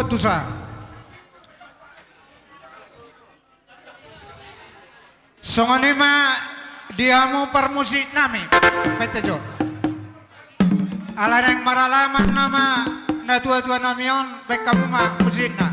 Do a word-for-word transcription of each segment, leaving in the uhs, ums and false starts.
Tusa. Songon i ma di hamu parmusiknami. Pete jo. Ala naeng maralaman nama natuatuanami on, baen hamu ma musikna.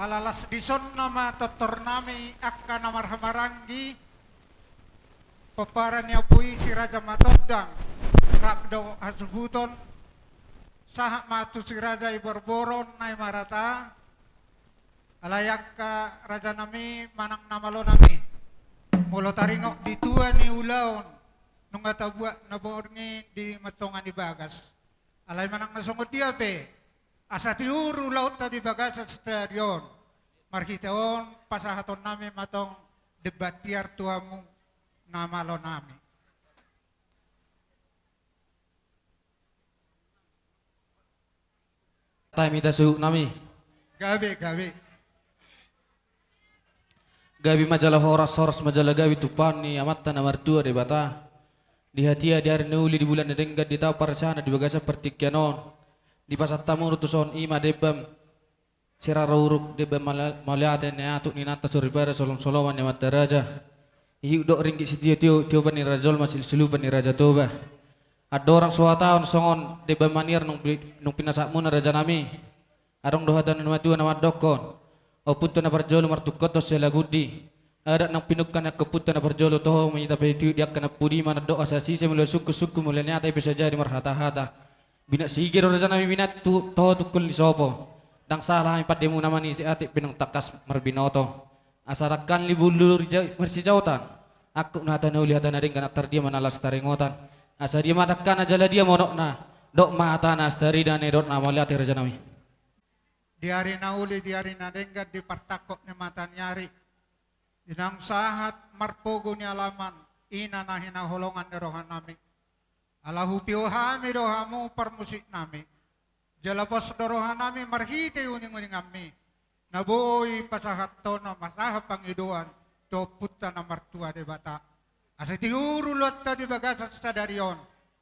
Ala las dison nama tortornami angka na marhahamaranggi, pomparan ni ompu i si Raja Matondang rap dohot hasuhuton, sahat ma tu si Raja i Borboron na i marata. Alai angka rajanami manang na malonami, molo taringot di tua ni ulaon, nunga tabuat na borngin di mantongan ni bagas. Alai manang na songon dia pe, asa tiur ulaonta di bagasan sadari on, marhite on pasahatonnami ma tong demban tiar tu hamu na malonami. Tahe ma hita suhutnami. Gabe, gabe. Gabe ma jala horas, horas ma jala gabe tumpahon ni Amanta na martua Debata. Di hatiha, di ari na uli, di bulan na denggan, di taon parsiajaran, di bagasan partingkian on, dipasahat hamu tuson i ma demban sirara uruk, demban maulia-, mauliate ni atuk ni inanta soripada, solom-soloman ni amanta raja. Ihut dohot ringgit sitio-tio, tiopan ni Raja Jolma, silup-silupan ni Raja Toba. Andorang so huhatahon songon demban maniar nunga pi-, nunga pinasahatmuna rajanami. Adong do hata ni natuatua na mandokkon: Ompunta na parjolo martungkothon sialagundi. Adat nunga pinungka ni angka ompunta na parjolo, toho ma hita pe tu di angka na pudi, mandok asa sise molo sungkun-sungkun, molo niata i pe so jadi marhata-hata. Binat sige do rajanami binat tu, toho tungkol ni sopo. Ndang sala hami pandemuna manise, atik pe nunga tangkas marbinoto. Asa dangkan ni bulur ija-, marsijaotan. Angkup ni hata na uli, hata na denggan, antar dia ma na laos taringotan. Asa dia ma dangkana jala dia monokna. Dok ma hatana: Astarida, nidok na mauliate rajanami. Di ari na uli, di ari na denggan, di partangkok ni mataniari, di naung sahat marpogu ni alaman, ina na hinaholongan ni rohanami. Ala hupio hami do hamu parmusiknami. Jala pos do rohanami marhite uning-uninganmi, na boi pasahathon, na pasahat pangidoan tu Ompunta na martua Debata. Asa tiur ulaonta di bagasan sadari on,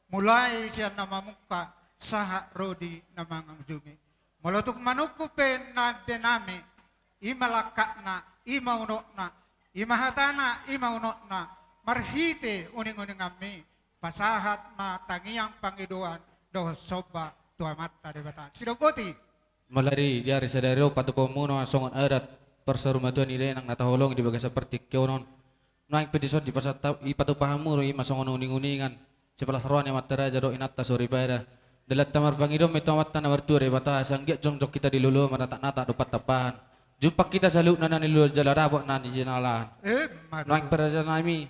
Mulai sian na mamungka sahat ro di na mangujungi. Molo tung manungkun pe na ende nami, i ma langkatna, i ma unokna, i ma hatana, i ma unokna, marhite uninguninganmi, pasahat ma tangiang pangidoan dohot somba tu Amanta Debata. Sidok boti. Mauliate di ari sadari on patupaonmuna songon adat parsaurmatuaon i nang na taholongi di bagasan partingkian on. Nuaeng pe dison dipasahat, dipatupa hamu do i ma songon uninguningan sipalas roha ni amanta raja dohot inanta soripada. Dalanta marpangido ma i tu Amanta na martua Debata asa anggiat jongjong hita di loloan, marnataknatak dohot pantampahan. Jumpang hita saluhutna na niluluan jala dapot na nijinalaan. Emma tutu. Nuaeng pe raja nami,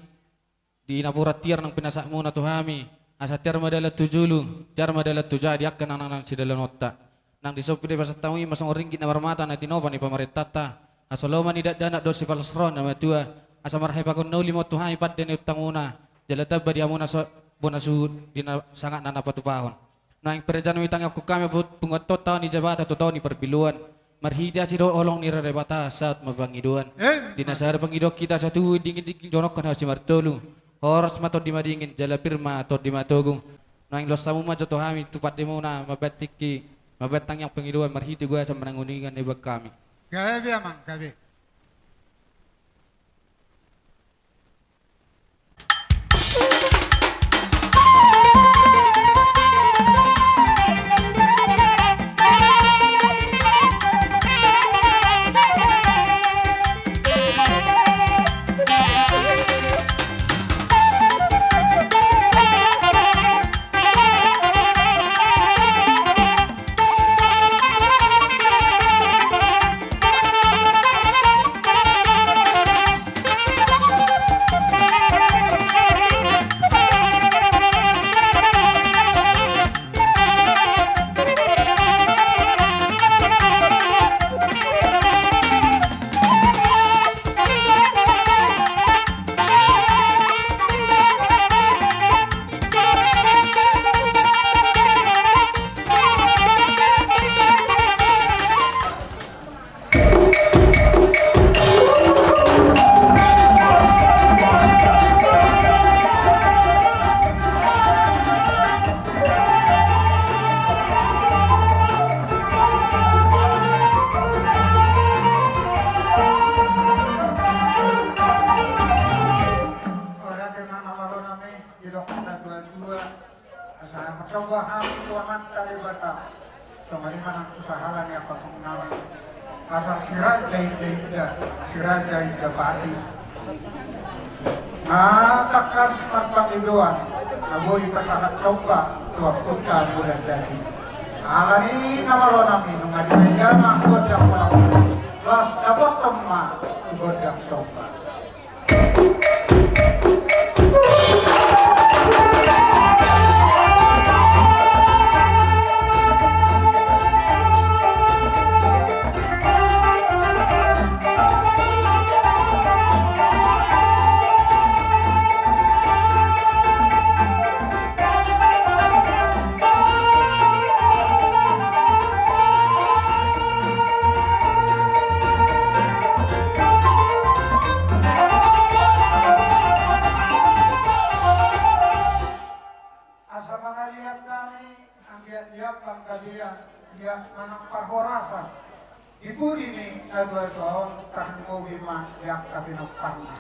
di napuran tiar naung pinasahatmuna tu hami, asa tiar ma dalan tu julu, tiar ma dalan tu jaha di angka nangnangan sidalananta. Nang dison pe dipasahat hamu i ma songon ringgit na marmata na tinopa ni pamarentanta, asa lomo ma i dakdanak dohot sipalas roha ni na matua, asa marhepahon na uli ma on tu hami pande ni utangmuna, jala tamba di hamuna so-, bona suhut di na sangap na patupahon. Nuaeng pe raja nami, tangiangkon hami punguanta on taon ni jabatan tu taon ni parpiluan. Marhite asi dohot holong ni Debata saut ma pangidoan. Emma. Di na sada pangidoan hita satuhu, dingin-dingin dohononhon hau simartolu. Horas ma tondi madingin, jala pir ma tondi matogu. Nuaeng loas hamu ma jo tu hami tu pandemuna, mambahen tingki, mambahen tangiang pangidoan, marhite goasan manang uninguningan na iboan hami. Gabe amang, gabe. Ora ke mana balona me, didok na tua-tua. Asa marsomba hami tu Amanta Debata. Songon i ma nang tu sahala ni angka songon nami. Asa si Raja Inda-inda, si Raja Indapati. Na tangkas marpangidoan, na boi pasahat somba tu ompunta Raja Indapati. Alani i na malo nami nunga dibaen damang gondang somba. Laos dapothon ma tu gondang somba. Asa mangaliat hami, anggiat liat panggabean, liat manang parhorasan. Di pudi ni na tua-tua on, tarlumobi ma di angka pinomparna.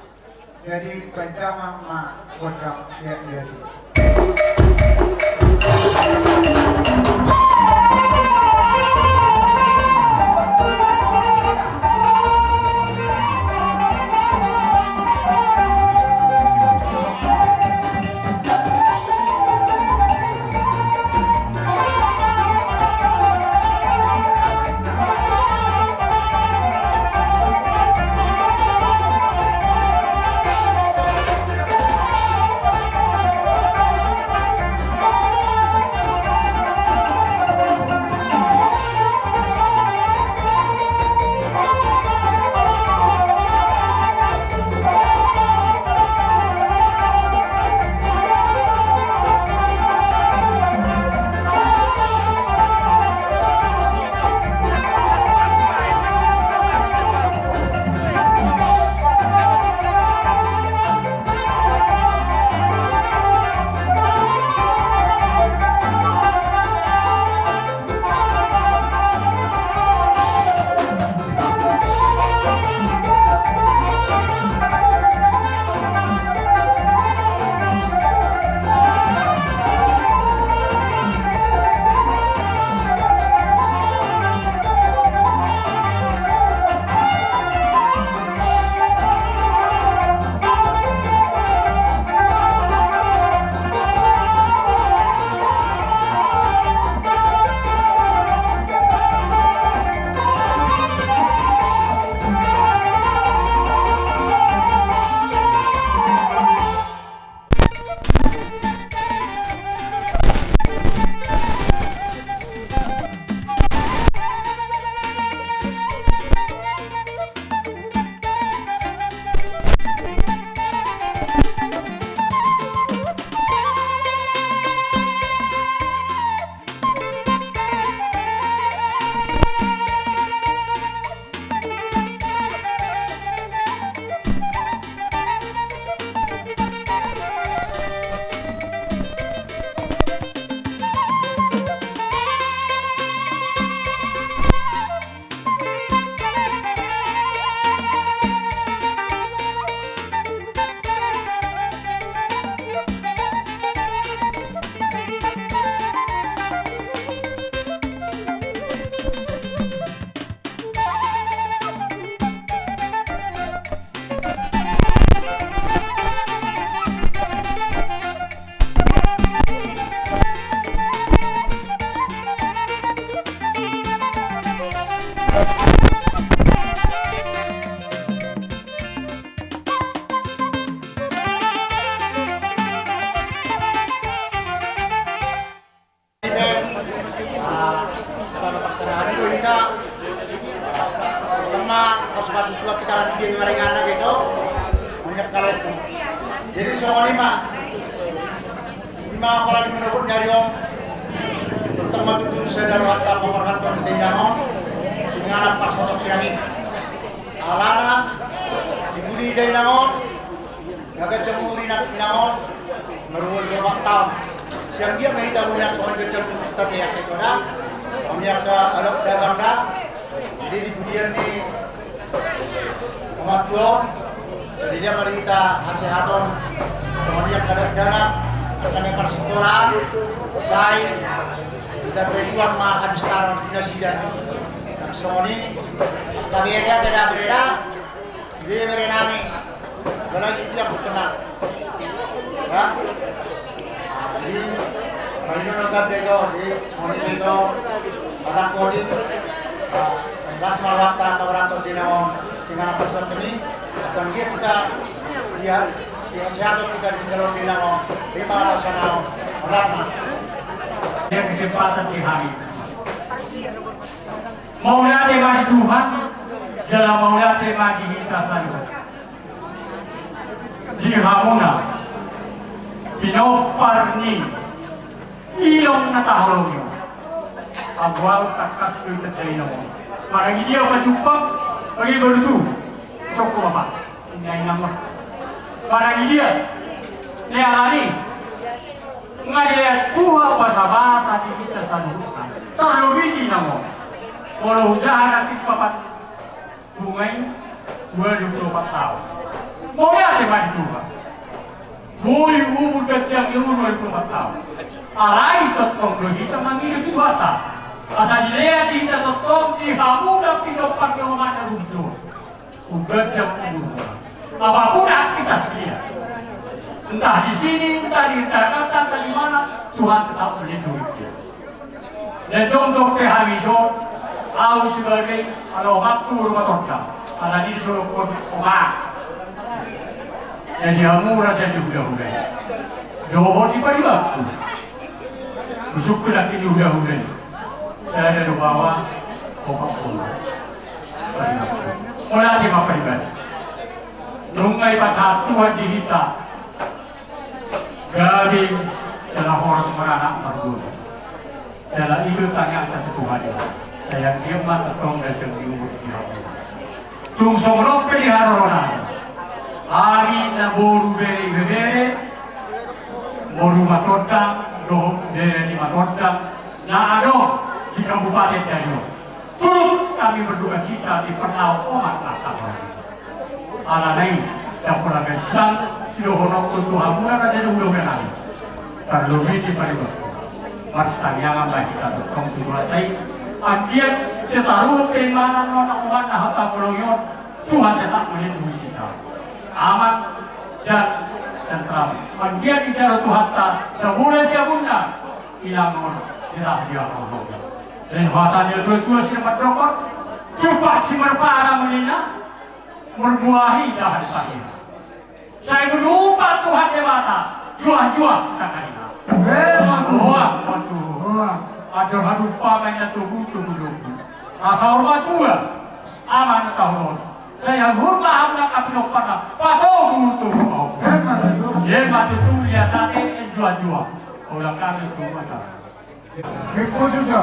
Jadi, baen damang ma gondang liat-liat i. Jadi songon i ma. Ima apalagi menurut dari om. Tentang matutu sadar rata pamarhatan dainang on. Inganan parsatongkinan i. Alana di budi dainang on. Gaga jemuri na inang on. Meruan dua taon. Siang dia main tamu yang soal kecil. Tapi ya itu dah. Kami akan ada dagang dah. Jadi di budi ni Omak tuo, jadi dia mari kita hasehaton. Kemudian kadang-kadang akan parsikolaan, sai, kita tujuan ma habis taruh di nasida. Nah, songon i, kami ini ada bereda, dia bereda nami. Apalagi itu yang kenal. Ya. Jadi, kalau ini nonton dia itu, jadi, mau ini itu, batang kodim, ah, sanggas malam tak kabar atau dia mau dengan apa seperti ini, asal dia kita dia dia sehat kita di dalam dia mau lima ratus orang. Dia kesempatan di hari. Mauliate ma di Tuhan, jala mauliate ma di hita saluhut. Di hamuna pinompar ni inong na taholongi. Agual takas tu ita inong. Maragi dia pajumpang bagi baru tu. Sokko apa? Ingai nama. Maragi dia. Ni alani. Nga dia Tuhan basa-basa di ita saluhut. Terlebih di namo. Walau usaha nanti papat Bungai dua puluh empat taon. Mauliate ma di Tuhan. Boi umur ganjang ni umur dua puluh empat taon. Alai tongtong do hita mangido tu Tuhanta. Asa dilehon di hita tongtong di hamuna pinompar ni omakna rujo. Umur ganjang umur. Apapun aktivitas dia. Entah di sini, entah di Jakarta, entah di mana, Tuhan tetap melindungi dia. Dan jongjong pe hami dison, ahu sebagai ala omakku rumah tongga, ala ni dison omak. Jadi hamu raja ni hulahula. Dohot di paribanku. Busukku laki ni hulahula. Saya ada dua bawa, opak pun. Paribanku. Mauliate ma pariban. Nunga dipasahat Tuhan di hita. Gabe jala horas maranak marguru. Jala ido tangiangta tu Tuhan i. Sai anggiat ma tongtong ganjang ni umur di hamuna. Tung songon on pe di haroro nami. Hami na boru bere ibebere, boru matondang, dohot bere ni matondang, na adong di Kabupaten Darion. Turut hami berduka cita di pernah omak na tahu. Alana i, dapur agan sang, sidohononku tu hamuna raja ni hulahula nami. Tarlobi di paribanku. Marsitangiangan ma hita tongtong tu Tuhanta i. Anggiat sitaruhon pe imana nona omakna hata bolong i on, Tuhan tetap melindungi kita. Aman dan tentram. Anggiat dijalo Tuhanta, sabula siabunna, inang on, dirah dia horong. Dan hata ni tua-tua sian mandokon, jupak simarpara munina, marbuah i dahan sahina. Sai mulupa Tuhan Debata, juah-juah hita karina. Emma tutu. Emma tutu. Emma tutu. Andor hadumpang ma inna tugu-tugu. Asa hormat tua, aman na tahu on. Sai hamu ma hamu na kapinomparna, patogu-togu ma ho. Emma tutu. Emma tutu, lias ate, juah-juah. Ulang kami tu mata. Ripu juga.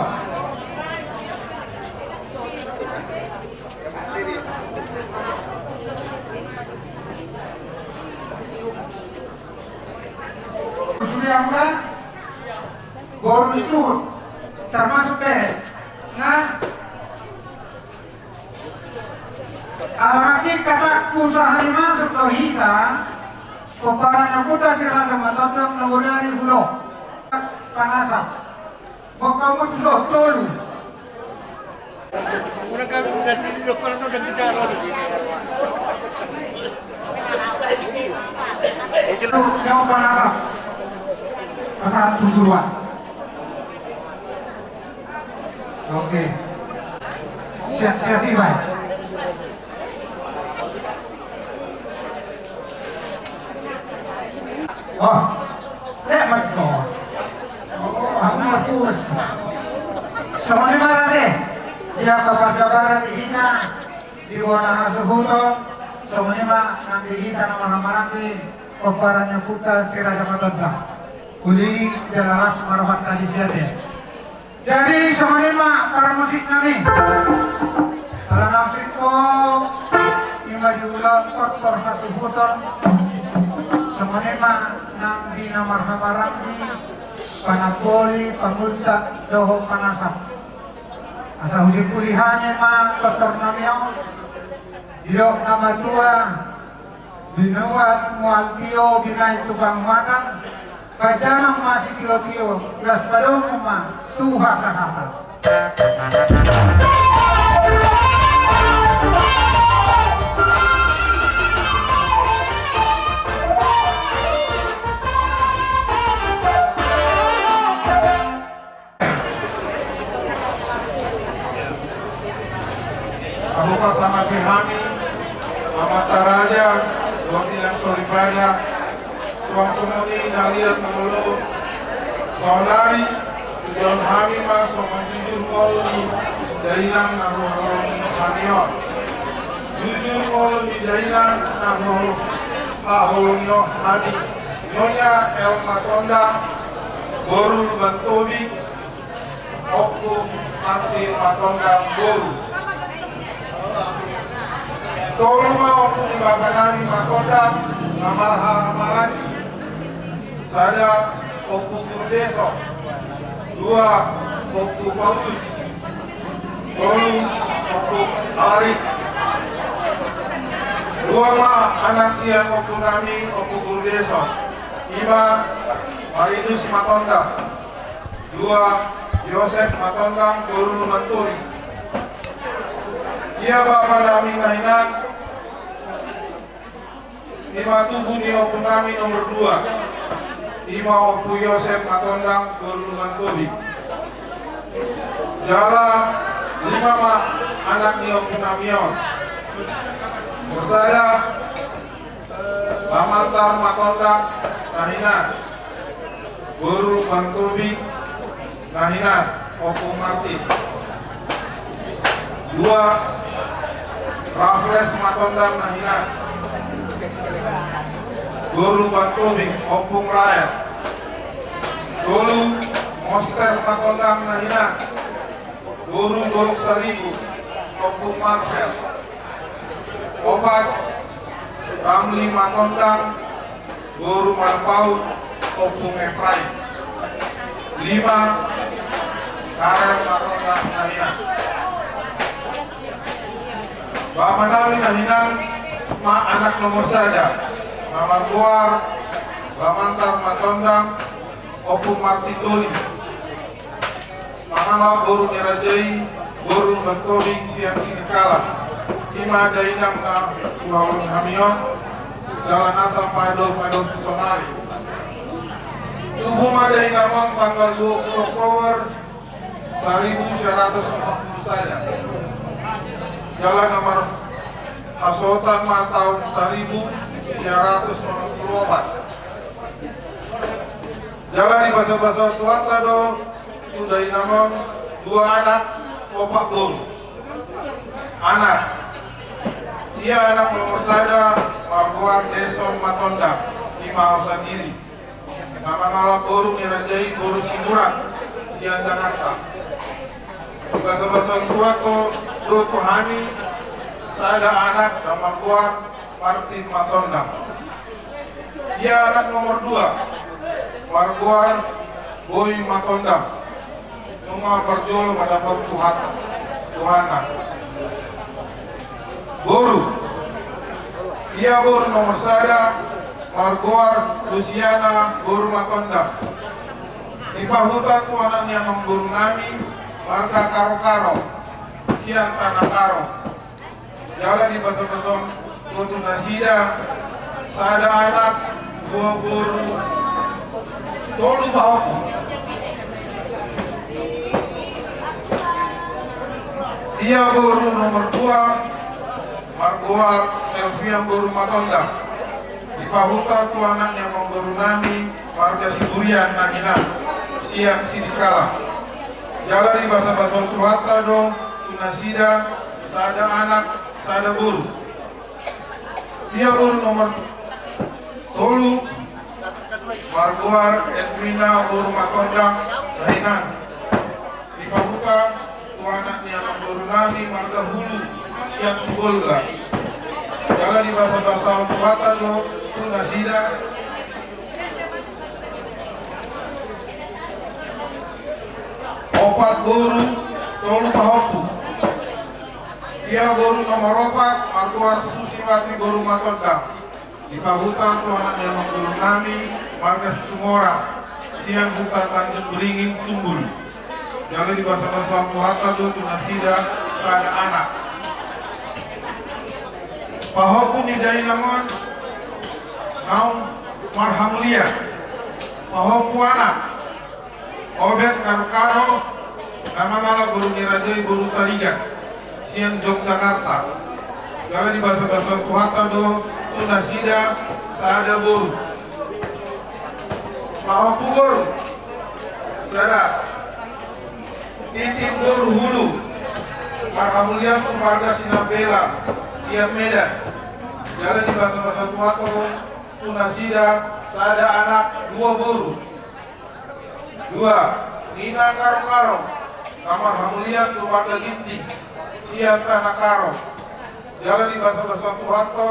Sudah mula baru disebut termasuk deh. Nah, alana i hatangku sahali masuk do hita, pomparan na buta sirata matondong na godari hulo. Pangasap. Bokka mutu so tolu. Orang kami udah di dokter udah bicara. Itu yang panasam. Pasal tungguan. Oke. Siap-siap, Ibai. Oh, lek ma tu. Oh, aku ma tu. Songon i ma rade. Dia bapak jabaran di hita, di bona hasuhuton. Songon i ma nang di hita na marhahamaranggi, pomparan ni ompunta Si Raja Matondang. Uli jala las ma rohanta di sia te. Jadi songon i ma parmusik nami. Ala naung singkop i ma di ulaon tortor hasuhuton. Songon i ma nang di na marhahamaranggi, panamboli, pangulta dohot panasap. Asa husimpuli hami ma tortor nami on. Didok na matua, binuat mual tio binahen tukang matang, pajanan ma sitiotio, las padomu ma tu hasahatan. Ahu pasahat hami, amanta raja, dohot inanta soripada, suang songon i na liat na lolo. Saonari, tujuan hami ma songon jujur ngolu ni dainang na huhaholongi hami on. Jujur ngolu ni dainang na huhaholongi hami. Nyonya L. Matondang, boru Lumban Tobing, Ompu Martin Matondang boru. Tolu ma ompu ni bapa nami Matondang na marhahamaranggi. Sada Ompu Guru Deso, dua Ompu Paulus, tolu Ompu Alaric. Dua ma anak sian ompu nami Ompu Guru Deso, i ma Marinus Matondang, dua Yosep Matondang boru Lumban Tobing. Ia bapa nami na hinan, i ma tubu ni ompu nami nomor dua, i ma Ompu Yosep Matondang boru Lumban Tobing. Jala lima ma anak ni ompu nami on. Nomor sada Bamantar Matondang na hinan, boru Lumban Tobing na hinan, Ompu Martin. Dua, Raffles Matondang na hinan, boru Lumban Tobing, Ompu Rael. Tolu, Moster Matondang na hinan, boru Dolok Saribu, Ompu Marvel. Opat, Ramli Matondang, boru Marpaung, Ompu Efraim. Lima, Karel Matondang na hinan. Bapa nami na hinan ma anak nomor sada, na margoar Bamantar Matondang, Ompu Martin Doli. Mangalap boru ni raja i, boru Lumban Tobing sian Sidikalang. I ma dainang na huhaholongi hami on, jala na tapadopadop sonari. Tubu ma dainang on tanggal dua puluh Oktober saribu sia ratus opat puluh sada. Jala na marhasohotan ma taon saribu sia ratus onom puluh opat. Jala dibasabasahon Tuhanta do tu dainang on dua anak, opat boru. Anak. Ia anak nomor sada margoar Deson Matondang, i ma au sandiri, na mangalap boru ni raja i, boru Sinurat sian Jakarta. Dibasabasahon Tuhanta do tu hami sada anak na margoar Martin Matondang. Ia anak nomor dua, margoar Boy Matondang. Nunga parjolo ma dapot Tuhan, Tuhanna. Boru. Ia boru nomor sada, margoar Lusiana boru Matondang. Dipahuta tu anak ni amangboru nami, marga Karokaro, sian Tanah Karo. Jala dibasabasahon do tu nasida sada anak, dua boru, tolu pahompu. Ia boru nomor dua, margoar Selvian boru Matondang. Dipahuta tu anak ni amangboru nami, marga Siburian na hinan, sian Sidikalang. Jala dibasabasahon Tuhanta do tu nasida sada anak, sada boru. Ia boru nomor tolu, margoar Edwina boru Matondang, dainang. Dipahuta tu anak ni amangboru nami marga Hulu sian Sibolga. Jala dibasabasahon Tuhanta do tu nasida. Opat boru, tolu pahompu. Ia boru nomor opat margoar Susiwati boru Matondang. Dipahuta tu anak ni amangboru nami marga Situmorang sian huta Tanjung Beringin, Sumbul. Jala dibasabasahon Tuhanta do tu nasida sada anak. Pahompu ni dainang on naung marhamulian, pahompu anak, Obet Karokaro, na mangalap boru ni raja i boru Tarigan sian Yogyakarta. Jala dibasabasahon Tuhanta do tu nasida sada boru. Pahompu boru, sada, Titin boru Hulu, marhamulian tu marga Sinambela sian Medan. Jala dibasabasahon Tuhanta do tu nasida sada anak, dua boru. Dua, Nina Karokaro, na marhamulian tu marga Ginting sian Tanah Karo. Jala dibasabasahon Tuhanta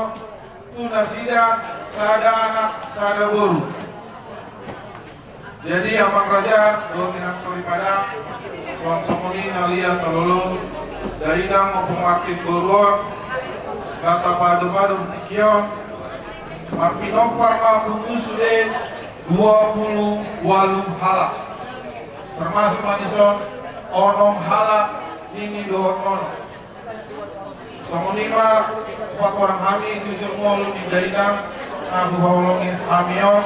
tu nasida sada anak, sada boru. Jadi amang raja dohot inang soripada, songon songon i na liat alolo, dainang maupun martin boru on, na tapadopadop tingki on, marpinompar ma pungu sude dua pulu ualu halak. Termasuk ma dison onom halak nini dohot nono. Songon i ma hupatorang hami jujur ngolu ni dainang na huhaholongi hami on.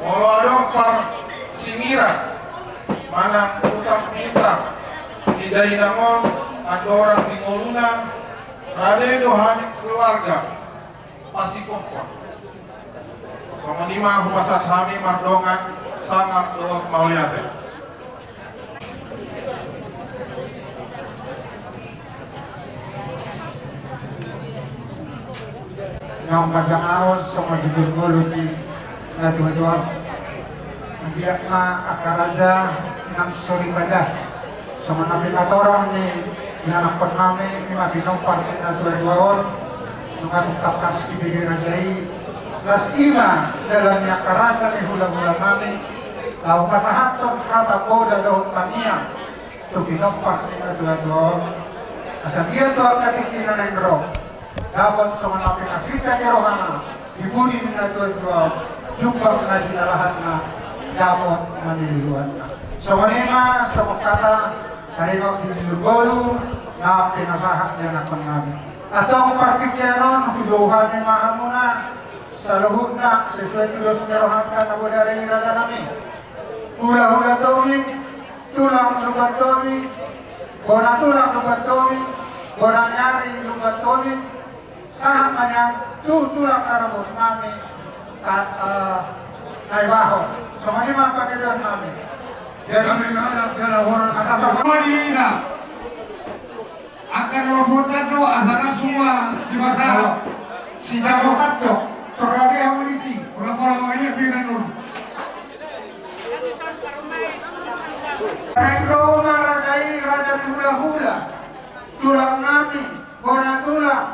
Molo adong parsingiran manang utang piutang ni dainang on andorang di ngoluna, rade do hami keluarga pasikokkon. Songon i ma hupasahat hami mardongan sangap dohot mauliate. Naung manjangahon songon jujur ngolu ni natuatua. Anggiat ma angka raja nang soripada. Songon na pinatorang ni ianakkon nami, i ma pinompar ni natuatua on, nunga tung tangkas dibege raja i. Las i ma dalan ni angka raja ni hulahula nami, laho pasahathon hata poda dohot tangiang tu pinompar ni natuatua on. Asa dia tu angka tingki na naeng ro. Dapot songon na pinasita ni rohana, di pudi ni natuatua, jumpang na jinalahanna, dapot na niluluanna. Songon i ma songon hata taringot di jujur ngolu na pinasahat ni ianakkon nami. Antong partingkian on hujou hami ma hamuna saluhutna sesuai tu dos ni rohanta na bodari, raja nami. Hulahula Tobing, tulang Lumban Tobing, bona tulang Lumban Tobing, bona ni ari Lumban Tobing, sahat ma nian tu tulang karabot nami, ka, eh, Naibaho. Songon i ma pangidoan nami. Jadi, kami mengharap jala horas. Kata Pak Madina. Angka na mamboan tando asa langsung ma dipasahat. Sijabot tando. Torrade hamu disi. Ora pola mangaliat dengan nun. Naeng ro ma raja i, raja ni hulahula, tulang nami, bona tulang,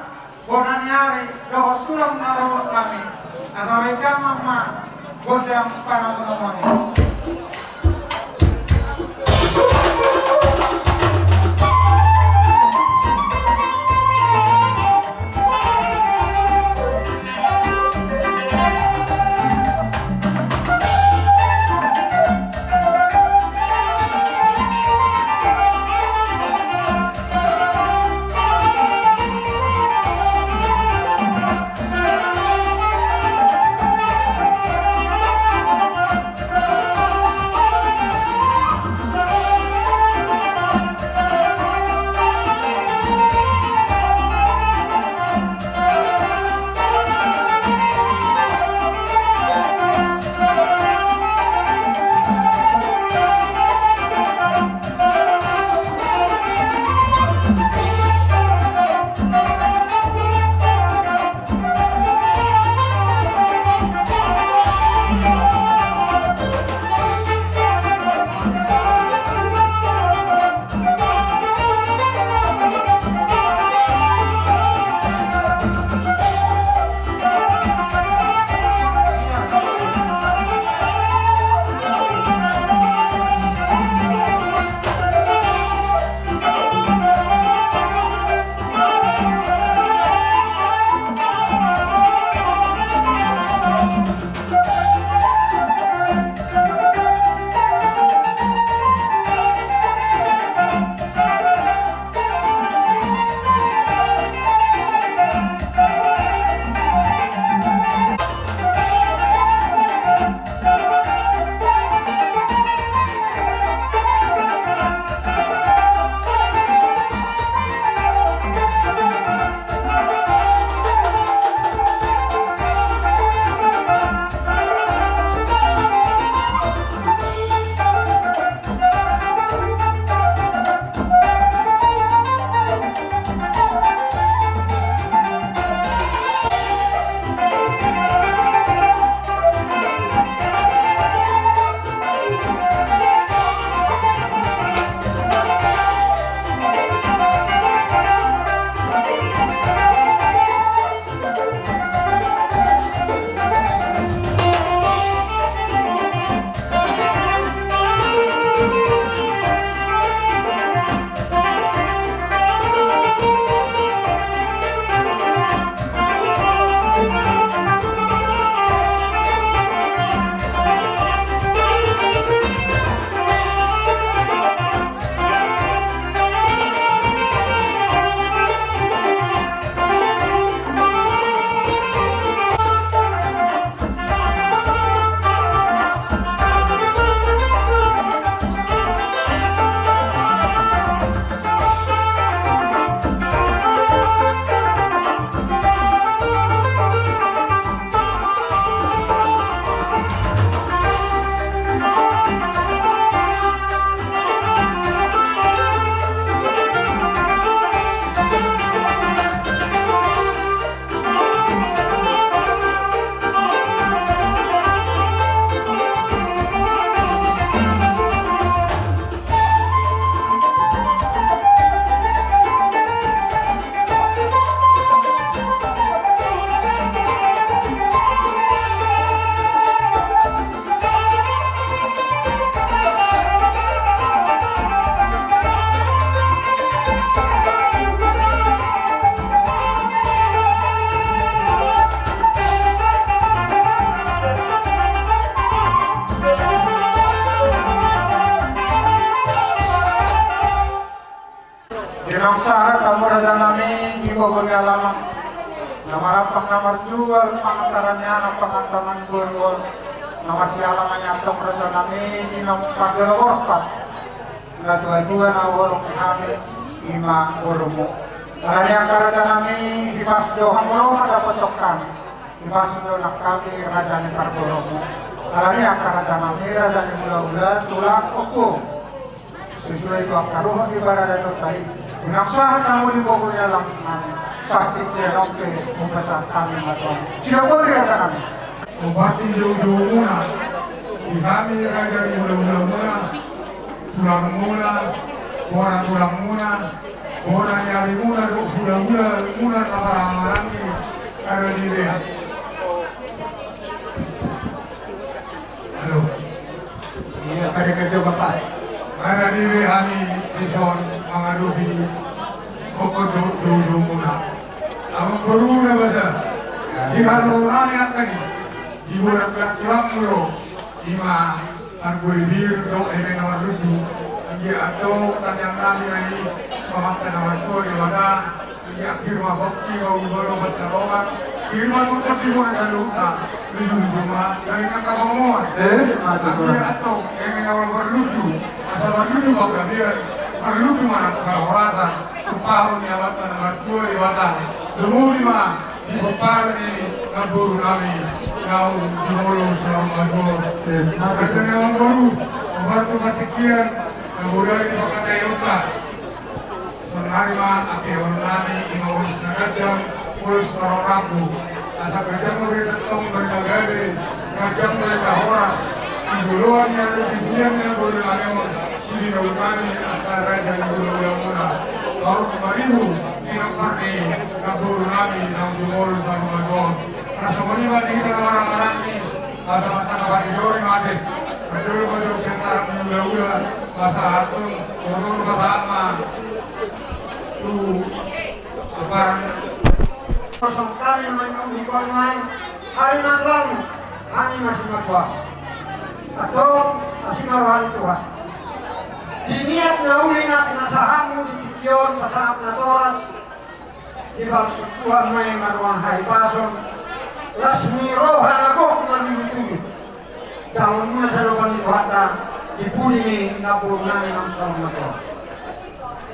bona ni ari, dohot tulang na robot nami. Asa baen damang ma gondang pangamonamon i. Dua pangantaran ni anak, pangantaran ni boru on. Na marsiala ma i antong raja nami di naung panggabean borhat. Na tua-tua na borhat hami ima borumu. Alani i angka raja nami, hipas do hamu ro mandapothon hami. Hipas do nang hami raja ni parborumu. Alani i angka raja nami, raja ni hulahula, tulang, ompu. Sesuai tu angka dohot ni paradaton ta i, unang sahat hamu di boru ni halak nami. Partingkian on pe hupasahat hami ma tu hamu. Sidobori raja nami. Ombar ni joujoumuna di hami raja ni hulahulamuna, tulangmuna, bona tulangmuna, bona ni arimuna dohot hulahulamuna na marhahamaranggi. Halo. Iya, pada kerja bapak. Maradi be hami dison mangadopi hot do, do, doumuna. Amang boru na basa. Di halo nami angka i. Di boru na tulang mulu. Ima parbue bir do eme na marludu. Anggiat do tangiang nami ma i. Pamatang na martua di bata. Ia, pir ma bokti, bau bolo, pantarongan. Pir ma tutup di bona saluhutna. Luju-luju ma, dari angka pangomoan. Eh, mati. Anggia atong, eme na olo marluju. Asa marluju panggabean, marluju ma na parhorasan. Tumpahon ni Amanta na martua Debata. Lobi ma, di pomparan ni namboru nami. Naung jumolo saur matua. Eh, mati. Raja ni amangboru, ombar tu partingkian, na bodari pangkataion ta. Saonari ma angka horong nami, ima ulos na ganjang, ulos na ro rambu. Asa ganjang ma berita tong bari na gabe, ganjang ma berita horas. Di joloan ni ari, di bulan ni namboru nami on, sibinaon nami angka raja ni hulahulamuna. Saur tu maribu, di nompar ni namboru nami, naung jumolo saur matua on. Asa songon i ma di hita na marhahamaranggi, asa mantap apa di dori mate. Sadolo ma jo sian tarang ni hulahula, pasahathon, horong pasahat ma. Tu, tu parang. Kosong kami manyumbang nai, hami ma tulang, hami ma simatua. Atau, asi ma roha ni Tuhan. Di niat na uli na pinasahatmu di tingki on pasahat natoras, dibalos Tuhan ma i marroha hahipason, las ni roha na gok marnini-nini. Jalo muna sadopan ni Tuhanta, di pudi ni namboru nami naung saur matua.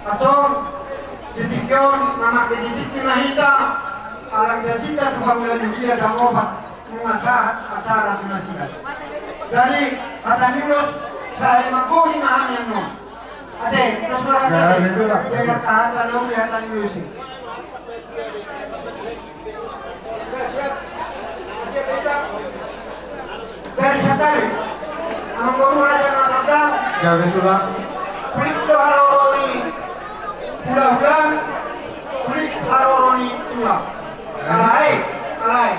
Atong, di tingki on, na mangke di tingki na hita, ala dapot hita tu bangunan di dia jam opat, nunga sahat acara tu nasida. Jadi, hata ni ulos, sahali manggohi na hami annon. Ate, ita suara. Ya, ate. Betul, Pak. Bega kahata, nau di hata ni ulos i. Dari sadari, amangboru raja na tardam. Ya, betul, Pak. Hulik do haroro ni hulahula, hulik haroro ni tulang. Alai, alai.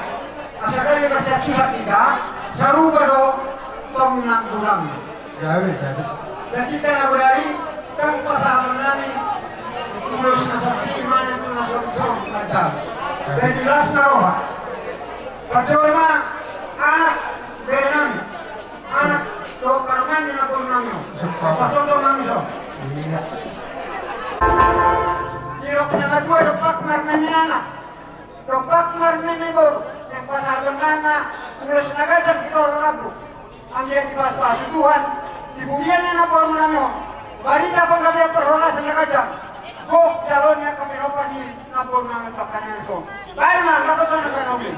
Asa gabe marsianjusak hita, sarupa do tong nang tulang. Jadi, jadi. Dan hita na bodari, kan pasahaton nami, ulos na sapi, mana tu na sapi, sapi, sapi. Jadi, las na roha. Parjolo ma, anak, bere nami. Anak, do parumaen ni namboru nami on. Sepakat. Contoh nami so. Iya. Di rok na matua, do pak marmeme anak. Dompak marmeme boru, naeng pasahaton nami ma ulos na ganjang sitorop rambu. Anggiat dipasupasu Tuhan, di pudian ni namboru nami on, barita panggabean parhorasan na ganjang, gok jaloon ni angka pinompar ni namboru nami pangkataion on. Baen ma, na bosona kanauli.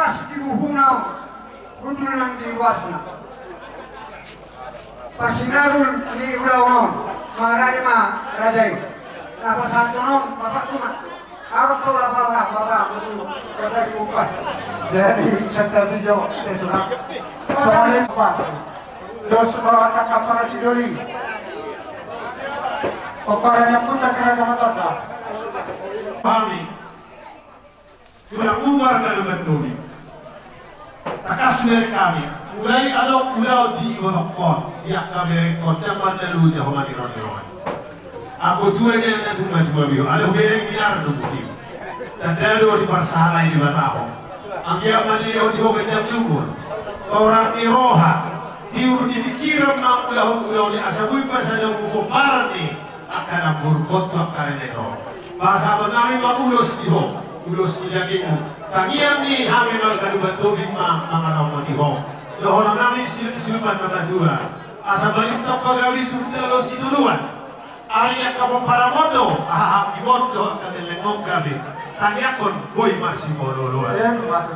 Di buhuna on, hundul nang di ruasna. Parsinabul ni ulaon on, mangarade ma raja i. Na pasahaton on, bapakku ma. Arok to la bapa, bapa, betul. Rasa dibuka. Jadi, santabi jo, itu lah. Soalnya apa? Dos bawa kakak para sidoli. Koparannya pun tak kira sama tanda. Pahami. Tulangmu marga Lumbantobi. Tangkas bereng hami. Mulai adong ulaon di ibotongkon, di angka berengkon, ndang mandalu jahoman irongirongan. Anggo tua ni anak tua tua biho, adong bereng binar do butim. Tanda do diparsahalai Debata ho. Anggiat ma dilehon di ho ganjang ni umur, torang ni roha, tiur ni pikiran mangulahon ulaon i asa boi pasadomu pomparan ni angka namboru on tu angka na naeng ro. Pasahaton nami ma ulos di ho, ulos di dagingmu. Tangiang ni hami marga Lumbantobi ma mangarahon di ho. Dohonon nami silup-silupan na matua. Asa balintang pagabe tu hundul ni situluan. Ari ni angka pomparanmon do, aha, hangkimon do angka gellengmon gabe. Tangiangkon boi marsipaolooloan.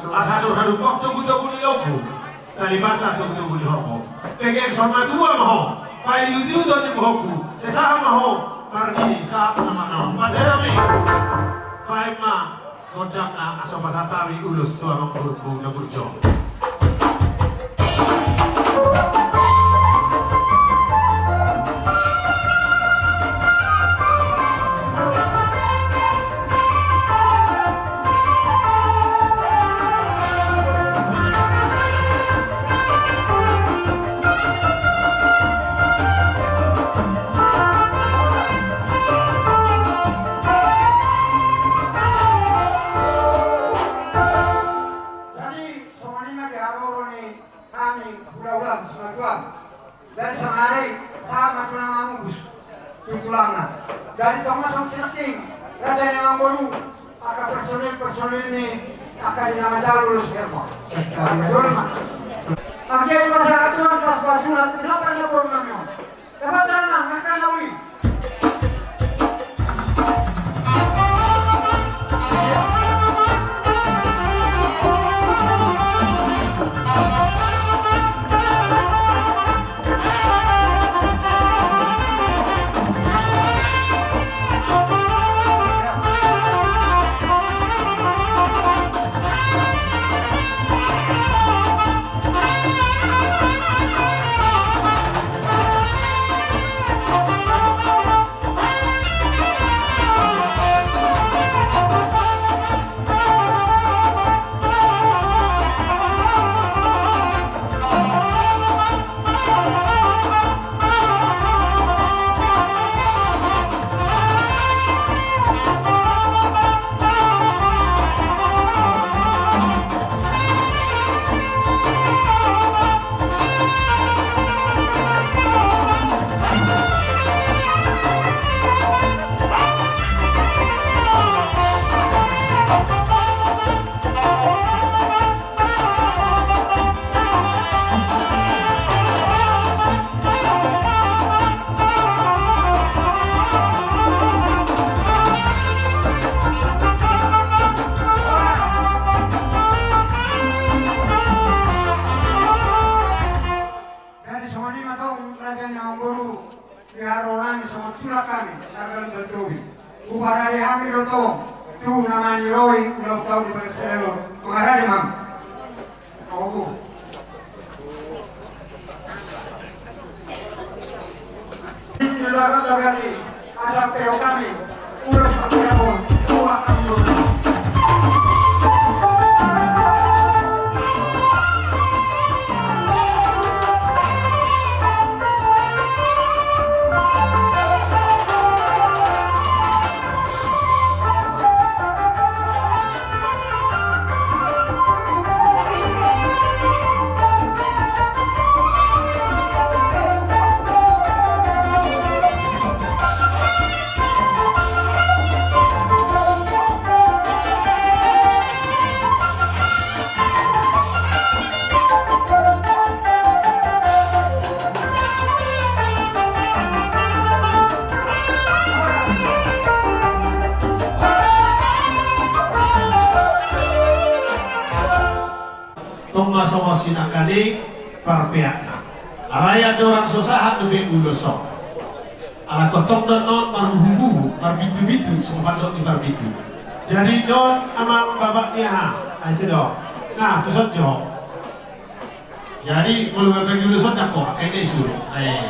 Asa andor hadumpang togutogu ni lombu. Tali basa togutogu ni horbo. Pegeng son matua ma ho. Paihut-ihuton ni bohoku. Sesahan ma ho. Marnini sahat na marnaon. Pande nami. Baen ma gondangna asa pasahat hami ulos tu amangborungku na burju on. Jadi, songon i ma di haroro ni hami hulahula, simatuam. Jadi saonari sahat ma tu na mangubus tu tulangna. Jadi tong ma songon sinting, raja ni amangboru, angka personil-personil ni angka di na manjalo ulos herbo. Anggiat ma sahat Tuhan, pas basurat delapan na boru nami on. Dapat tanah, makan lawi. Jadi songon i ma tong raja ni amangboru, di haroro nami songon tulang hami, marga Lumbantobi. Huparade hami do tong tu na maniroi ulaon taon di bagas sadari on, mangarade ma. Oke. Di belakang bagani. Asa pe hami ulos pangiraon tua anggur. Tong ma songon sinangkaning parpeakna. Alai andorang so sahat dope ulos on, ala tongtong do annon marbuhubuhu, marbinduhbinduh, songon pandok ni parbindu. Jadi annon amang bapak ni aha, ai sidok. Nah, tuson jo. Jadi molo bagi ulos on dang ho, angka i na i sude. Ai,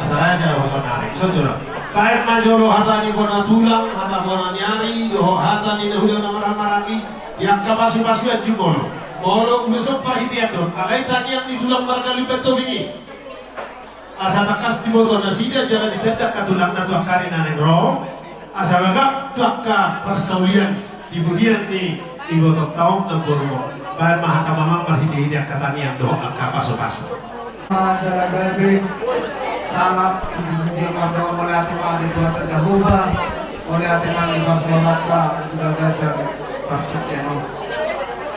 asa raja ho saonari, songon i do. Baen ma jolo hata ni bona tulang, hata bona ni ari, dohot hata ni na huda na marhahamaranggi, di angka pasupasuan jumolo. Molo ulos on parhitean do on, alai tangiang ni tulang marga Limban Tobing i. Asa tangkas diboto nasida jala ditanda angka tulangna tu angka ari na naeng ro. Asa bagak tu angka parsaulian di pudian ni ibotonta on namboru on. Baen ma hata mamang marhitehite angka tangiang dohot angka pasupasu. Jala gabe sangap pujipujian mardalan mauliate ma di Tuhanta Jahowa, mauliate ma di parsaoranta di bagasan partingkian on.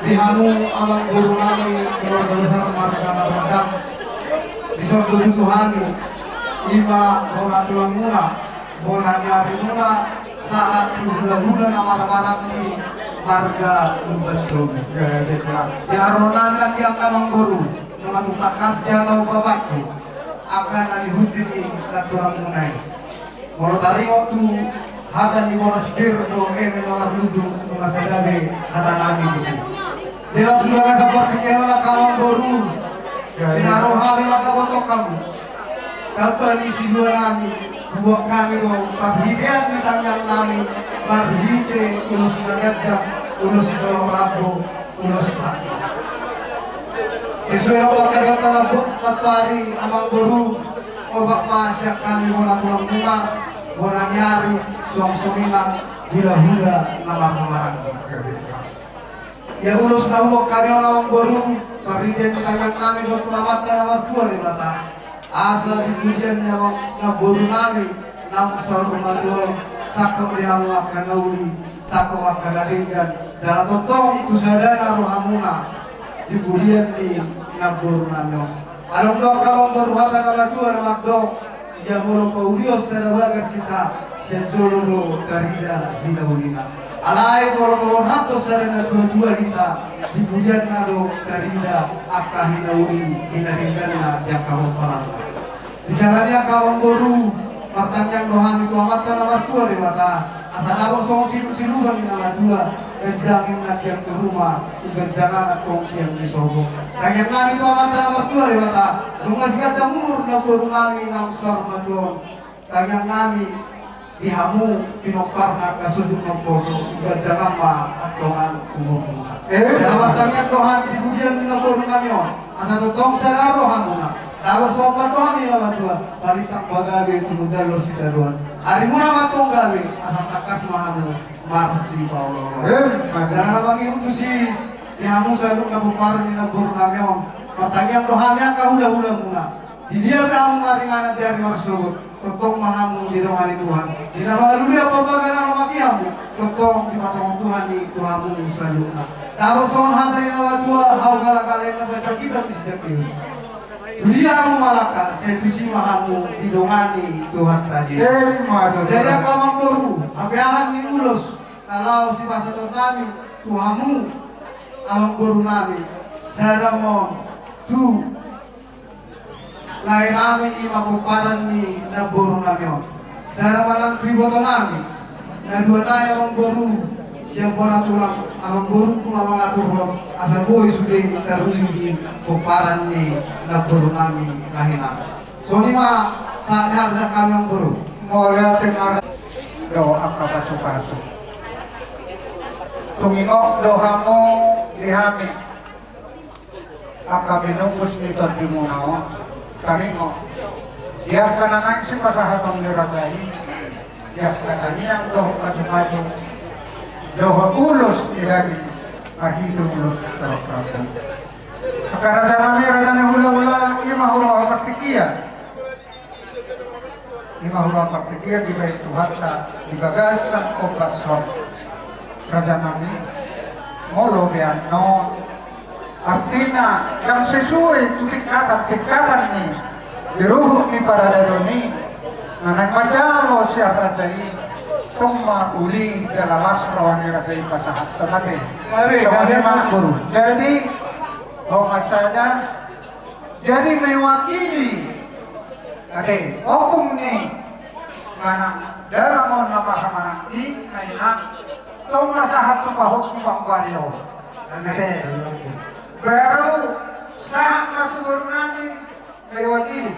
Di hamu amangboru nami keluarga besar marga Marandang, dison do tutu hami, ima bona tulangmuna, bona ni arimuna, sahat tu hulahula na marhahamaranggi marga Lumban Tobing. Di haroronami nangkin amangboru, nunga tung tangkas dihatahon bapakku angka na nihuti ni na tulangmuna i. Molo taringot tu hata ni boras bir do eme na marlundu, nunga sada be hatanami disi. Jelas suda sapartingkian on angka amangboru, di na ro hami mangkaboto hamu. Tamba ni siduanami, huboan hami do parhitean ni tangiangnami, marhite ulos na ganjang, ulos sitolong rambu, ulos sangkap. Sesuai dohot angka data na buat tatuari amangboru, obat ma sian hami bona tulangmuna, bona ni ari, suang songon i nang hulahula na marhahamaranggi. Ia ulos na huboan hami on amangboru, parhitean ni tangiangnami dohot tu Amanta na martua Debata. Asa di pudian ni amang namborunami naung saur matua on, sangkap di hamu angka na uli, sangkap angka na denggan, jala tongtong tu sadana rohamuna di pudian ni namborunami on. Adong do angka amangboru hata na matua na mandok, ia molo paulion sada bagas hita, sian jolo do tarida hinaulina. Alai molo paborhathon sada na tuatua hita, di pudianna do tarida angka hinauli, hinadengganna di angka pomparanna. Di sada ni angka amangboru, martangiang do hami tu Amanta na martua Debata, asa dapot songon silup-silupan ni na matua, ganjang inna tiang ni ruma, umganjang anak tong tiang ni sopo. Tangiangnami tu Amanta na martua Debata, nunga siganjang umur namborunami naung saur matua on. Tangiangnami di hamu pinomparna angka suhut na umposo, ganjang ma antong umurmuna. Jala martangiang do hami di pudian ni namborunami on, asa tongtong sada rohamuna, dapot songon pandohan ni na matua, balintang ma gabe, tumundalhon sitadoan. Arimuna ma antong gabe, asa tangkas ma hamu marsipaolooloan. Jala na mangihut tusi, di hamu saluhutna pomparan ni namborunami on, martangiang do hami angka hulahulamuna. Di dia pe hamu maringanan di ari marsogot, tongtong ma hamu didongani Tuhan. Di na mangalului pambahenan, lomak i hamu, tongtong dipatongon Tuhan i tu hamu saluhutna. Dapot songon hata ni na matua, hau galak-galak na baca kitab ni si Sakeus. Tu dia hamu mangalangka, sai tusi ma hamu didongani Tuhanta Jesus. Jadi angka amangboru, hapeahan ni ulos na laho sipasahatonnami tu hamu amangborunami, sada ma on tu laenami, ima pomparan ni namborunami on. Sada ma nang tu ibotonami, na dua nai amangboru, sian bona tulang, amangboru tu ma mangaturhon, asa boi sude taruli di pomparan ni namborunami na hinan. Songon i ma sahat ni hata sian hami amangboru. Mauliate ma do angka pasupasu. Tung ingot do hamu di hami angka pinungkus ni tondimuna on, taringot. Di angka na naeng sipasahaton ni raja i, di angka tangiang dohot pasupasu, dohot ulos ni daging, marhite ulos torop rambu. Angka rajanami, raja ni hulahula, ima hulahulam partingkian. Ima hulahulam partingkian dibahen Tuhanta di bagasan ombas on. Rajanami, molo be annon, artina, ndang sesuai tu tingkatan-tingkatan ni di ruhut ni paradaton i, na naeng manjalo sian raja i, tong ma uli jala las roha ni raja i pasahathon ate. Jadi, Homa sada, jadi mewakili ate ompung ni manang damang on na marhaha manang i, naina tong ma sahat tu pahompu pangguari on. Ate, baru sahat ma tu boru nami mewakili.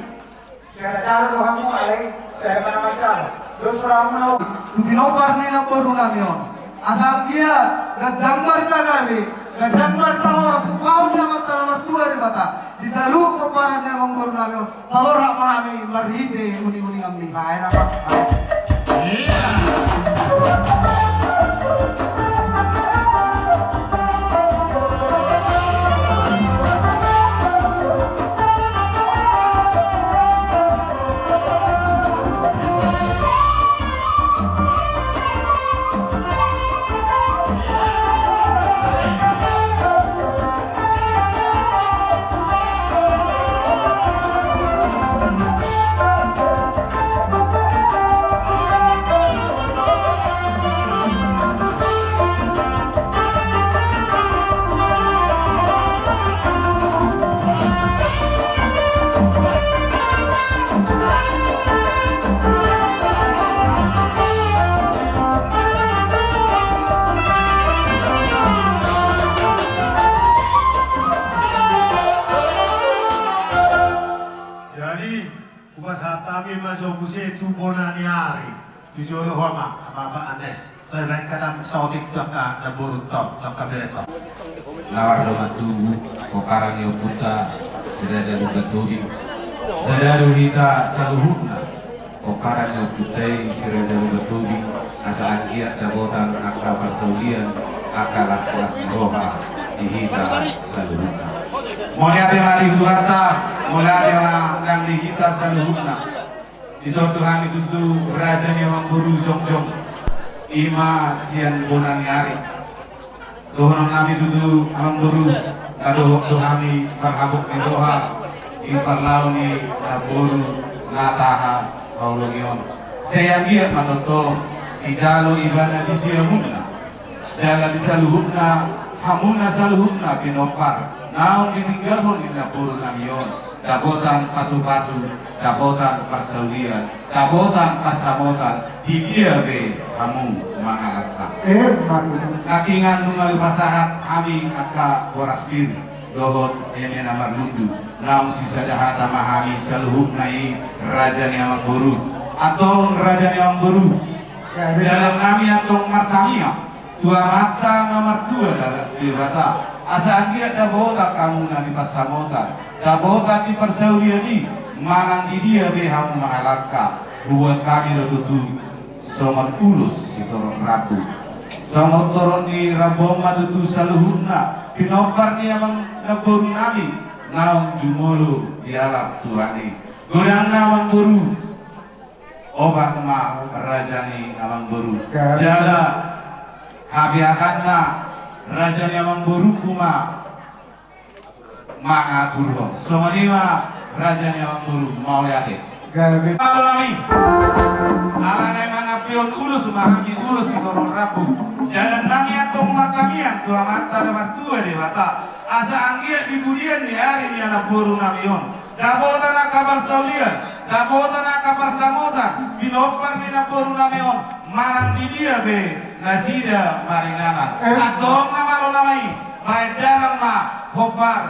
Sada jalo do hamu alai sada mana macam. Dos ramu nau. Tu pinompar ni namboru nami on. Asa anggiat ganjang martagabe, ganjang martahoras tu pahompu ni Amanta na martua Debata. Di saluhut pomparan ni amangboru nami on. Paborhat ma hami marhite uninguninganmi. Baen apa? Jadi, hupasahat hami ma jo muse tu bona ni ari. Tu jolo ho amang, Bapak Anes. Toe baen hata saotik tu angka namboru on, tu angka bere on. Na mardomu tubu, pomparan ni ompunta, si Raja Lumban Tobing. Sadari hita saluhutna, pomparan ni ompunta i si Raja Lumban Tobing, asa anggiat dapotan angka parsaulian, angka las-las ni roha, di hita saluhutna. Mauliate ma di Tuhanta, mauliate ma nang di hita saluhutna. Dison do hami tutu raja ni amangboru jongjong. I ma sian bona ni ari. Dohonon nami tutu amangboru, na dohot do hami marhabot ni roha, di parlao ni namboru na tahaholongi on. Sai anggiat ma tongtong dijalo ibana di siamunna. Jala di saluhutna, hamuna saluhutna pinompar, naung ditinggalhon ni namboru nami on, dapotan pasupasu, dapotan parsaulian, dapotan pansamotan, di dia pe hamu mangalangka. Eh, mari. Nangkiningan nunga hupasahat hami angka boras pir, dohot eme na marlundu, naung sisada hata ma hami saluhutna i raja ni amangboru. Antong raja ni amangboru. Ya, betul. Dalan nami antong martamiang. Tu Amanta na martua Debata, asa anggiat dapotan hamuna di pansamotan, dapotan di parsaulian i, manang di dia pe hamu mangalangka, huboan hami do tutu songon ulos sitorop rambu. Songon torop ni rambu on ma tutu saluhutna, pinompar ni amang namboru nami, naung jumolo di alam Tuhan i. Godangna amangboru. Opat ma raja ni amangboru. Jala hape akanna raja ni amangboru ma mangaturhon. Songon i ma raja ni amangboru, mauliate. Gabe. Halo nami. Ala naeng mangampehon ulos ma hami, ulos sitorop rambu. Dalan nami antong martamiang tu Amanta na martua Debata. Asa anggiat di pudian ni ari ni anak boru nami on. Dapotan angka parsaulian, dapotan angka pansamotan, pinompar ni namboru nami on, manang di dia pe nasida maringanan. Eh. Antong na malo nama i, baen damang ma hombar,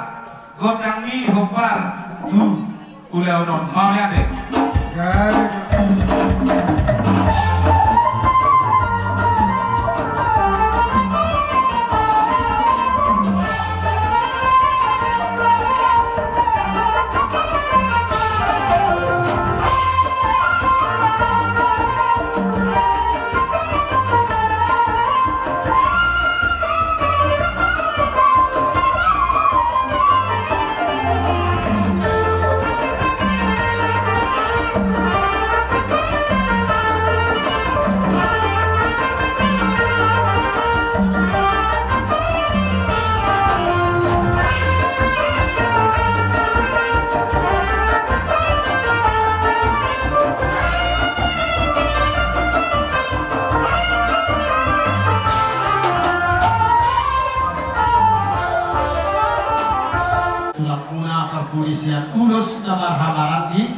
gondang ni hombar, tu ulaon on, mauliate. Tulangmuna parpudi sian ulos na marhahamaranggi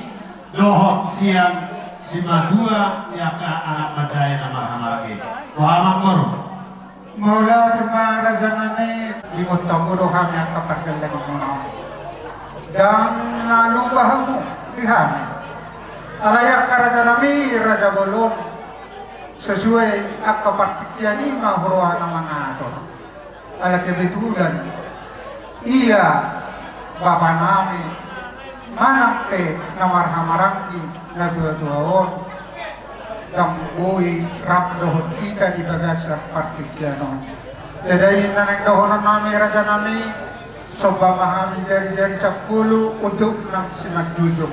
dohot sian simatua ni angka anak manjae na marhahamaranggi. Boha, Amangboru? Mauliate ma, rajanami. Diingot hamu do hami angka pargellengonmuna on. Ndang na lupa hamu di hami. Alai angka rajanami, raja bolon, sesuai angka partingkian i ma huroha na mangatur. Ala kebetulan ia bapanami manang pe na marhahamaranggi na tuatua on ndang boi rap dohot hita di bagasan partingkian on. Jadi na naeng dohononnami, rajanami, somba ma hami jarijari sampulu untuk nang simanjujung.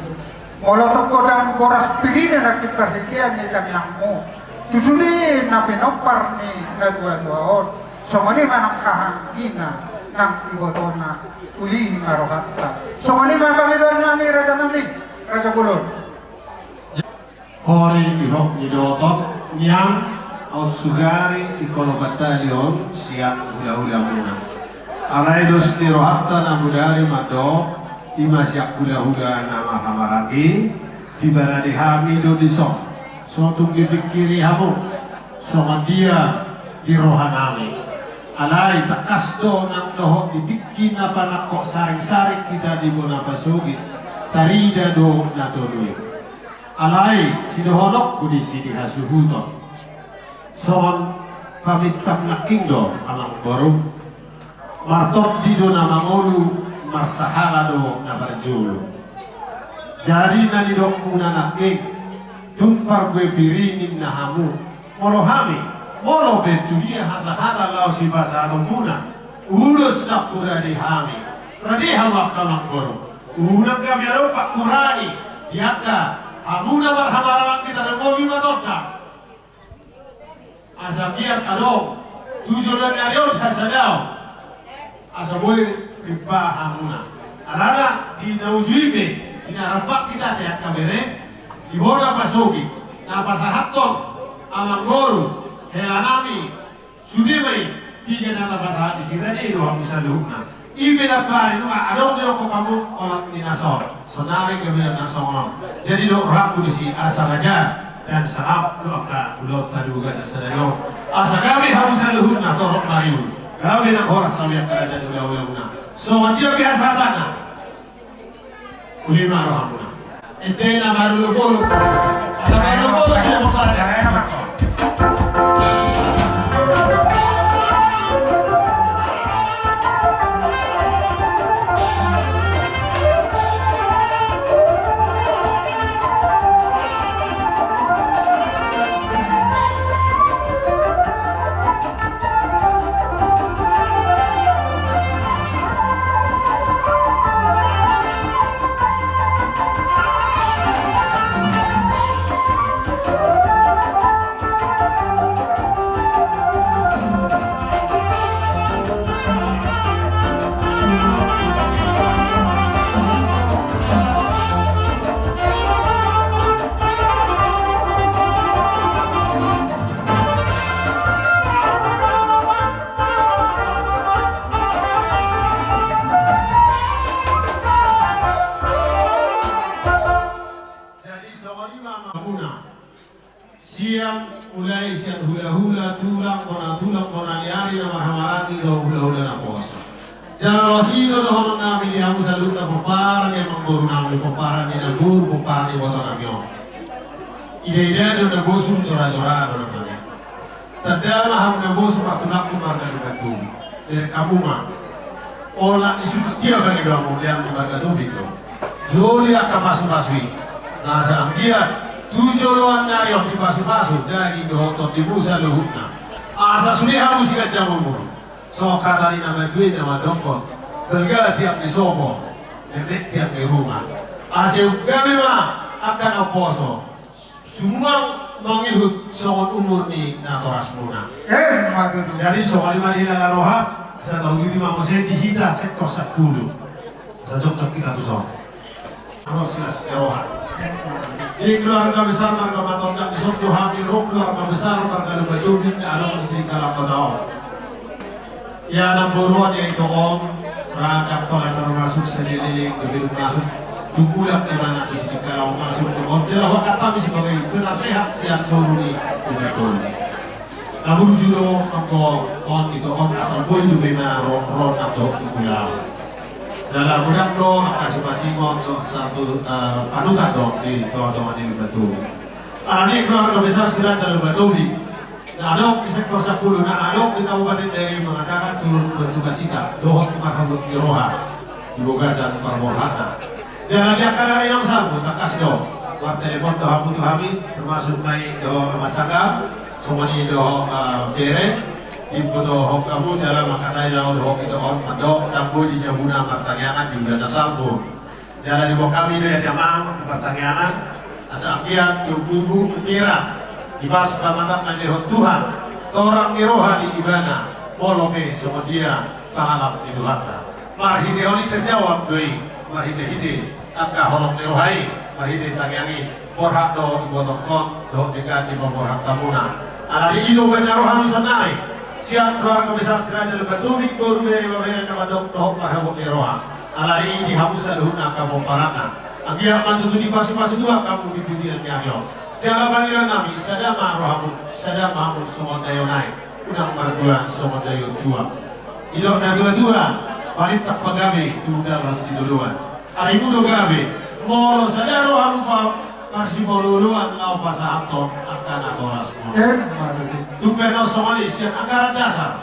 Molo tong godang boras pirina nangkin partingkian ni tangiangmu tu sude na pinompar ni na tuatua on, songon i ma nang hahaanggina nang ibotona, uli ma rohanta. Songon i ma pangidoannami, rajanami, raja bolon. Hori ihop ni dohot nian, aut sugari ingkon lobat tali on sian hulahulamuna. Alai dos ni rohanta na mudari mandok, i ma sian hulahula na marhahamaranggi, dibarani hami do dison. So tung dipingkiri hamu songon dia di rohanami. Alai tangkas do nang dohot di tingki na panangkok saringsaring hita di bona pasogit, tarida do na tolu i. Alai sidohononku disi di hasuhuton, songon pamintam nangkin do, Amangboru. Martondi do na mangolu, marsahala do na parjolo. Jadi na nidokmuna nangkin, tung parbue piri ninna hamu, molo hami, molo pe tu dia hasahalan laho sipasahatonmuna ulos na hurade hami, rade hamu angka Amangboru. Unang gabe adong pangkurangi di angka hamu na marhahamaranggi, tarlumobi ma tondang. Asa biar adong tu joloan ni ari on hasadaon, asa boi rimba hamuna. Alana di na uju i pe, di na rap hita di angka bere, di bona pasogit, na pasahathon Amangboru, helanami, sude ma i, piga na tapasahat disi, rade do hamu saluhutna. I pe na pari nunga adong didokkon hamu olat ni na son. Sonari gabe na songon on. Jadi do rohangku disi asa raja dan sangap do angka ulaonta di bagasan sadari on. Asa gabe hamu saluhutna torop maribur. Gabe nang horas hami angka raja ni hulahulamuna. Songon dia pe hasahatanna. Uli ma rohamuna. Ente na marolopolop. Asa marolopolop dia mopar. Jadi songon i ma hamuna. Sian, mulai sian hulahula, tulang, bona tulang, bona ni ari na marhahamaranggi dohot hulahula na poso. Jala laos i do dohononnami di hamu saluhutna pomparan ni amangborunami, pomparan ni namboru, pomparan ni ibotonami on. Idaida do na bosum, jorajora do na mane. Tanda ma hamu na bosum, ma tulangku marga Lumban Tobing. Bereng hamu ma. Olat ni suku dia bagi dua mulian marga Tobing do. Jolo angka pasupasu i. Na asa anggiat tu joloan ni ari on dipasupasu daging dohot tondimu saluhutna. Asa sude hamu siganjang umur. Songon hata ni na matua i na mandokkon, balga tiang ni sopo, pendek tiang ni ruma. Asa gabe ma angka na poso. Sumuang mangihut songon umur ni natorasmuna. Emma tutu. Jadi songon i ma di lala roha, asa taujui ma muse di hita sektor sampulu. Asa jokjok hita tu son. Ro silas ni roha. Di keluarga besar marga Matonjak di son tu hami ro keluarga besar marga Lumban Tobing na adong di Singkalang Kota on. Ia namboru on, ia ito on. Rada pola termasuk seliling lebih masuk. Dukulan di mana di sini kalau masuk ke hotel, wah, kata mi sebagai penasehat sian boru ni Lumban Tolu. Namun judo anggo on itu on asal boy du bena ro ro nato dukulan. Dalam budak do kasih pasingon so satu, eh, panutan do di tonga-tonga di Lumban Tolu. Alani keluarga besar Siraja Lumban Tolu. Na adong di sektor sampulu, na adong di Kabupaten Dairi mengatakan turut berduka cita dohot marhabot ni roha di bagasan parborhatna. Jala di angka ari na salpu tangkas do martelepon do hamu tu hami, termasuk ma i dohot Ama Sagam, songon i dohot, eh, bere, diboto hamu jala mangkatai laho dohot ito on mandok, ndang boi di jabuna martangiangan di bulan na salpu. Jala diboan hami do i, ate amang, di partangiangan, asa anggiat tumbubu ngira, dipas pamatang na nilehon Tuhan, torang ni roha di ibana, molo pe songon dia pangalap ni Tuhanta. Marhite on i terjawab do i, marhite-hite angka holong ni roha i, marhite tangiang i, borhat do ibotongkon dohot denggan di pamborhatamuna. Alani i do umbahen na ro hami sonari sian keluarga besar Siraja Lumban Tolu, boru, bere, ibebere na mandok dohot marhabot ni roha. Alani i di hamu saluhutna angka pomparanna, anggiat ma tutu dipasu-pasu Tuhan hamu di pujian ni ari on. Jala pangidoan nami, sada ma rohamu, sada ma hamu songon daion aek, unang mardua songon daion tuak. Didok na tua-tua, balintang pagabe tu dalan sidodoan. Arimu do gabe, molo sada rohamu pa marsipaolo-oloan laho pasahathon angka natorasmu. Eh, mari. Tung pe na songon i sian anggaran dasar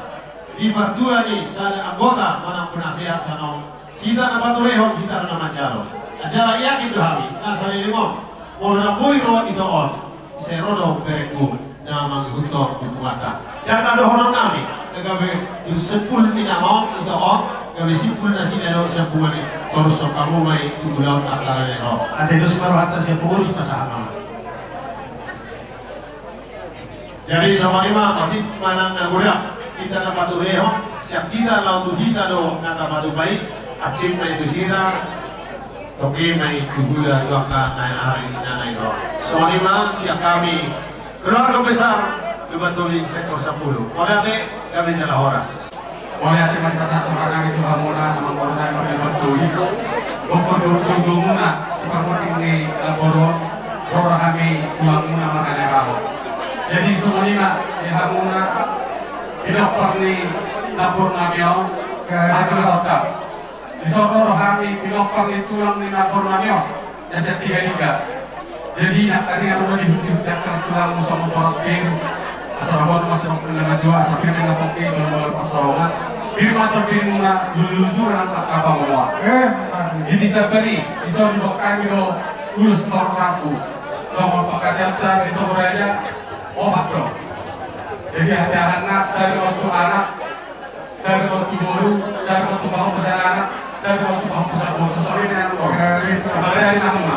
di partua ni sada anggota manang penasehat sian on, hita na paturehon, hita na manjalo. Jala yakin do hami na saleleng on, molo na boi ro ito on, sai ro do berengku na mangihuthon punguanta. Ndang na dohonon nami, na gabe simpul ni nama on ito on, gabe simpul nasida do sian punguan i, torus songon hamu ma i tu ulaon antara ni ro. Ate dos ma rohanta sian pengurus, pasahat ma. Jadi songon i ma, otik manang na godang hita na paturehon, sian hita laho tu hita do na tapatupa i, hansit ma i tu sira, tonggi ma i tu hula tu angka na ari na naeng ro. Songon i ma sian hami keluarga besar Lumban Tolu sektor sampulu. Mauliate, gabe jala horas. Mauliate ma di pasahat Tuhan nami tu hamuna, amang boru nami Lumban Tolu. Bongkon do ujung-ujungna di parmonding ni, eh, boru on, ro do hami tu hamuna marga Nababan. Jadi songon i ma di hamuna pinompar ni namboru nami on, hami ma tongka. Dison ro do hami pinompar ni tulang ni namboru nami on, na sian Tigahiga. Jadi nangkaningan ma dihut-ihut angka tulangmu songon boras beru. Asa ro ma songon pir na matua, asa pir na pongki, jolo-jolo pansalongan. Pir ma antong pirimuna, luju-luju ma nang angka pangomoan. Eh, di tiga bari, dison diboan hami do ulos torop rambu. Songon pangkataion di Toba Raja, opat do. Jadi hati-hati na, sada do tu anak, sada do tu boru, sada do tu pahompu sian anak, sada do tu pahompu sian boru. Songon i ma. Mauliate ma.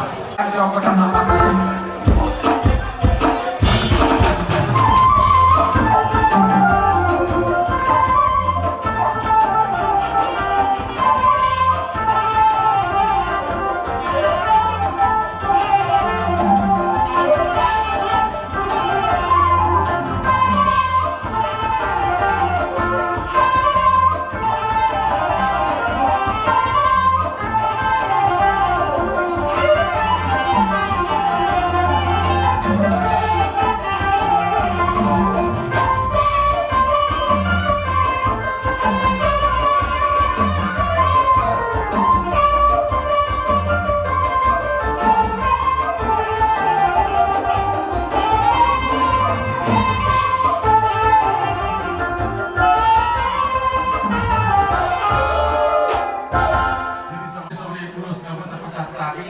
Jadi songon i ulos na boi tapasahat hami.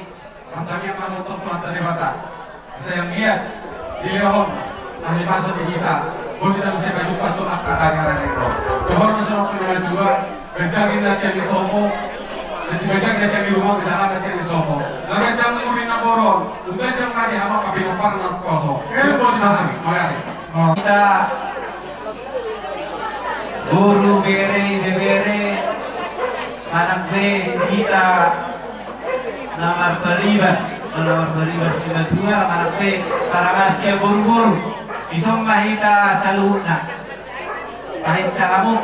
Martangiang ma hita tu Tuhanta Debata. Sai anggiat dilehon na hipas di hita, boi hita muse pajumpang tu angka ari-ari na naeng ro. Dohonon ma songon na matua, ganjang ninna tiang ni sopo, ganjang ninna tiang ni ruma, ganjang ninna tiang ni sopo. Na ganjang umur ni namboru on, ganjang ma di hamu angka pinompar na poso. Boti ma hami, mauliate. Hita boru, bere, ibebere, manang pe hita na marpariban, na marpariban simatua, manang pe paramasian boru-boru. Dison ma hita saluhutna. Pahinsa hamu.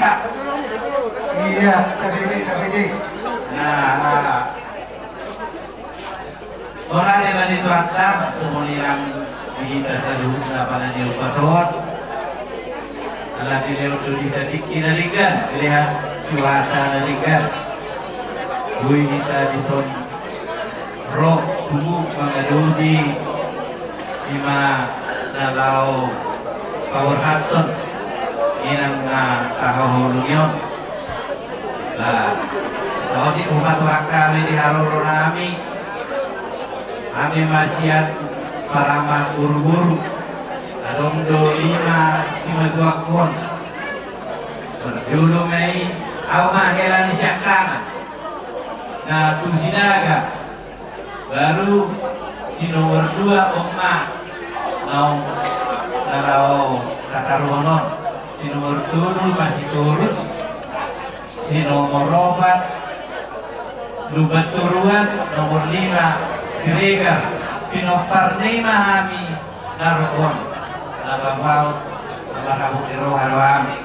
Iya, tadi, tadi. Nah, nah. Ora de mani tu antar, sumuni nang di hita saluhutna pala ni upason. Ala dilehon do di hita tingki na denggan, dilehon suasa na denggan. Boi hita dison ro tubu mangadopi ima na laho paborhathon inang na tahaholongi on. Nah, saotik hupatorang hami di haroro nami, hami ma sian parama boruboru, adong do lima simatuangkon. Parjolo ma i, au ma hela ni siangkangan na tu Sinaga. Baru si nomor dua on ma naung na laho tataruhon on. Si nomor tolu ma Sitorus. Si nomor opat Lumban Toruan. Nomor lima Siregar. Pinompar ni ma hami na ro on. Na bamuaon na marhabot ni roha do hami.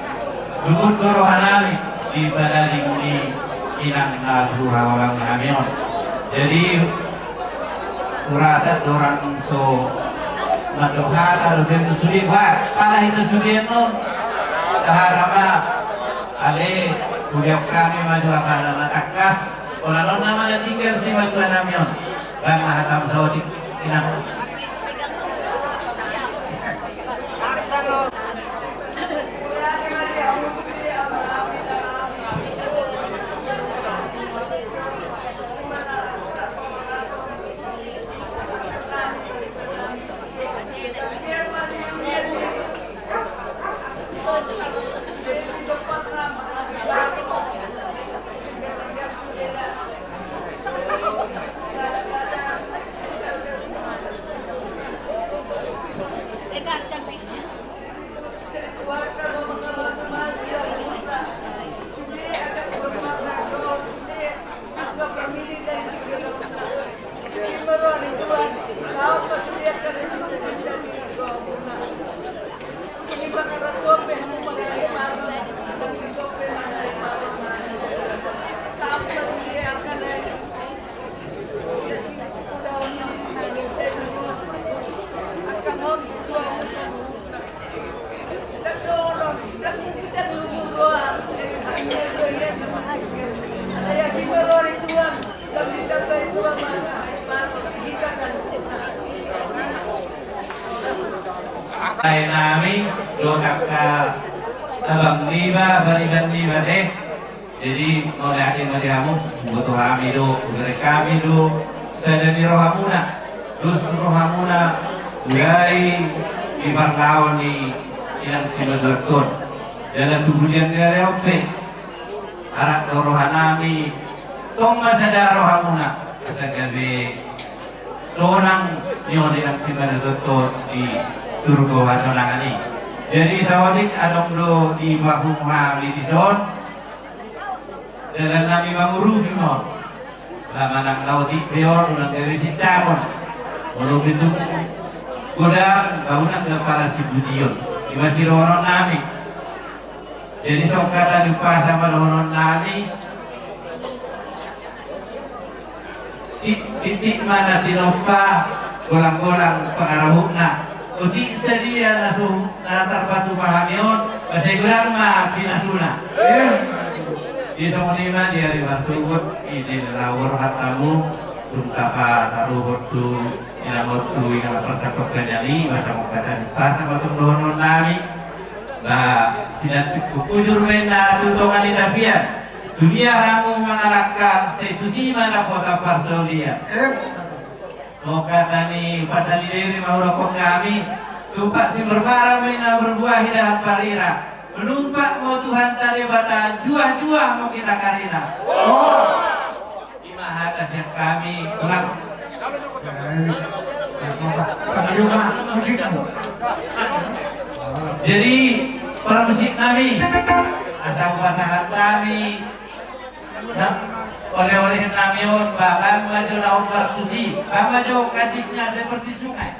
Lungun do roha nami di padalan ni inang na tu haholongan nami on. Jadi hurasa dorang so mandok hata do ben sude ba pala hita sude non. Taharap ma ale kuliah kami maju apa na tangkas. Ora non nama na tinggal si maju nami on. Bang ma hatam saotik inang. Ai nami do angka abang niba, pariban niba te. Jadi mauliate ma di hamu, huboto hami do, hubereng hami do sada ni rohamuna, dos rohamuna mulai di parlao ni inang simatuangkon. Jala tu bulan ni ari on pe, arap do roha nami, tong ma sada rohamuna asa gabe sonang ni on inang simatuangkon di surgo hasonangan i. Jadi saotik adong do dipapungu hami dison. Dalan nami mangurupi ma on. Ba manang na otik pe on unang gabe sincagon. Molo pe tung godang ba unang gabe pala sipujion. Ima sidohonon nami. Jadi songon hata ni umpasa ma dohonon nami. Ti-, titik ma na tinompa, golang-golang pangarahutna. Otik sadia na so, na tarpatupa hami on, ba sai godang ma pinasuna. Di songon i ma di ari marsogot, i di na laho borhat hamu, tung tapa taruhon tu inang on tu inang parsatongkan nami, ba songon hata ni umpasa ma tung dohonon nami. Ba pinantikkon hujur ma inna tu tonga ni tapian. Tudia hamu mangalangka, sai tusi ma dapotan parsaulian. Songon hata ni umpasa ni Dede ma hudokhon hami, tumpak si marmara ma inna marbuah indahan parira. Manumpak ma Tuhanta Debata, juah-juah ma hita karina. Ima hata sian hami, Tulang. Jadi parmusik nami, asa hupasahat hami, nah, oleh-oleh nami on, ba bang ma jo na hombar tusi, bang ma jo kasihnya seperti sungai.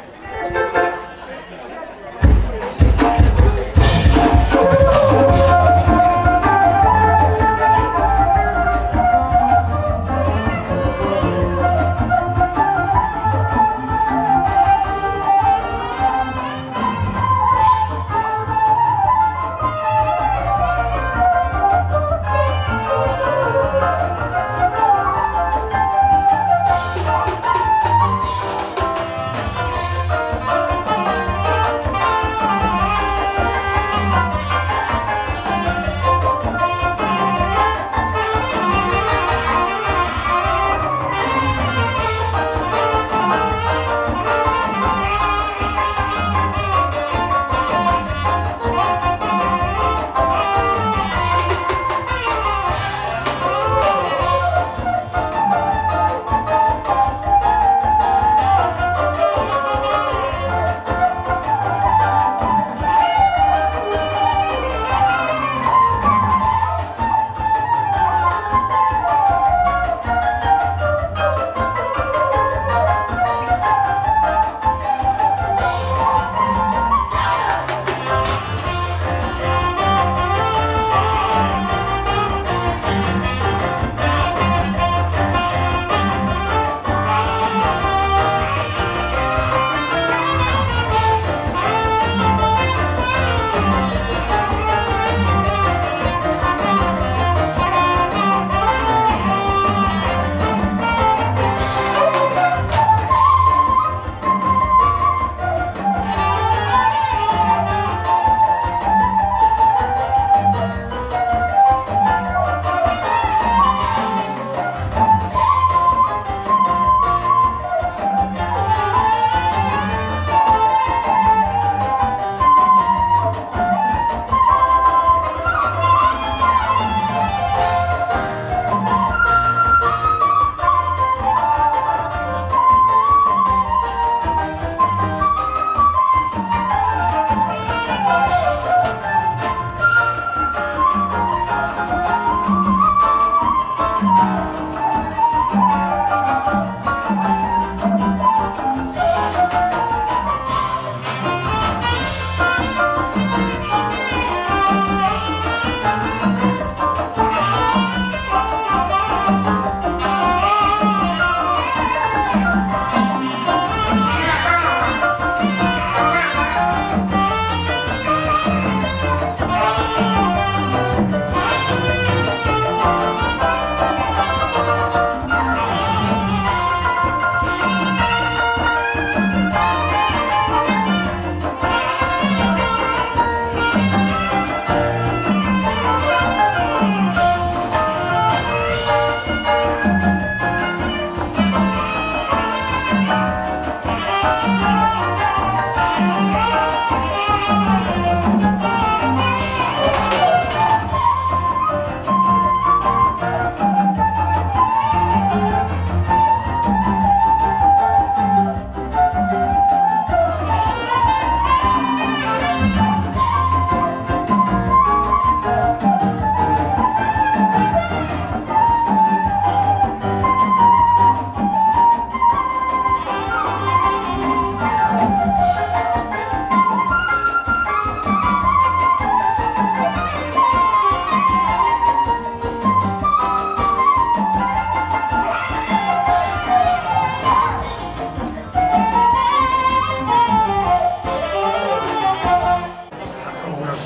Uras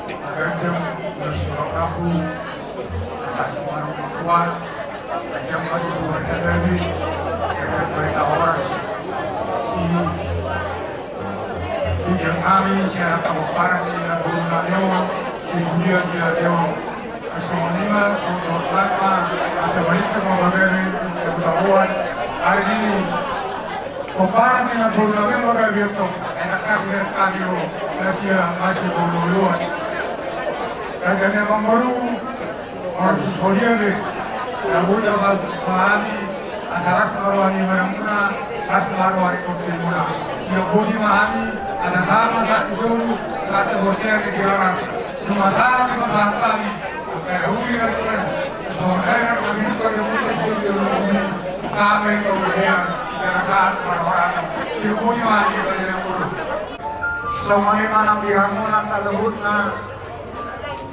na ganjang, uras na rambu, asa simarunga tuan, ganjang ma tutu marga David, ganjang barita horas. Si, di jang nami, sian angka pomparan ni namboru nami on, di dunia ni ari on. Songon i ma, songon i ma, asa marintip ma bagas ni, di taboan, ari ni, pomparan ni namboru nami on bagas ni on, enak kasih dari kami lo, na sia masih bolu-boluan. Raja ni amangboru, orang Solia be, na bolu ma hami, asa las ma roha ni badanmuna, las ma roha ni portianmuna. Sidok boti ma hami, asa sahat ma sahat ni solu, sahat ni portian ni Tigaras. Nunga sahat, nunga sahat hami. Angka na uli na tuan. Songon i nang hami tuan na muda solu di ulu hami. Hami tuan dia. Angka na sahat, para-para. Sidok boti ma hami, para-para. Songon i ma nang di hamuna saluhutna.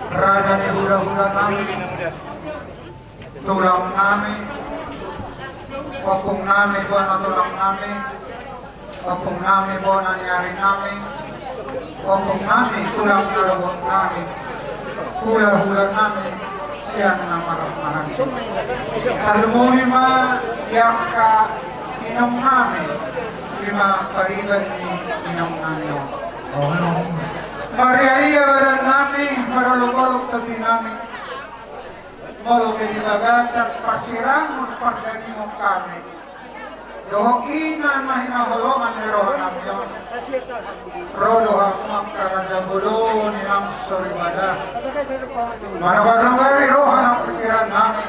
Raja ni hula-hula nami. Tulang nami, ompung nami, bona tulang nami, ompung nami, bona ni ari nami, ompung nami, tulang na rorobot nami, hula-hula nami, sian na marhahamaranggi. Tarlumobi ma di angka inong nami, i ma pariban ni inong nami on. Marria-ria badan nami, marolop-olop tondi nami. Molo pe di bagasan parsirangon pardagingon hami, dohot ina na hinaholongan ni roha nami on, ro do hamu angka raja bolon inang soripada. Manobar-nobari roha nang pikiran nami,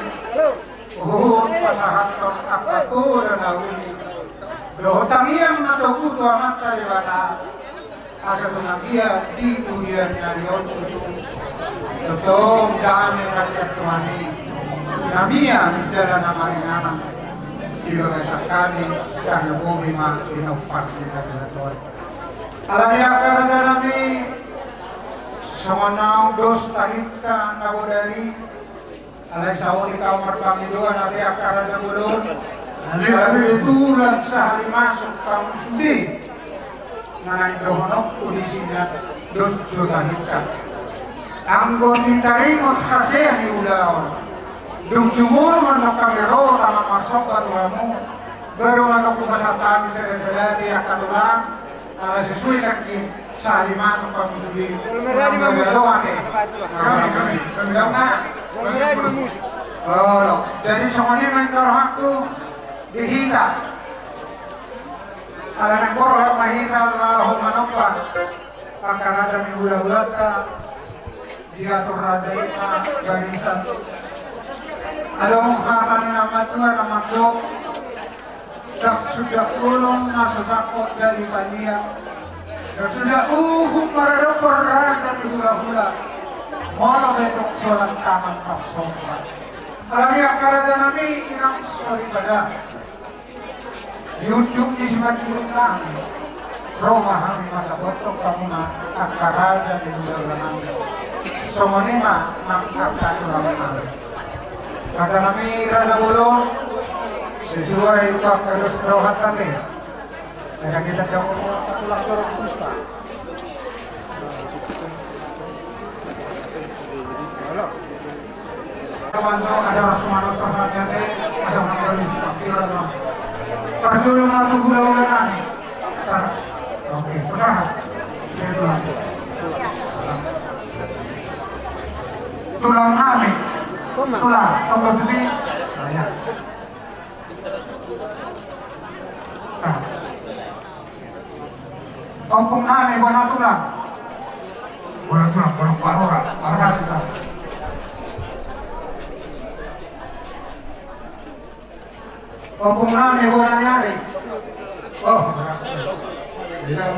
huhut pasahathon angka poda na uli dohot tangiang na togu tu Amanta Debata. Asa tung na dia di pudian ni ari on tutu, tongtong dame na sian Tuhan i, na mian jala na maringanan di bagasan hami, tarlumobi ma di nompar ni na tuatua. Alani i angka raja nami, songon naung dos tahinta na bodari, alai saotik ahu marpangidoan ate angka raja bolon. Alai, alai tulang sahali masuk pamusudi. Na naeng dohononku di si na dos do tahinta. Anggo ditaringot hasea ni ulaon, dung jumolo mandok hami ro tangan marsomba tu hamu, baru mandok hupasahat hami sada-sada di angka tulang. Ala susuikan di sahali masuk pamusudi. Kami, kami, kami. Dong na. Olo. Jadi songon i ma inna rohangku di hita. Ala naeng borhat ma hita laho manomba angka raja ni hula-hulanta. Diatur raja i ma barisan. Adong hata ni na matua na mandok. Ndang suda holong na so sangkot dali palia. Ndang suda uhum maradophon raja ni hula-hula. Molo betok holan tangan marsomba. Alani angka raja nami, inang soripada. Di unduk ni simanjujung nami, ro ma hami mandapothon hamuna angka raja ni hulahula nami. Songon i ma nang angka tulang nami. Raja nami, raja bolon, sesuai tu angka dos rohanta te. Ada kita dong, satu lapor kita. Ada langsung anak sahabat, asal nama kami si Pak Tira, Bang. Parjolo ma tu hulahula nami. Oke, pasahat. Saya tulang. Tulang nami. Tulang, tunggu tu si. Nah, ya. Nah. Ompung nami, bona tulang. Bona tulang, bona parora. Parhata. Ompung nami, bona ni ari. Oh. Tidak.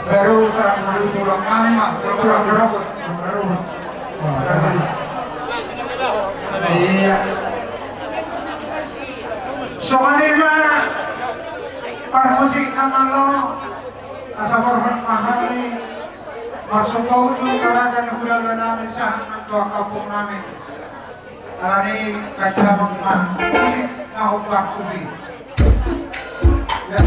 Baru sa-, baru tulang nami ma, tulang, tulang, tulang. Baru. Iya. Songon i ma parmusik na malo, asa borhat ma hami, marsumpah uju tu raja ni hulahula nami, sahat nang tu angka ompung nami. Alani kacamang ma musik na hombar tusi. Ya.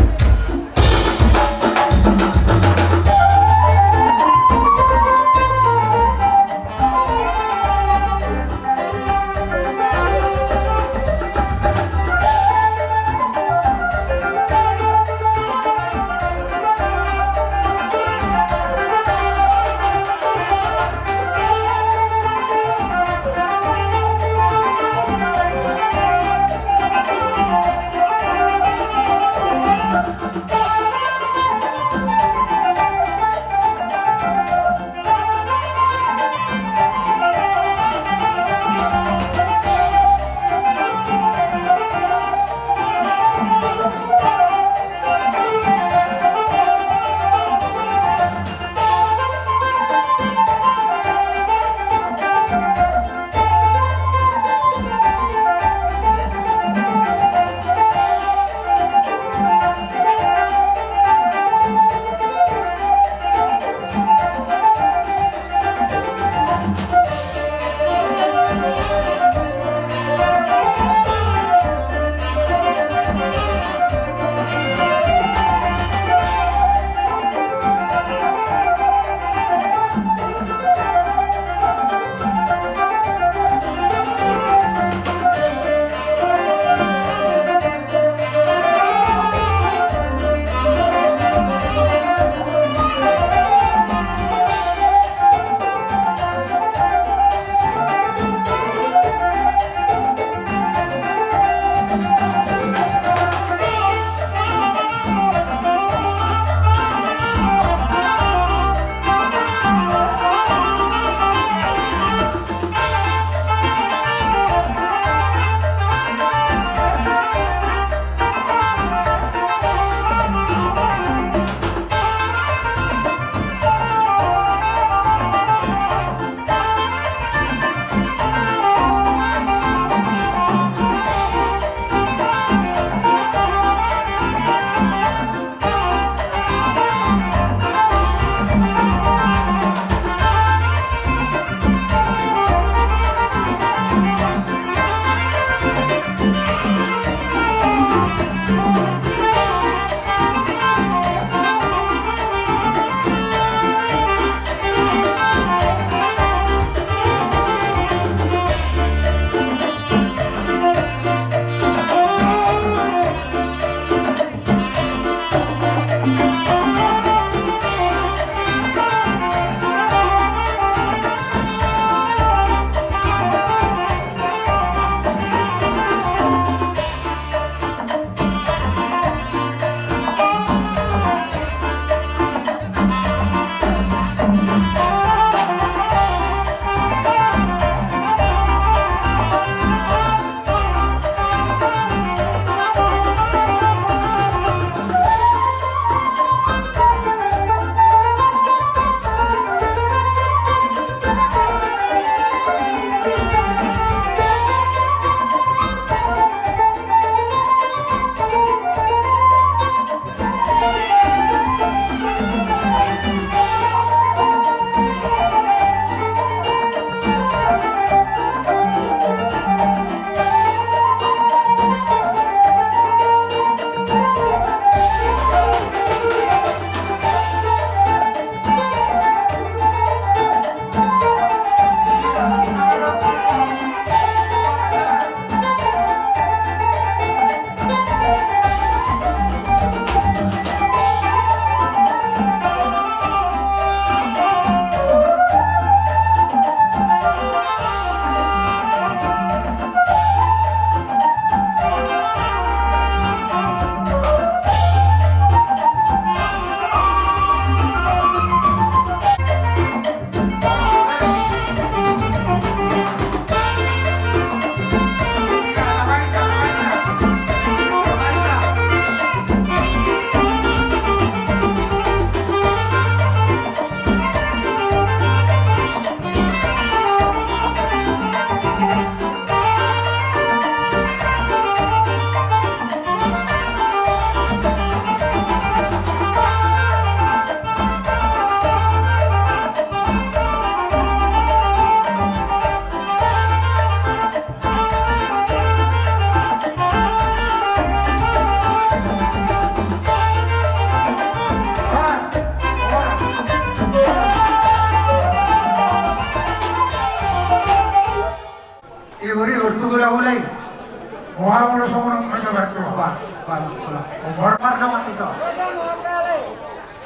Kamu lo songon on kerja baik tuh. Wah, wah, wah. Umur. Pardon, Tito.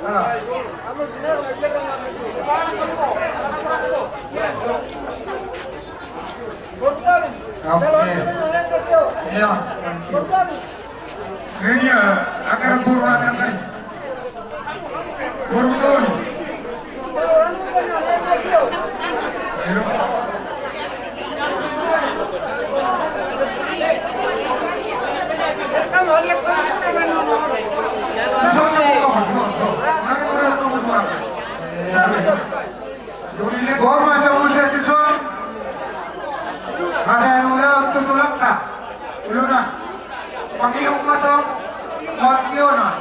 Halo. Oke. Iya, thank you. Ini ya, akan burung akan tadi. Boru Tony. Boha ma, muse tuson. Asa ulaon tu tulangta. Uluna. Pangihut ma tong. Mangihut ma.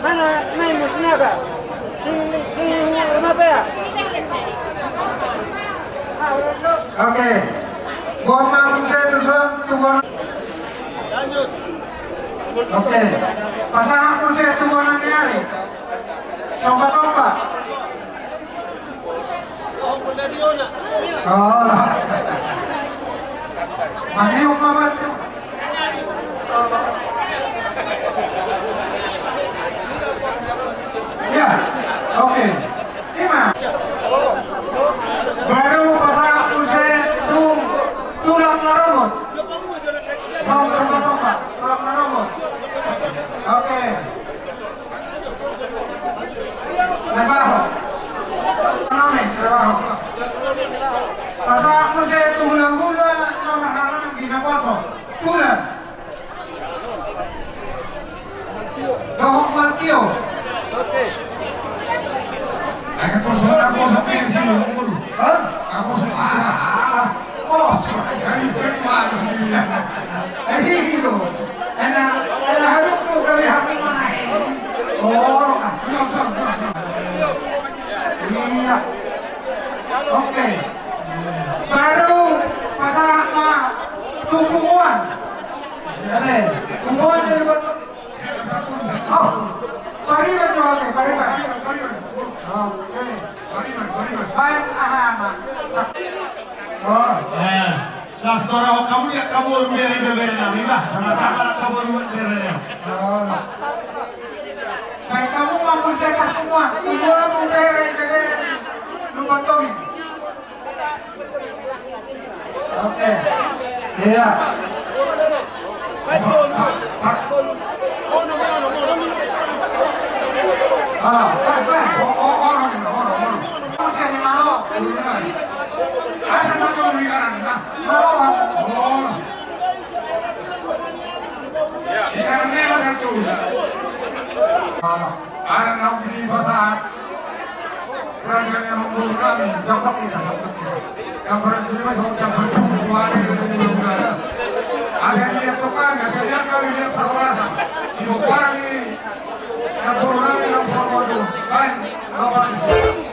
Mana naeng musnaga? Sing, sing, rumah apa ya? Oke. Gua manggung saya tuh, so, tuh gua. Oke. Pasangan pun saya tuh gua nanti hari. Somba-somba. Oh. Mangihut ma berarti. Ya, oke. Ima. Baru pasangan muse tu tulang na robot. Tong somba-somba, tulang na robot. Oke. Lebaho. Nami, lebaho. Pasangan muse tu hula-hula na marhaha di naposo. Tulang. Dohot martio. Oke. Aku sudah kosong isi umur. Hah? Aku sudah. Oh, dari berjuang. Eh, itu. Enak, enak haduk tuh kali haduk mana? Oh, iya. Oke. Baru pasangan ma tu punguan. Punguan dari. Oh, pariban jo, oke, pariban. Oke. Baen aha, Mak? Oh. Eh, las dora hamu dia, hamu bere-bere nami, bah. Sama-sama hamu bere-bere. Oh. Baen hamu ma muse tu punguan. Punguan bere-bere. Lupa tomi. Oke. Iya. Ah, baik, baik. Oh, oh, oh, oh, oh, oh. Kamu sini malo. Asal mau kamu di kanan, nah. Malo, Bang. Oh. Di kanan ini, Mas, satu. Malo. Anak naung di pasar. Raja ni amang boru nami. Cakep ni, cakep. Gambaran ni, Mas, cakep. Asa dia tukang, asa dia kawin, dia parhorasan. Di boru nami, amang boru nami, nang parhorasan. Baik, baik.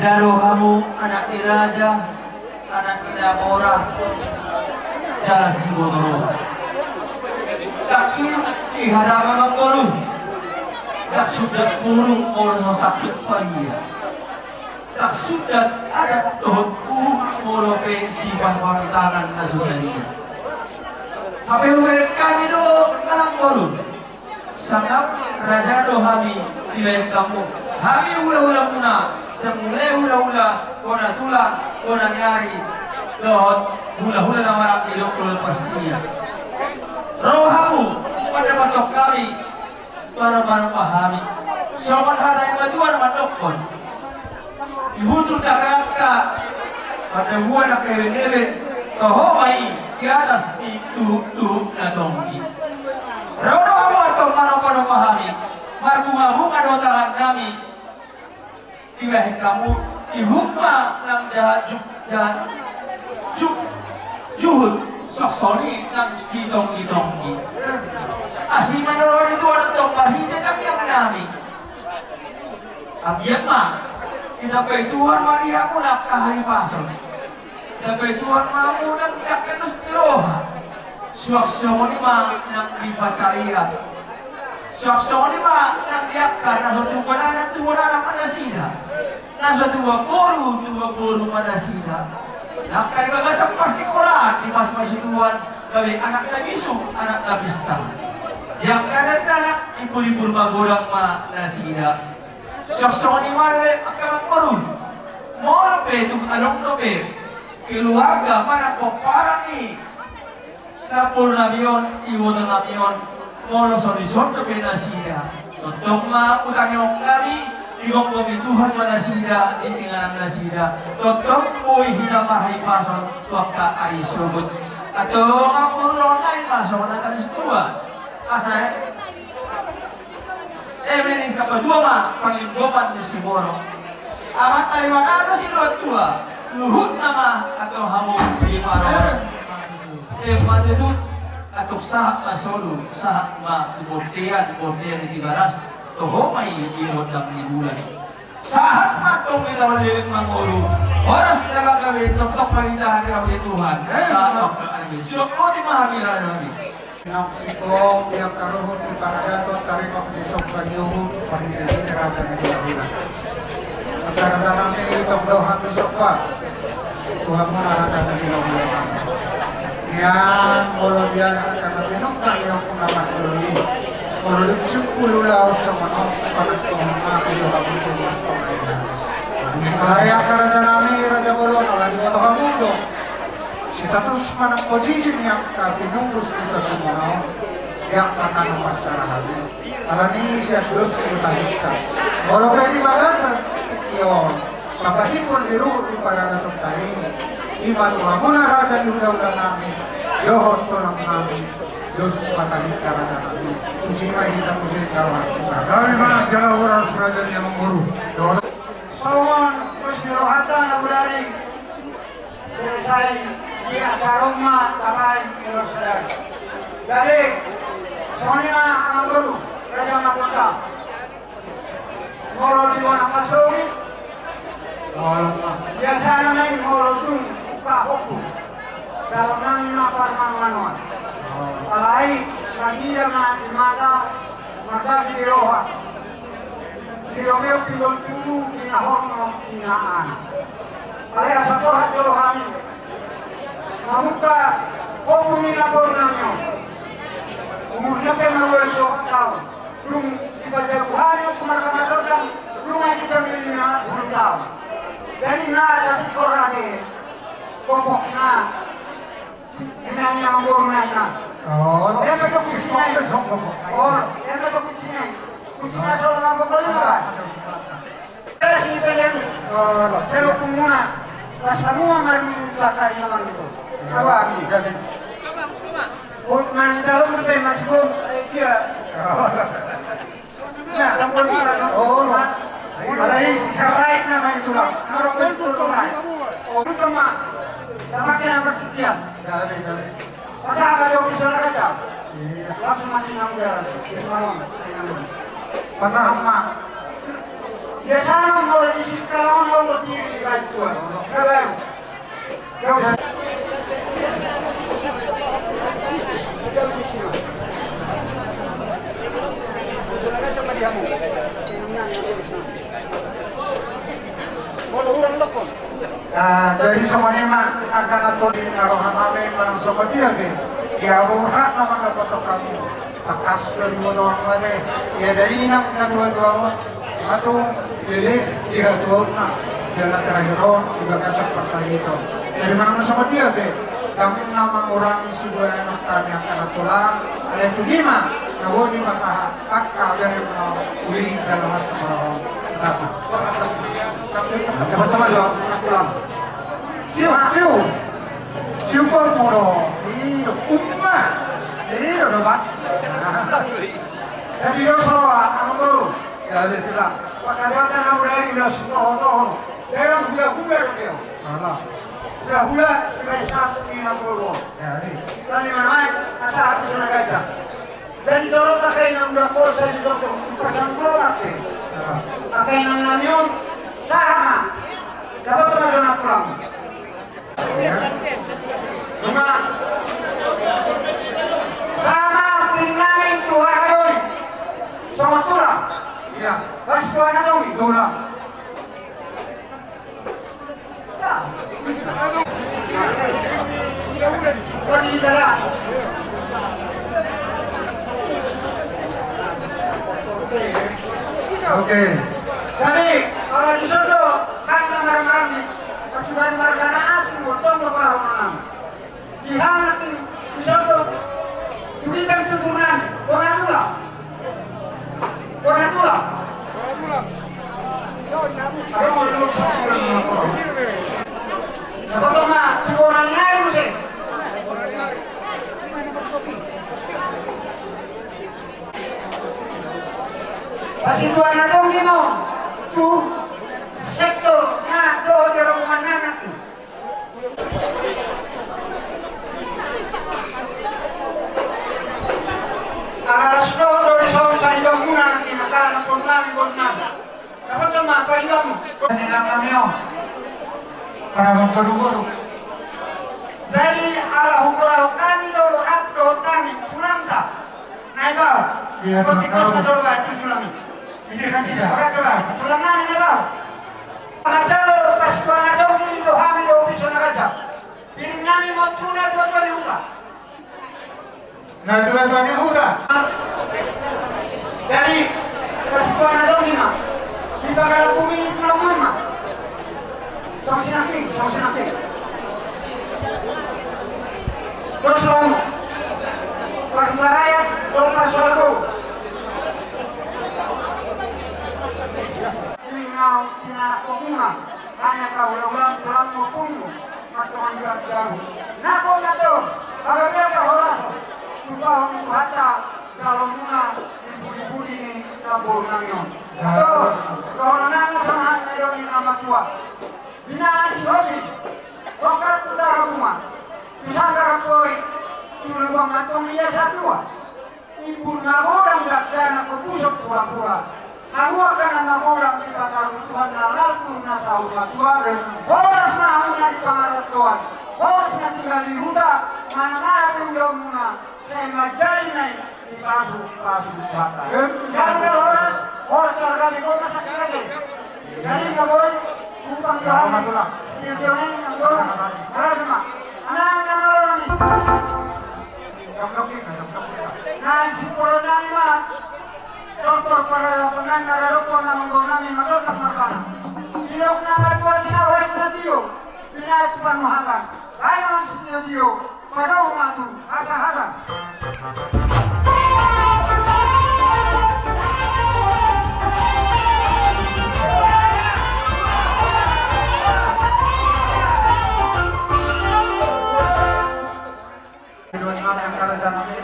Ia do hamu anak ni raja, anak ni namora, jala siboto roha. Dang i, di hata amangboru, dang sundat burung molo so sangkut palia. Dang sundat adat dohot uhum molo pe sipahangitangan na so sadia. Hape hubereng hami do, amangboru. Sangap raja do hami dibahen hamu. Hami hulahulamuna, sai mulai hulahula bona tulang, bona ni ari, dohot hulahula na maranggi dohot hulahula parsia. Ro hamu mandapothon hami, manompanompa hami. Songon hata ni natuatua na mandokkon: Ihutur angka, madabuan angka ebeneben, toho ma i di atas ni tuhuktuhuk na tonggi. Ro do hamu antong manompanompa hami, marbungabunga do tangan nami dibahen hamu, ihut ma nang jahat ju-, jahat ju-, juhut, suang songon i nang sitonggitonggi. Asi ma na ro di Tuhan antong marhite tangiang nami. Anggiat ma ditambai Tuhan ma di hamu angka hahipason. Ditambai Tuhan ma hamu nang di angka dos ni roha. Suang songon i ma nang di pansarian. Suang songon i ma nang di angka na so tubuan anak, tubuan anak ma nasida. Na so tubuan boru, tubuan boru ma nasida. Nang angka di bagasan parsikolaan, dipasupasu Tuhan gabe anak na bisuk, anak na pistar. Di angka dakdanak, imburimbur magodang ma nasida. Suang songon i ma dope angka amangboru. Molo pe tung adong dope keluarga manang pomparan ni namboru nami on, iboto nami on, molo so dison dope nasida, tongtong ma hutangihon hami, digomgomi Tuhan ma nasida di inganan nasida, tongtong boi hita marhahipason tu angka ari sogot. Antong amangboru, dohonon nami ma songon hata ni situa. Asa, eh? Eme ni sapatua ma pangidopan ni siborok. Amanta Debata do sidohot tua, luhutna ma antong hamu diparoha. Eme tutu, antong sahat ma solu, sahat ma tu bontean, bontean ni Tigaras, toho ma i di rondang ni bulan. Sahat ma antong hita on leleng mangolu. Horas ma hita gabe, tongtong ma hita hadirin ni Tuhan. Sahat ma antong hami. Sidok boti ma hami, raja nami. Nang singkop di angka ruhut ni paradaton, taringot di somba ni uhum, marhitehite raja ni hulahula. Angka raja nami, tongtong do hami somba tu hamuna raja ni hulahula. Nian molo biasa angka na pinungka ni ompu na mandoli, molo dung simpulu laos songon on, panantong ma i do hamu songon on. Alai angka raja nami, raja bolon, ala diboto hamu do. Sitatus manang posisi ni angka pinungkus ni tatimuna on, di angka na marsara hami. Alani sian dos ni tarinta. Molo pe di bagasan tingki on, tapasimpul di ruhut ni paradatonta i, ima tu hamuna raja ni hulahula nami, dohot tulang nami, dos ma tarinta raja nami. Tusi ma hita muse jalo hami. Hami ma jala horas raja ni amangboru. Dohot. Songon dos ni rohanta na bodari. Selesai di acara on ma tabaen di luar sadari. Jadi, songon i ma amangboru, raja margonta. Molo di bona pasogit, biasana ma i molo tung buka hopu. Dalam nami ma parmanoanoan. Alai, marnida ma di mata, mardapi di roha. Di robeon pinggan tubu, di na horno, di na anak. Alai asa borhat jolo hami. Mamungka hopu ni namboru nami on. Umurna pe na ualu dua taon. Dung dipajabu hami tu marga Madondang, dung ai hita lima pulu taon. Jadi na tasingkor ate. Pokokna. Inang yang boru nai na. Oh, dia kata kucing nai. Oh, dia kata kucing nai. Kucing nai solo mambo kali na. Terus ni pelen. Oh, selo punguna. Pas semua main bakar nama gitu. Apa ni? Oh, main dalam lebih masuk. Eh, dia. Nah, tampil di sana. Oh, alai si Sarai nama itu lah. Nama itu tuh lah. Oh, itu mah. Sama kena bersekian. Masa ada jauh bisa lagi jauh? Iya. Langsung mati enam belas. Di semalam. Masa sama. Biasana molo di Singkalangan on do pir di bantuan. Gabe. Gabe. Molo urang dokon. Ah, jadi songon i ma angka na tolu na roha nami manang songon dia be. Ia roha na mandapothon hami. Tangkas do diboto hamu ate. Ia da inang na dua-dua on. Atung, jadi di hatuaonna. Jala terakhir on di bagasan parsahit on. Jadi manang na songon dia be. Hami na mangurangi sibuanon hami angka na tulang. Alai tu dia ma na boi dipasahat. Angka bere muna uli jala marsumorang. Dapat sama jo, mas tulang. Siu, siu. Siu pol moro. Iyo, umma. Iyo, dobat. Jadi dosa, ambo. Ya, betul lah. Pakajatan ambo lagi, udah toho-toho. Dalam hula-hula, dia. Alah. Hula-hula, sebaik satu di Nampolo. Ya, ini. Kami mana, asa aku sana gajah. Jadi tolong pakai nang udah korsa di toko, pasang kolak deh. Pakai nang namion, sama. Dapat teman-teman tulang. Cuma sama, piring nami tu haha doi. Sama tulang. Iya. Pas tuan atau tulang. Oke. Jadi, kalau di sono, kan marhahamaranggi, pas juga marga na asing, buat tong, buat orang-orang. Di hami, di soto, tu bintang tu turunan, bona tulang. Bona tulang. Aduh, aduh, aduh. Apa tuh, Mak? Si bona ngai, muse. Pas itu anak dong, Bimo. Tu sektor, na, do, di rombongan anak tu. Ala las do, do di son, paribangunan, di nakal, na pon nami, pon nami. Dapat ma, paribangun. Ini nang nami, o. Para mangkoru-koru. Jadi, ala hugora hami do, rap do, hami, tulangta. Nai bao. Iya, koti kos motor ba, itu tulang i. Ini kan sida. Ora tulang, tulang nai, nai bao. Manjalo pas tuan na jong i do hami do bisa na raja. Piring nami ma tu na tua-tua ni huta. Na tua-tua ni huta. Jadi, pas tuan na jong i ma. Di panggalan bumi ni tulang ma. Tong sinaping, tong sinaping. Terus om, parhurayat, dong parsolaku. Tinggal tinanak komuna, hanya kau ulang-ulang tulang maupun martongan jual jago. Nako nato, kalau dia dah horas, tupahon itu hata, kalau muna, di budi-budi ni, kampung nangyo. Nato, kalau nang sama hati dong ni nama tua. Binaan si Hobi, tongkat utara bunga, tu sanggar ampori, tu lubang antong ia satua. Ibu na godang dakdanak ko pusok pura-pura. Hamu angka na magodang di pataru Tuhan na ratu na saur matua. Horas ma hamu na di pangarantoan. Horas na tinggal di huta, mana mana pe ulaonmuna. Sai manjadi nai di pasu-pasu Tuhanta. Em. Gabe horas, horas keluarga ni kau masa kira deh. Jadi nggak boleh kupang doang. Selamat ulang. Setiap tahun ini nggak boleh. Selamat ulang. Horas ma. Anak-anak nami. Dok, dok, dok, dok, dok. Nah, di sekolah nami ma. Doktor para doktor nami, para doktor nami, doktor nami, ma doktor margana. Di dokter nami tua, di dokter nami tua. Di dokter nami tua. Ayo, Sitio Jio, padao ma tu hasahatan.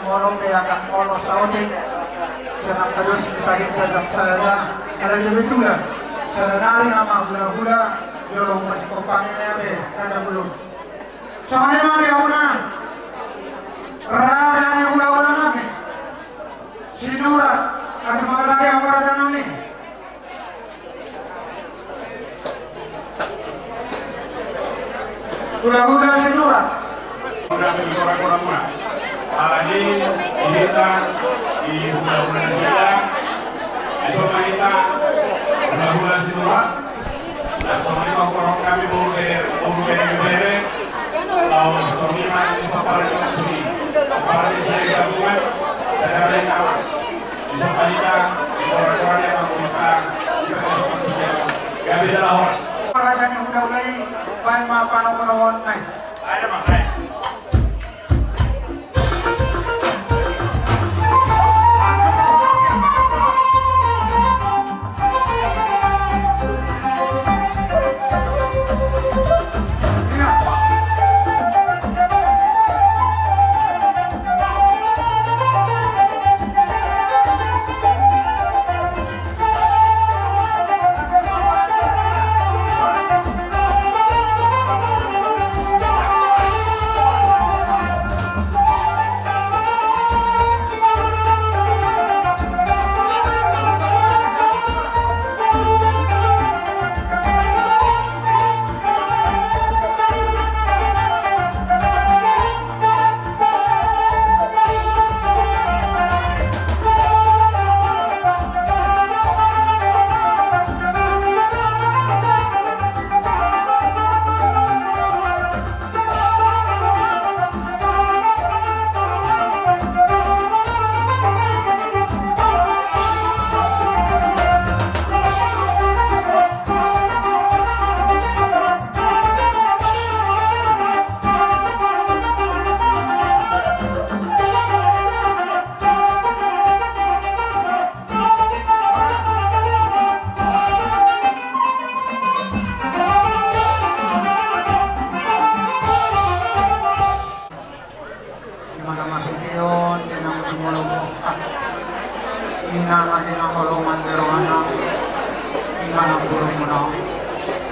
Molo pe angka olo saotik, sian angka dos di taging jajak saja, ala kebetulan, sadanari nama hula-hula, di olo masih kompani nebe, kada belum. Songon i ma di hamuna, raja ni hula-hula nami. Sinurat, asa mangalari hamu raja nami. Hulahula Sinurat. Udah bagi korak-korak muna. Alani, di hita, di hulahula Sinurat. Di soma hita, hulahula Sinurat. Nah, songon i ma huhorong hami boru bere, boru bere, bere. Laos songon i ma di paparan ni hami, paparan ni Sinurat Sabungan. Sada bere nama. Di soma hita, di korak-korak ni amang hita, di pakai sopan hita. Gabe jala horas. Parajani hulahula i, baen ma panongon-ongonan. Ima na marhitehon di naung jumolo bohak, ima na di na holongan ni rohana, ima na burung menong.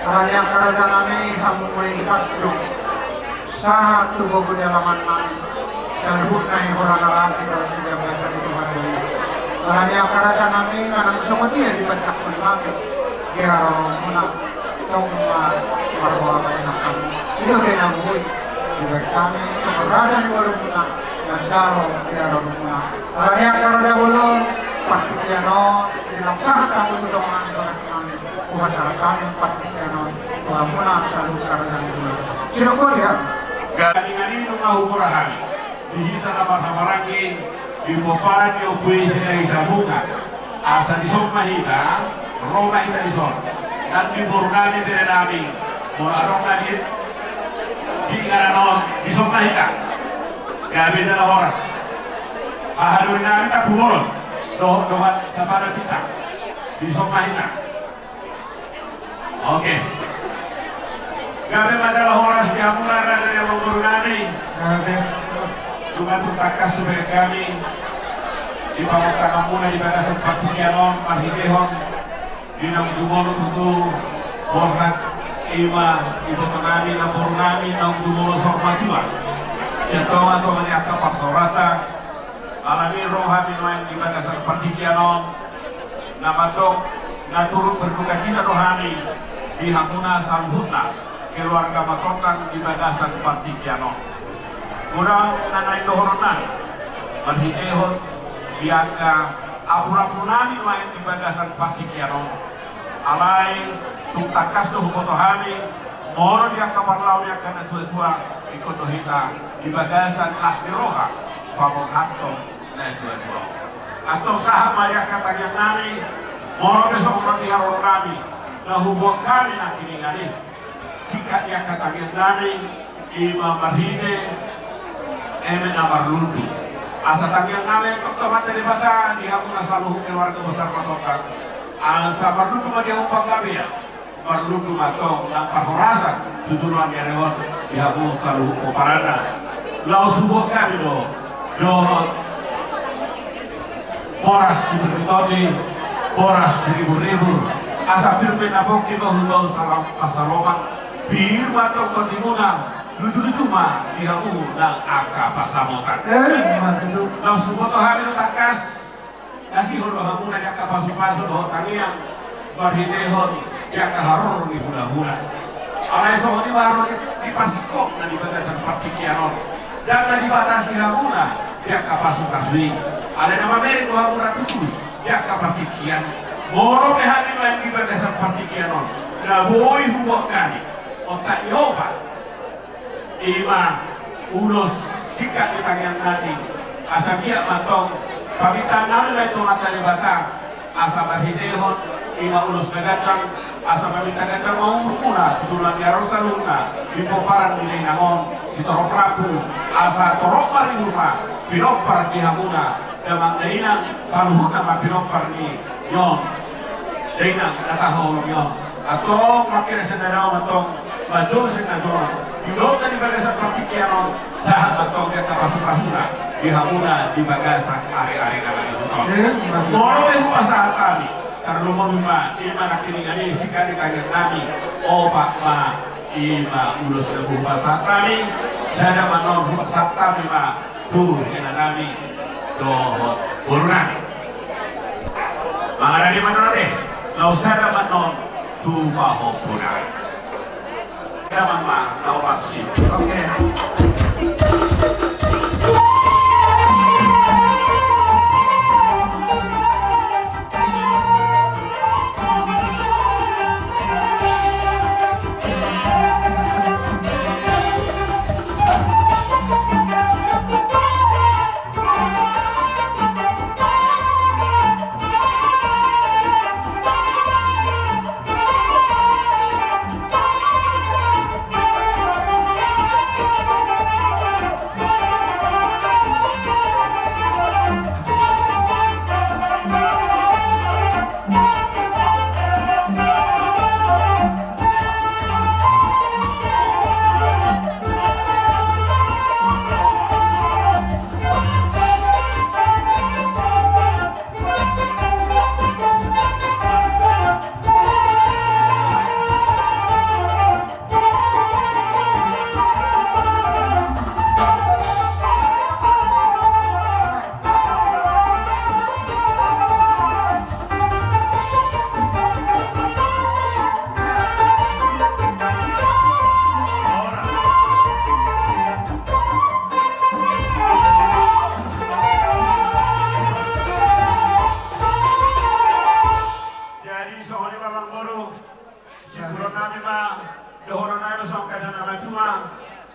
Alani angka raja nami, hamu ma i pas do sahat tu gogo ni alaman nami. Saluhutna i holan na laos i do di jabasa ni Tuhan do i. Alani angka raja nami, manang songon dia di pancakon nami, di haroromuna. Tong ma marboa baenon hami. Ito pe na boi dibaen hami songon raja ni borumuna, manjalo di haroromuna. Alani angka raja bolon, partingkian on di na sahat hamu tu tonga ni bagas nami, hupasahat hami partingkian on tu hamuna saluhut angka raja ni borumuna. Sidok boti hami. Gabe nunga huhorong hami. Di hita na marhahamaranggi, di pomparan ni Ompu i Silahisabungan. Asa dison ma hita, ro ma hita dison. Nang di boru nami, bere nami, molo adong na di, di inganan on, dison ma hita. Gabe jala horas. Haha doli nami Tampubolon. Dohot dongan sapada hita. Dison ma hita. Oke. Gabe ma jala horas di hamuna raja ni amangboru nami. Gabe. Nunga tung tangkas hubereng hami di panguntanganmuna di bagasan partingkian on marhitehon di naung jumolo tutu borhat, ima iboto nami, namboru nami naung jumolo saur matua sian tongatonga ni angka parsaoranta. Alani ro hami nuaeng di bagasan partingkian on na mandok na turut berduka cita do hami di hamuna saluhutna keluarga Matondang di bagasan partingkian on. Godang na naeng dohonon nami marhitehon di angka aburabur nami nuaeng di bagasan partingkian on. Alai tung tangkas do huboto hami, molo di angka parlao ni angka natuatua, ingkon do hita di bagasan las ni roha paborhathon natuatua. Antong sahat ma di angka tangiang nami, molo pe songon on di haroro nami na huboan hami nangkiningan i. Singkat ni angka tangiang nami, ima marhite eme na marlundu. Asa tangiang nami antong tu Amanta Debata di hamuna saluhut keluarga besar Matondang. Asa marlundu ma di hamu panggabean, marlundu ma antong nang parhorasan tu joloan ni ari on di hamu saluhut pomparanna. Laos huboan hami do dohot boras sipir ni tondi, boras siribur-ribur, asa pir pe na pongki ma hubahen salam pansamotan, pir ma antong tondimuna, luju-luju ma di hamu nang angka pansamotan. Eh, ima tutu. Laos huboto hami do tangkas, na sihol do hamuna di angka pasupasu dohot tangiang marhitehon di angka haroro ni hulahula. Alai songon i ma ro di, di pasingkop na di bagasan partingkian on. Ndang na dibatasi hamuna di angka pasupasu i. Alai na mamereng do hamuna tutu di angka partingkian. Molo pe hami maen di bagasan partingkian on, na boi huboan hami. Ontak ni opat. Ima ulos singkat ni tangiang nami. Asa giat ma antong pamintaan nami ma i tu Amanta Debata. Asa marhitehon ima ulos na ganjang, asa maminta ganjang ma umurmuna tu tulang ni ari on saluhutna, di pomparan ni dainang on, sitorop rambu, asa torop maribur ma pinompar ni hamuna, damang dainang, saluhutna ma pinompar ni on. Dainang na tahaholongi on. Antong mangkira sian na daong antong, manjou sian na jonok. Di ulaonta di bagasan partingkian on, sahat ma antong di angka pasupasuna di hamuna di bagasan ariari na mangihut on. Molo pe hupasahat hami, tarlumobi ma ima nangkiningan i singkat ni tangiang nami, opat ma ima ulos na hupasahat hami. Sada ma annon hupasahat hami ma tu inanami dohot borunami. Mangarade ma annon ate, laos sada ma annon tu pahompuna. Damang ma na opat si. Oke. Jadi songon i ma amangboru. Simbur nami ma dohonon nami songon hata ni natuatua,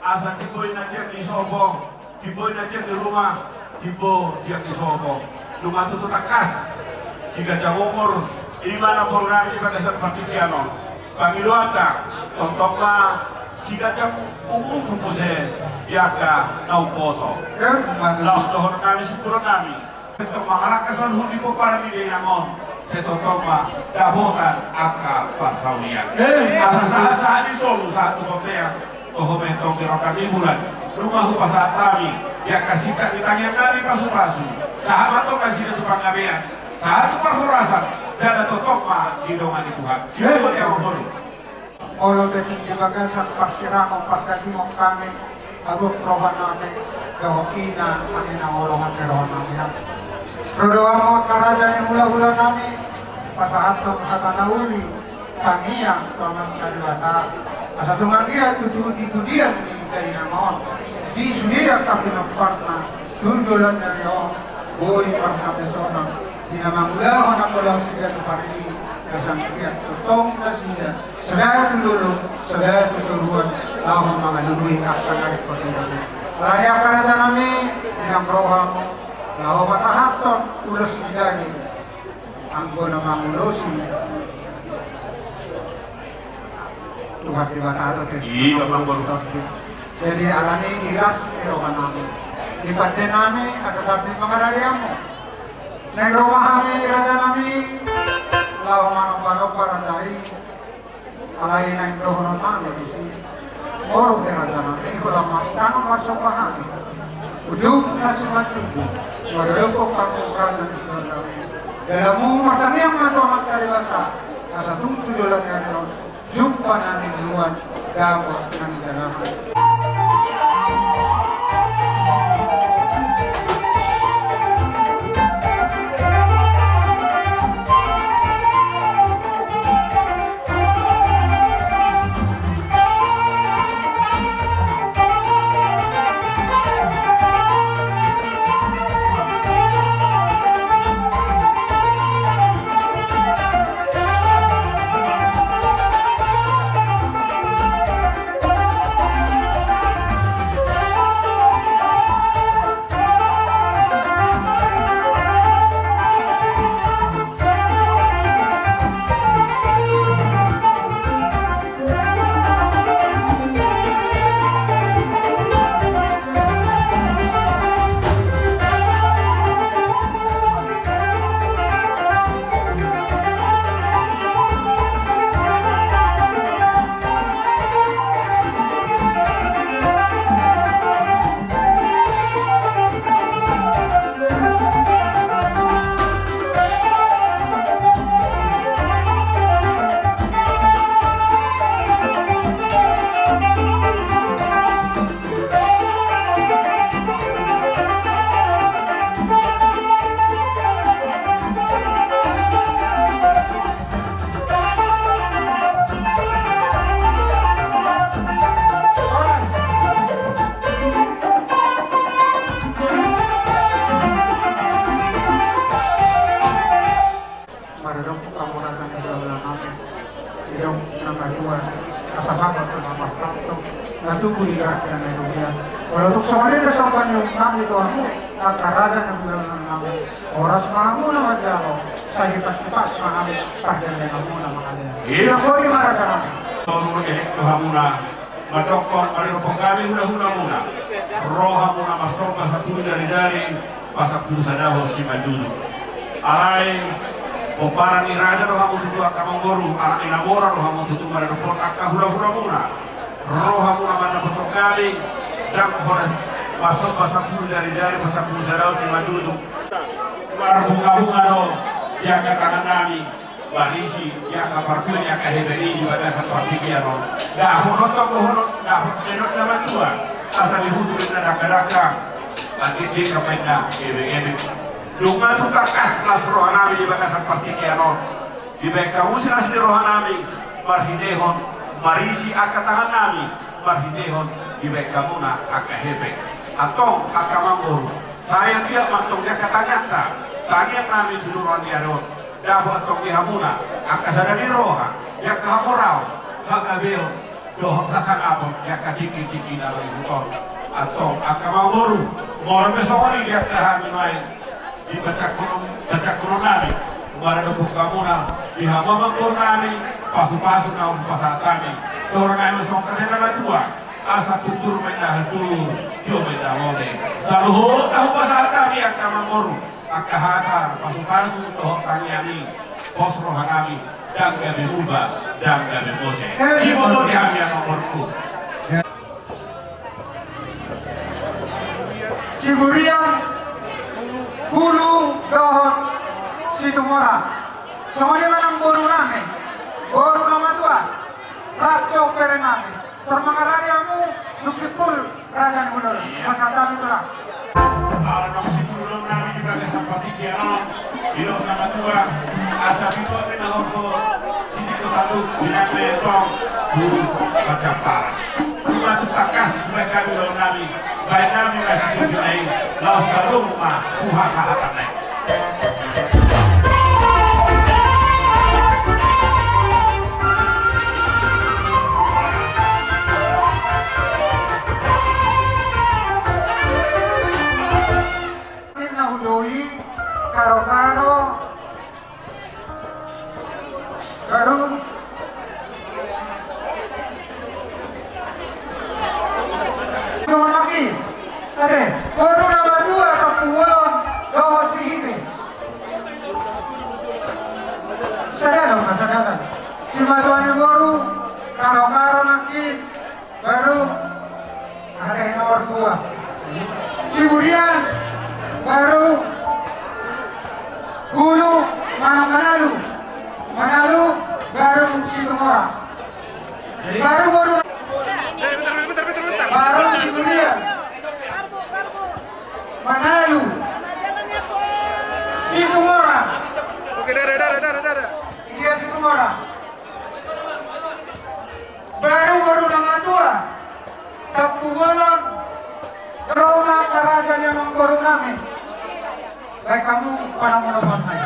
asa timboi na tiap ni sopo, timboi na tiap ni ruma, timbo tiap ni sopo. Nunga tutu tangkas siganjang umur, ima namboru nami di bagasan partingkian on. Pangidoanta, tongtong ma siganjang umur muse di angka na umposo. Laos dohonon nami, simbur nami. Tong mangalangka saluhut di pomparan ni dainang on, sai tongtong ma dapotan angka parsaulian. Asa sahat-sahat ni solu sahat tu bontean, toho ma antong di rongga ni bulan. Nunga hupasahat hami di angka singkat ni tangiang nami pasupasu, sahat ma antong nasida tu panggabean, sahat tu parhorasan, jala tongtong ma didongani Tuhan. Simbur nami amangboru. Molo pe tung di bagasan parsirahon pardagingon hami, agung roha nami, dohot ina, angka na olo hami roha nami. Ro do hamu angka raja ni hulahula nami, pasahathon hata na uli, tangiang tu Amanta Debata. Asa tung anggiat tutu di pudian ni dainang on, di sude angka pinomparna, tu joloan ni ari on, boi marhapesoman, di na mangulahon angka ulaon siganup ari i, asa anggiat tongtong nasida, sada tu dolok, sada tu toruan, laho mangalului angka na ringkot i. Alai angka raja nami, inang roha, laho pasahathon ulos ni daging, anggo na mangulosi Tuhan Debata do te. Iya, Bang Boru. Jadi alani i las ni roha nami, di pande nami, asa sambing mangarade hamu. Naeng ro ma hami raja nami, laho manomba-nomba raja i. Alai naeng dohonon nami disi, molo pe raja nami, holan ma tangan marsomba hami. Ujungna simanjujung, maradophon hamu raja ni hulahula nami. Jala hamu martangiang ma tu Amanta Debata, asa tung tu joloan ni ari on, jumpa na niluluan, dapot na nijalahan. Didok na matua, asa bagot na marsanto, na tubu di garjana na durian. Molo tung songon i pe somba ni uhum nami tu hamu, angka raja na hulahula nami. Horas ma hamu na manjalo, sai dipasipas ma hami pardalananmuna mangalean. Iya. Songon i ma raja nami. Tolu elek tu hamuna, mandokkon, mandokkon hami hulahulamuna. Ro hamuna marsomba sampulu jarijari, pasampulu sadahon simanjujung. Alai pomparan ni raja do hamu tutu angka amangboru, anak ni na mora do hamu tutu mandokkon angka hulahulamuna. Ro hamuna mandokkon hami, ndang horas marsomba sampulu jarijari, pasampulu sadahon simanjujung. Marbungabunga do di angka tangan nami. Marisi di angka parbue, di angka hepeng i di bagasan partingkian on. Dapot do tong dohonon, dapot do na mandua. Asa dihutu ninna dakdanak, andikdingka ma ninna ebengebeng. Nunga tung tangkas las roha nami di bagasan partingkian on. Dibahen hamu silas ni roha nami, marhitehon marisi angka tangan nami, marhitehon dibahen hamuna angka hepeng. Antong angka amangboru, sai anggiat ma antong di angka tangiangta, tangiang nami tu joloan ni ari on. Dapot antong di hamuna angka sada ni roha, di angka hamoraon, hagabeon dohot hasangapon di angka tingkitingki na mangihut on. Antong angka amangboru, molo pe songon i di angka hami nuaeng, di batangkonon, batangkonon nami, mandokkon hamuna di hamu amangboru nami, pasupasu na hupasahat hami. Torang nami songon hata ni na matua, asa tutur ma ninna hatudu, tio ma ninna mode. Saluhutna hupasahat hami angka amangboru, angka hata pasupasu dohot tangiang i, pos roha nami, ndang gabe muba, ndang gabe mose. Siboto di hami amangborungku. Siburian, Hulu dohot Situmorang. Songon i ma nang boru nami, boru na matua, rap dohot bere nami. Tor mangaradi hamu dung simpul raja ni hulahula. Pasahat hami tulang. Ala naung simpul ulaon nami di bagasan partingkian on, didok na matua, asa binoan pe na horbo, sitingko tanduk, binatang na etong, tu pajamparan. Nunga tung tangkas dibahen hami ulaon nami, bahen nami ma siboto na i, laos balum ma tu hasahatan na i. Ninna hudoi, karokaro, baru. Dongan nami, ate, boru na matua Tampubolon dohot Sihite. Sada do ma, sada do. Simatua ni boru, karokaro nangkin, baru. Aha do i nomor dua? Siburian, baru. Hulu, mana Manalu? Manalu, baru Situmorang. Baru, baru. Baru Siburian. Manalu. Situmorang. Oke, dadah, dadah, dadah, dadah. Iya, Situmorang. Baru, boru na matua Tampubolon, ro ma angka raja ni amangboru nami. Bahen hamu panamonopan nai.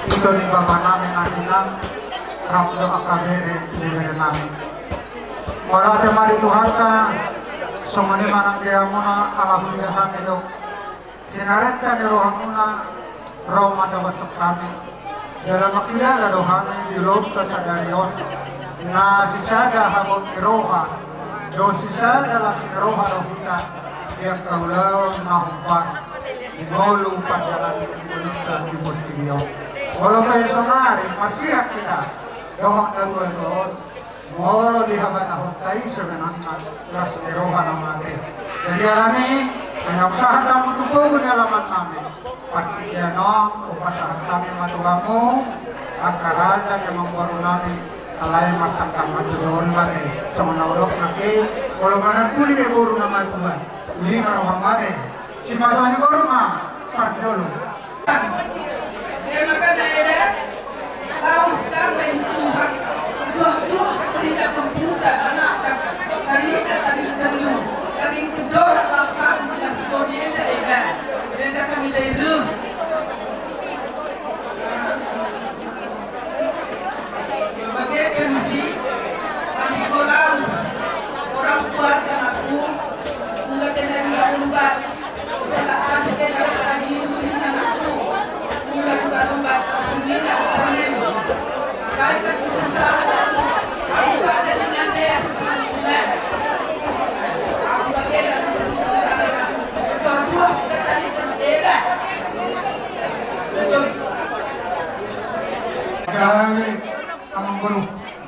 Ito ni bapa nami na hinan, rap do angka bere ni bere nami. Mauliate ma di Tuhanta, songon i ma nang di hamuna, ala huida hami do. Tinarenta ni rohamuna ro mandapothon hami. Jala mangkilala do hami di ulaonta sadari on, na sisada habot ni roha dohot sisada las ni roha do hita di angka ulaon na hombar di ngolu pardalanan ni ngolunta di portibi on. Molo pe saonari marsihat hita dohot natuatua on, molo dihabatahonta i sebenarna las ni roha na mate. Jadi alani i, Ai hupasahat hamu tu pogu ni alaman nami. Partingkian on hupasahat hami ma tu hamu angka raja ni amangboru nami. Alai martangkang ma tu dori ma be. Songon na hudok nangkin, olo ma na puli be boru na matua, uli ma roha ma be. Simatua ni boru ma parjolo.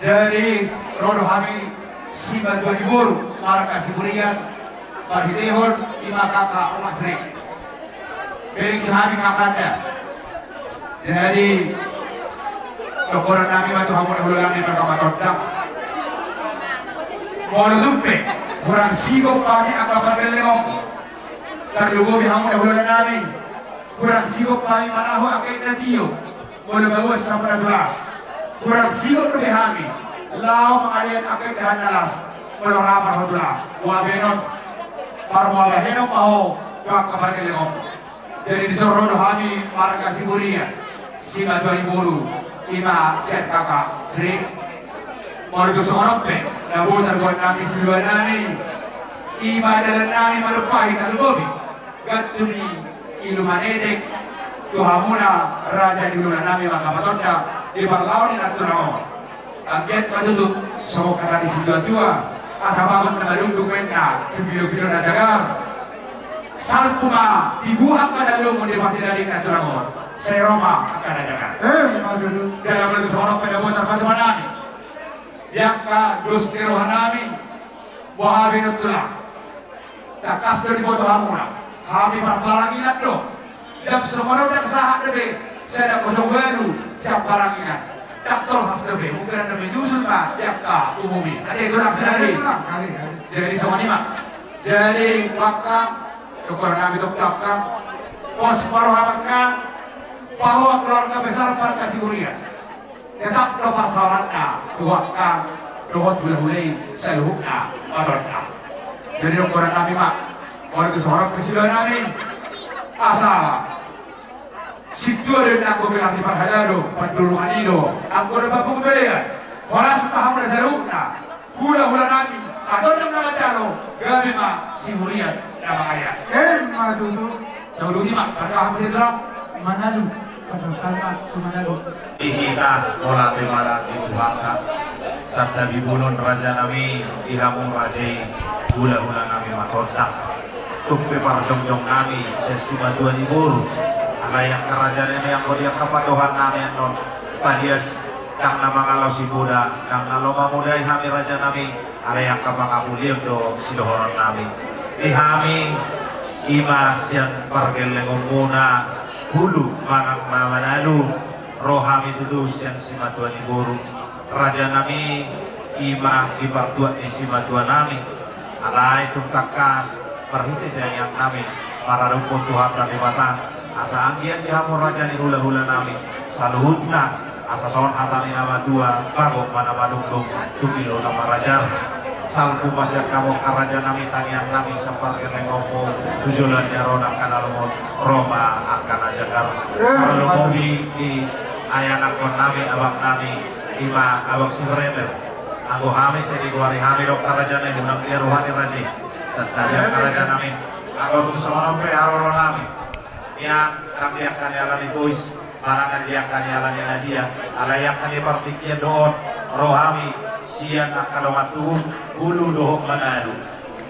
Jadi, ro do hami simatua ni boru marga Siburian, marhitehon ima kaka Omak Sri. Bereng di hami kakanda. Jadi, dohonon nami ma tu hamu na hulahula nami marga Matondang. Molo tung pe hurang sigop hami angka pargelleng on, tarlumobi hamu na hulahula nami, hurang sigop hami manahu angka inna tio. Molo baoa sampana tulang, hurang sigop dope hami laho mangalean angka indahan na las. Molo ra marhot tulang, boha bahenon, parboha bahenon ma ho tu angka pargelleng on. Jadi dison ro do hami marga Siburian, simatua ni boru ima sian kaka Sri. Molo tung songon on pe, na boi tarboan nami siluan nami, ima dalan nami manumpahi tarlumobi gantung ni ilu manedek tu hamuna raja ni hulahula nami marga Matondang di parlao ni nantulang on. Anggiat ma tutu songon hata ni situatua, asa bagot na madungdung ma inna tu pilopilo na jagar. Salpu ma tibu angka na lungun di partingkian ni nantulang on. Sai ro ma angka na jagar. Emma tutu. Jala molo tung songon on pe na boi tarpatupa nami di angka dos ni roha nami. Boha bahenon tulang. Tangkas do diboto hamuna, hami parparanginan do. Jam songon on ndang sahat dope sada kosong ualu jam paranginan. Ndang tolhas dope, mungkin na menyusul ma di angka umum i. Ate tulang sadari. Jadi songon i ma. Jadi pangkang, dohonon nami tu pangkang, pos ma roha pangkang, pahoa keluarga besar marga Siburian. Tetap do parsaoranna tu angka dohot hulahula i saluhutna Matondang. Jadi dohonon nami ma, molo tung songon on pe siluan nami, asa sintua do inna, anggo gelar ni parhalado pandolongan i do, anggo na mamungka belean. Horas ma hamuna saluhutna hulahula nami Matondang na manjalo, gabe ma Siburian na mangalean. Emma tutu. Tauduti ma, marga hamu sian tulang. Manado, pasahat ma tu Manado. Di hita, ora pe mala di Tuhanta. Santabi bulon raja nami, di hamu raja i, hulahula nami Matondang. Tung pe parjongjong nami sian simatua ni boru. Alai angka raja nami, anggo di angka pandohan nami annon, palias ndang na mangalaosi muda, ndang na lomo mamodai hami raja nami. Alai angka pangapulion do sidohonon nami. Di hami ima sian pargellengonmuna, hulu manang na manalu, ro hami tutu sian simatua ni boru. Raja nami, ima di partuat ni simatua nami. Alai tung tangkas marhite tangiang nami maradophon Tuhanta Debata, asa anggiat di hamu raja ni hulahula nami saluhutna, asa songon hata ni na matua, bagot ma na madungdung tu pilo na marajar. Salpu ma sian hamu angka raja nami tangiang nami sian pargellengonmu, tu joloan ni ari on angka na lomo, ro ma angka na jagar. Tarlumobi di anakkon nami, abang nami, ima abang si Bremer. Anggo hami sai digoari hami do angka raja nami, unang dia roha ni raja i. Tanda dia angka raja nami. Anggo tung songon on pe haroro nami. Ia, ndang di angka ni ala ni tois, manang di angka ni ala ni na dia, alai angka ni partingkian do on, ro hami sian angka dongan tubu, hulu dohot manalu.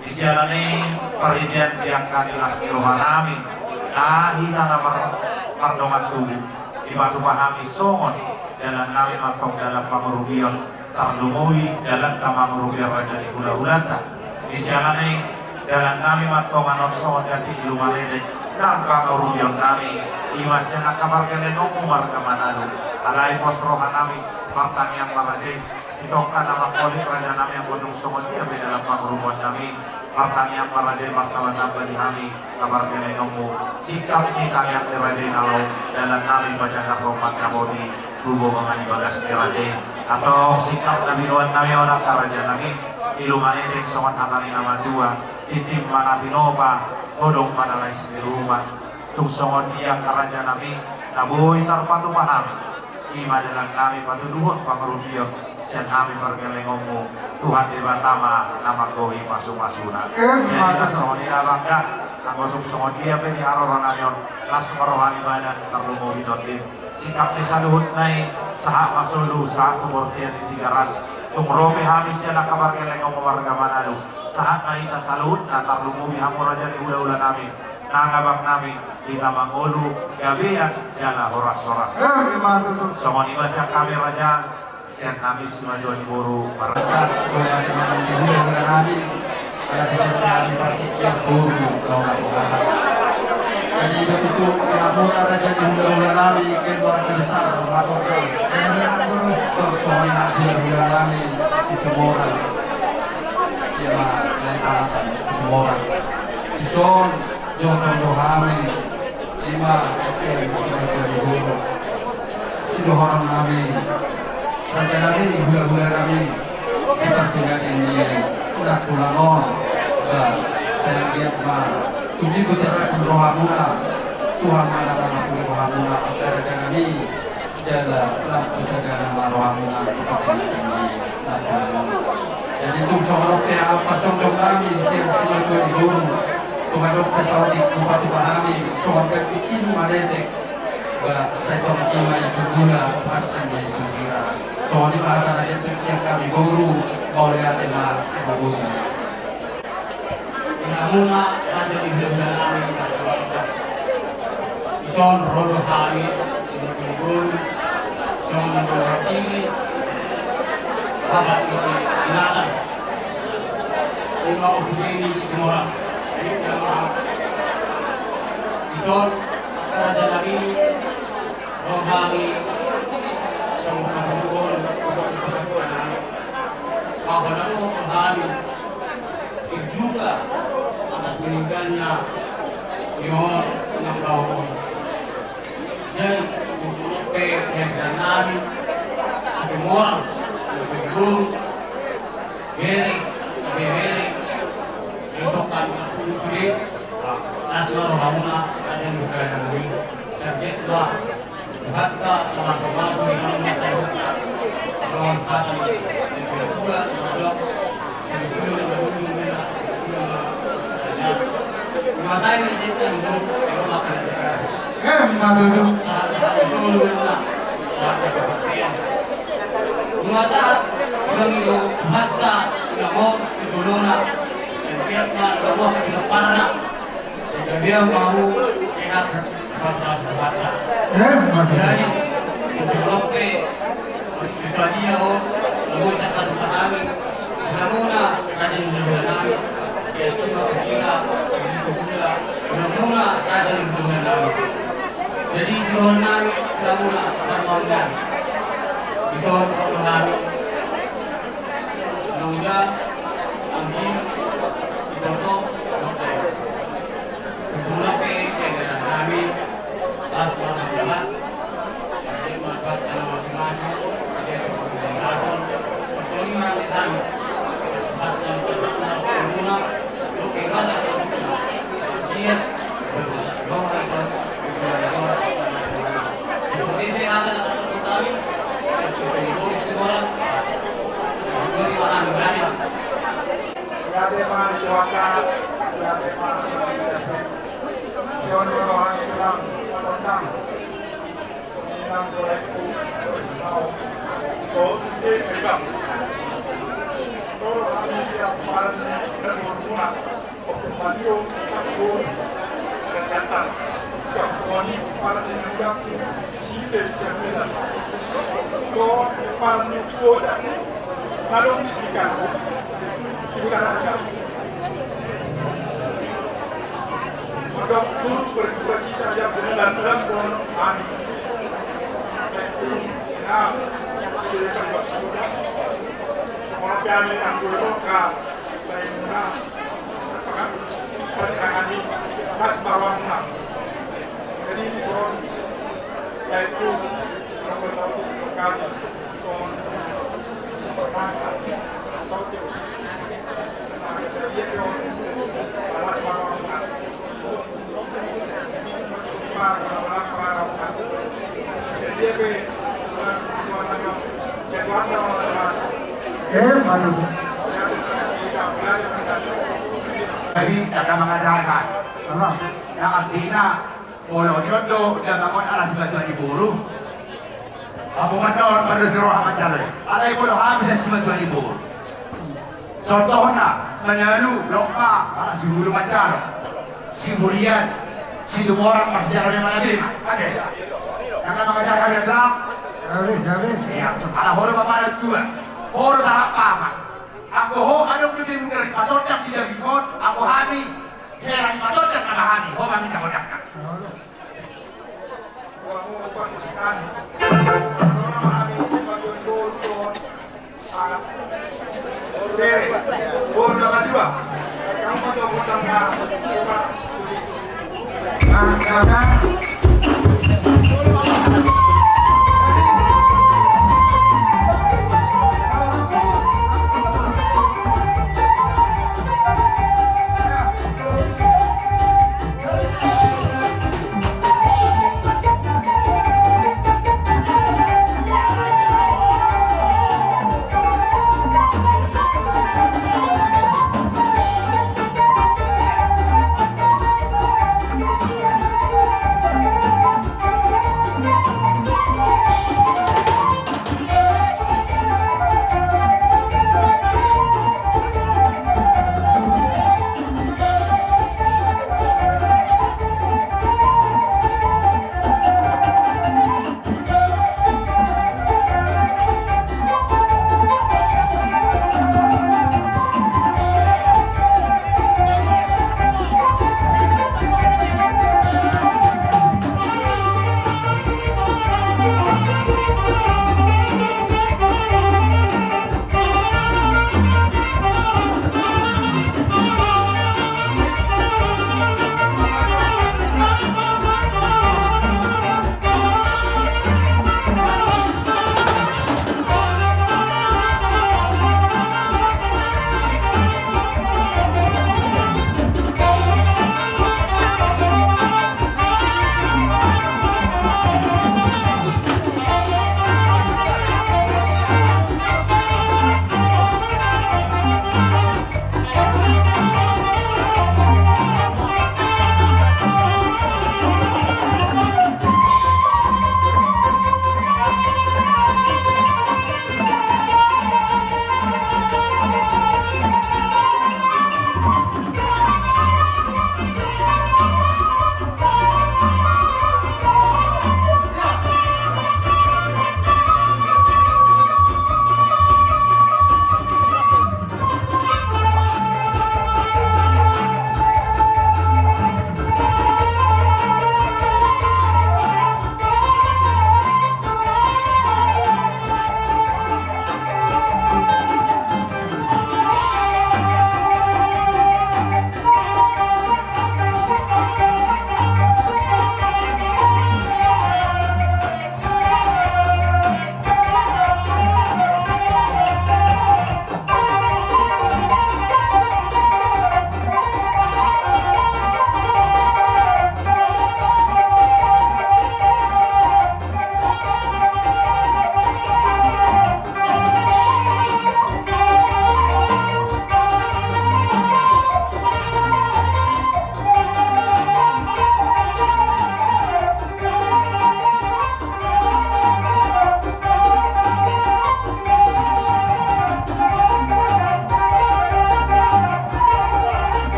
Di siala ni i, parhitean di angka ni las ni roha nami, na hita na mar-, mardongan tubu, dipatupa hami songon dalan nami mantong dalan pangurupion, tarlumobi dalan na mangurupi raja ni hulahulanta. Di siala ni i, Dalan nami ma tongon on songon gati i Lumaletek, nang pangurupion nami, i ma sian angka pargellengonmu marga Manalu. Alai pos roha nami, martangiang ma raja i, sitongka na mangkolit raja nami, anggo tung songon dia pe dalan pangurupion nami, martangiang ma raja i, martamba-tamba di hami angka pargellengonmu. Singkap ni tangiang ni raja i na laho, dalan nami pajagar rombang na boti, tubu ma di bagas ni raja i. Antong singkap na binoan nami on angka raja nami, i Lumaletek songon hata ni na matua, tintin ma na tinopa, godang ma na lais ni ruma. Tung songon dia angka raja nami, na boi tarpatupa hami, i ma dalan nami patuduhon pangurupion sian hami pargellengonmu, Tuhan Debata ma na manggohi pasu-pasuna. Emma tutu. Jadi songon i da abang da, anggo tung songon dia pe di haroro nami on, las ma roha ni badan, tarlumobi tondim. Singkap ni saluhutna i, sahat ma solu, sahat tu bontean ni Tigaras. Tung ro pe hami sian angka pargellengonmu marga Manalu, sahat ma hita saluhutna, tarlumobi hamu raja ni hula-hula nami, nang abang nami, hita mangolu gabean jala horas-horas. Emma tutu. Songon i ma sian hami raja, sian hami simatua ni boru, marga. Songon i ma sian hami, raja ni hula-hula nami, raja ni hula-hula nami. Jadi begitu, hamuna raja ni hula-hula nami, keluarga besar Ratorta. Songon i ma hula-hula nami Situmorang. Ia ma, naik alasan Situmorang. Dison, jotong do hami, i ma sian simatua ni boru. Sidohonon nami, raja nami, hula-hula nami, di partingkian ni na tulang on, ba, sai anggiat ma tuminggu tu rohamuna, Tuhan ma na mangampuni rohamuna, angka raja nami, jala lam tu sadia ma rohamuna tu partingkian ni na tulang on. Jadi tung songon on pe hamu pajongjong nami sian simatua ni boru, tung adong pe saotik hupatupa hami, songon gati i Lumaletek, ba sai tong i ma i tu gula, pas i ma i tu sira. Songon i ma hata na jempek sian hami boru, mauliate ma sian boru. Di hamuna raja ni hula-hula nami, dison ro do hami, simatua ni boru, songon na mewakili bapak ni si Sinatan, i ma ompu ni Situmorang. Dison, raja nami, ro hami, songon na mewakili bapak ni si Sinatan. Bapak na ro hami, berduka atas meninggalnya Yon nang Baon. Jadi, untuk pe keluarga nami, Situmorang, Situmorang, bere, bere, besok kami akan sulit, las ma rohamuna, raja ni hula-hula nami, sahat ma. Hatta mamasu-masu di dalam masa. Dalam kata yang kedua, dalam masa ini kita dulu, kalau makan kita. Emma tutu. Saat-saat dulu, saat kita berpikir. Masa kami hatta namo di dulu na, setiap namo di depan na. Sehingga dia mau sehat, pas-pas berkata. Eh, mati. Jadi, insya Allah pe, susah dia, oh, lalu tak satu kami. Namuna, raja yang menjaga nami, saya cuma kecil, begitu pula, namuna, raja yang menjaga nami. Jadi, suruhan nami, namuna, permohonan. Bisa permohonan. Mudah-mudahan, anggi, diboto, Ujungna pe, kegiatan kami, pas malam Jumat, saya manfaatkan masing-masing, saya sebagai langsung, sesuai dengan kami, pas yang sebutnya, pengguna, untuk ibadah sebutnya, setiap berselas doa itu, seperti ini ada kami, sesuai dengan orang, beri paham kami. Gabe ma di Jakarta, gabe ma di Jakarta. Sono rohani tulang, tondang. Inang gorekku, mau. Oh, eh, pegang. Toro kami siap bareng, dan berguna. Waktu Mario, aku, kesehatan. Siap suami, bareng, dan juga. Sipil, sipil. Ko, parni, kuota. Malong di sika. Utara. Dok turut berduka cita yang sedalam-dalam, mohon amin. Nah, sebagai keluarga, sekolah kami yang dulu, Kak, baik, nah, sepakat, pasti akan di Mas Bawang, nah. Jadi, ini soal, yaitu, kalau bersatu kami. Eh, malu. Jadi, kata mengatakan, Allah, yang artinya, Molo on do damangon ala sibatuan ni boru. Apungan do on, pardosi roha manjalo i. Alai molo hami sian sibatuan ni boru, contohna, Manalu, Lokma, ala Sihulu manjalo, Siburian, Situmorang, marsijalo ni Manabe ma. Ate. Sanga mangajar hami na terang. Gabe, gabe. Ia, ala ho do bapa na tua. Ho do tarap pama. Anggo ho adong dope muna di patondang di daging on, anggo hami hela di patondang nama hami, ho ma minta tondangna.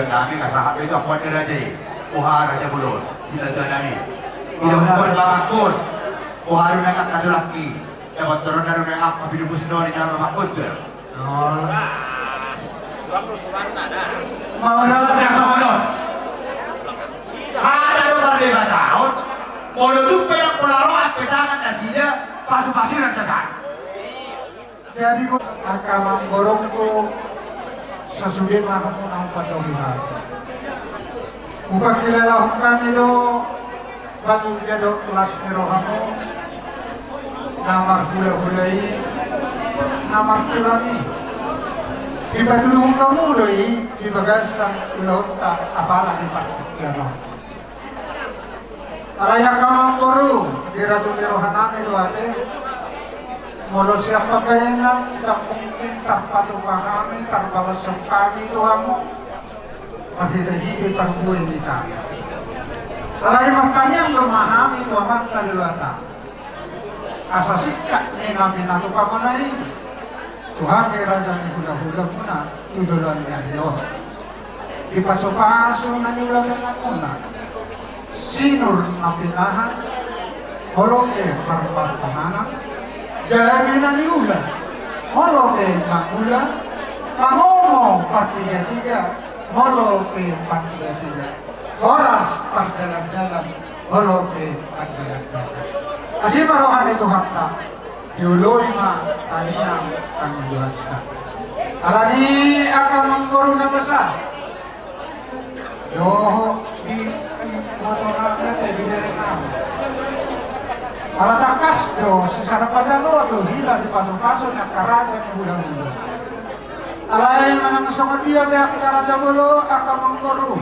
Nami nga sahat pe tu ampuan ni raja i. Boha raja bolon, sila tu nami. Ida pun bangakon. Boha do nang angka tulangki. Dapoton na do nang angka pinupus do ni nama bangakon tu. Mau dalam biasa bolon. Hata do pardebataon. Molo tung pe nang pola roha pe tangan nasida pasu-pasu nang tangan. Jadi angka amangborungku, sasude ma hamu na hupandohi hami. Hupangkilalahon hami do balga dohot las ni rohamu na marhulahula i, na martulang i. Dipatuduhon hamu do i di bagasan ulaonta apala di partingkian on. Alai angka amangboru, dirajumi rohanami do ate. Molo sian pambahenan ndang mungkin tarpatupa hami, tarbalashon hami tu hamu marhitehite parbue ni tangiang. Alai martangiang do ma hami tu Amanta Debata asa singkat ni na pinatupa muna i tu hami raja ni hulahulamuna tu joloan ni ari on. Dipasupasu na niula donganmuna, sinur na pinahan molo pe marpanganan, gabe na niula molo pe mangula, mangomo partigatiga molo pe partigatiga, horas pardalandalan molo pe pardalandalan. Asi ma roha ni Tuhanta. Dioloi ma tangiang pangidoanta. Alani angka amangboru na basa dohot di, di motor na pe di derek nami. Ala tangkas do sisada pajalo do hita dipasupasu ni angka raja ni hulahula. Alai manang songon dia pe angka raja bolon, angka amangboru,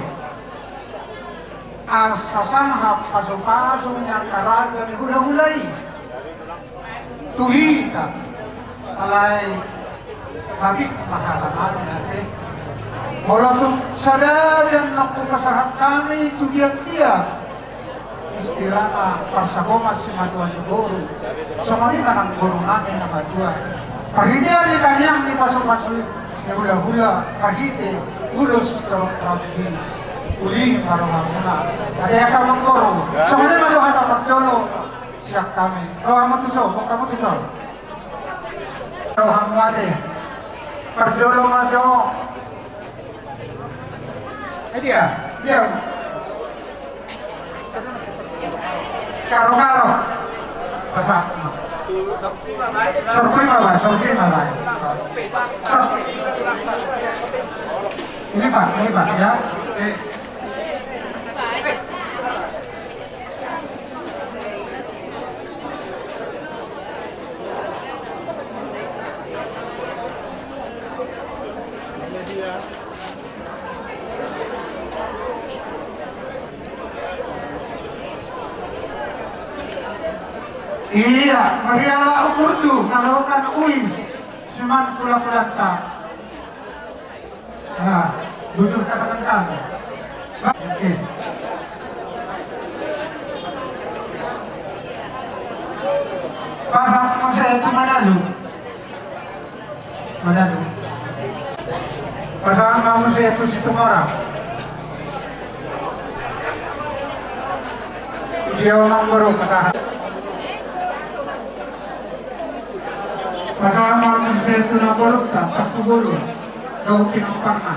asa sahat pasupasu ni angka raja ni hulahula i tu hita. Alai habib ma hata nami ate. Molo tung sada pe annon hupasahat hami tu tiap-tiap istilahna parsahoman simatua ni boru, songon i ma nang boru nami na matua. Parhitean ni tangiang ni pasupasu ni hulahula, marhite ulos torop rambi, uli ma rohamuna. Ate angka amangboru, songon i ma do hata parjolo sian hami. Rohamu tuson, bohamu tuson. Rohamu ate. Parjolo ma jo. Eh, dia, dia. Karo, karo. Basa. Sorpi ma, Bang, sorpi ma, Bang. Sor-, ini, Bang, ini, Bang, ya. Eh. Ia, mariala umurtu, nalokan uis, siman pula-pulanta. Nah, bujur katakan kan. Oke. Pasahat muse tu Manalu. Manalu. Pasahat muse tu Situmorang. Dia orang baru pasahat. Pasahat muse tu na borukta, Tampubolon, dohot Pinomparna.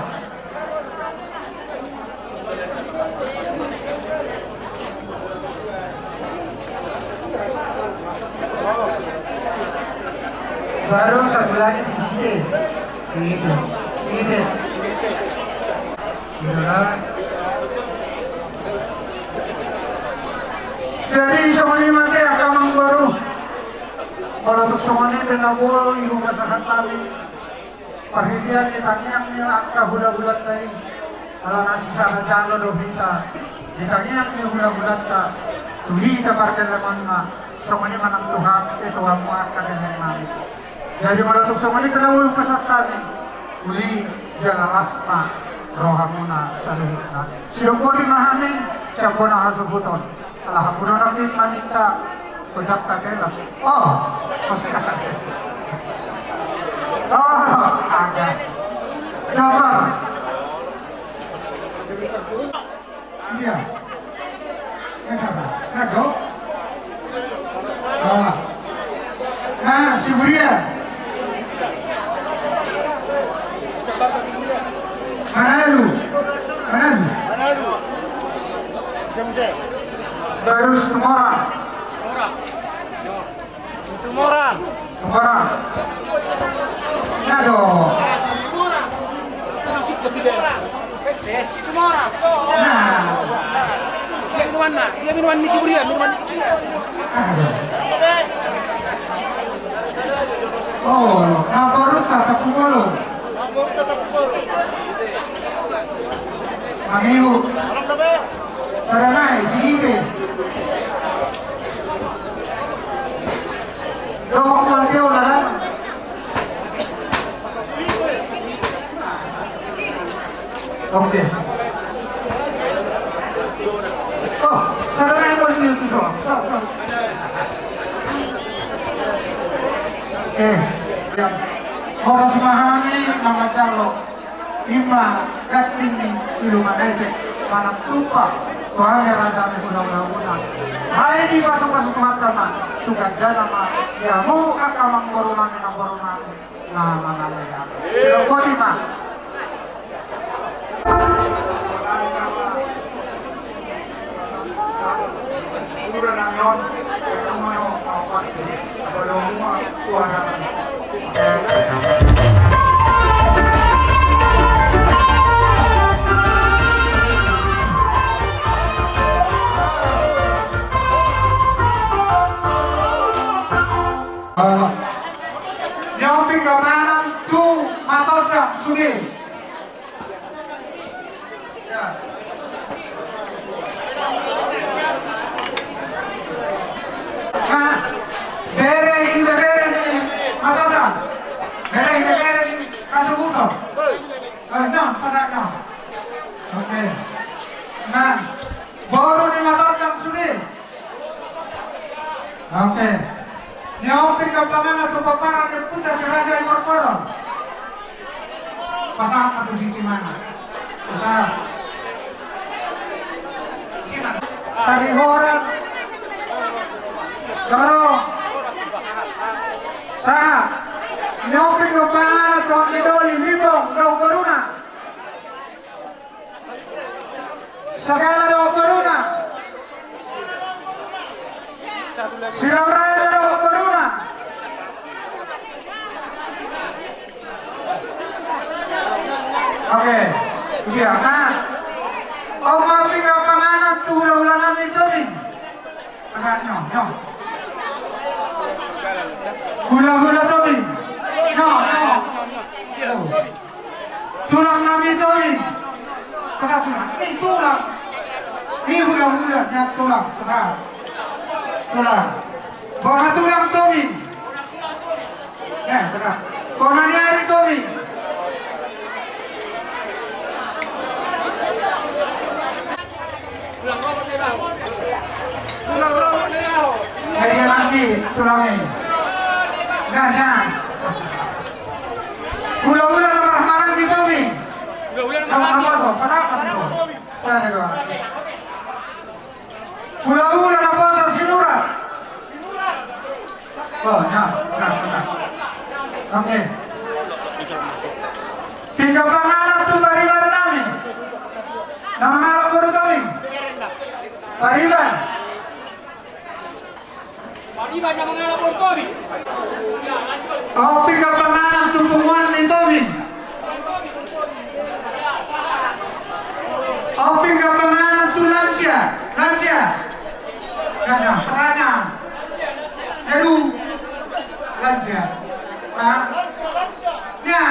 Baru satu lagi si Gite. Gitu. Gite. Gitu lah. Jadi songon i ma ate angka amangboru. Molo tung songon i pe na boi hupasahat hami. Parhitean ni tangiang ni angka hulahulanta i. Ala na sisada jalo do hita di tangiang ni hulahulanta tu hita pardalananna. Songon i ma nang tu hami, eh, tu hamu angka denggan nami. Jadi molo tung songon i pe na boi hupasahat hami, uli jala las ma rohamuna saluhutna. Sidok boti ma hami sian bona hasuhuton. Ala hamu do nangkin maninta, godang ta telas. Oh. Oh, agak. Jabar. Iya. Nah, siapa? Nah, dong. Ah. Nah, si Burian. Manalu. Manalu. Baru Situmorang. Situmorang. Situmorang. Aduh. Situmorang. Nah. Dia minuman, nah. Dia minuman ni si Burian, minuman ni si Burian. Aduh. Oh, na boru ta, Tampubolon. Mamiu. Sada nai, si Ide. Oke. Oh, sada nai, mau di itu, so. So, so. Eh, ya. Horas ma hami na manjalo. Ima ganti ni Ilumanetek manang tupa tu hami raja ni hulahula muna. Sai dipasupasu Tuhanta ma tu gandana ma di hamu angka amangboru nami, namboru nami na mangalehon. Sidok boti ma. Niopi gamanan tu matondang sude. Nah, bere, ibebere ni matondang. Bere, ibebere ni hasuhuton. Eh, nah, pasak, nah. Oke. Nah, boru ni matondang sude. Oke. Niopi gamanan tu pomparan ni ompunta si Raja Imorporo. Pasahat ma tu si Imana. Pasahat. Tarihoran. Jolo. Sahat. Niopi gamanan tu Angidoli, Limbong dohot boruna. Sagala dohot boruna. Silauraja dohot boruna. Oke. Iya, nah. Om mamping panganan tu hulahula nami Tobing. Pasahat, nyo, nyo. Hulahula Tobing. Nyo, nyo. Tulang nami Tobing. Pasahat tulang. Ni tulang. Ni hulahula, ni tulang. Pasahat. Tulang. Bona tulang Tobing. Eh, pasahat. Bona ni ari Tobing. Media nanti tulang i. Nah, nah. Hulahula na marhaha maranggi Tobing. Hulahula na marhaha maranggi. Pasahat ma tu. Sana do. Hulahula na poso Sinurat. Oh, nah, nah, nah. Oke. Pinggan panganan tu pariban nami. Na mangalap boru Tobing. Pariban. Pariban na mangalap boru Tobing. Oh, pinggan panganan tu punguan ni Tobing. Au pinggan panganan tu lansia, lansia. Gana, gana. Eru, lansia. Ha? Ya.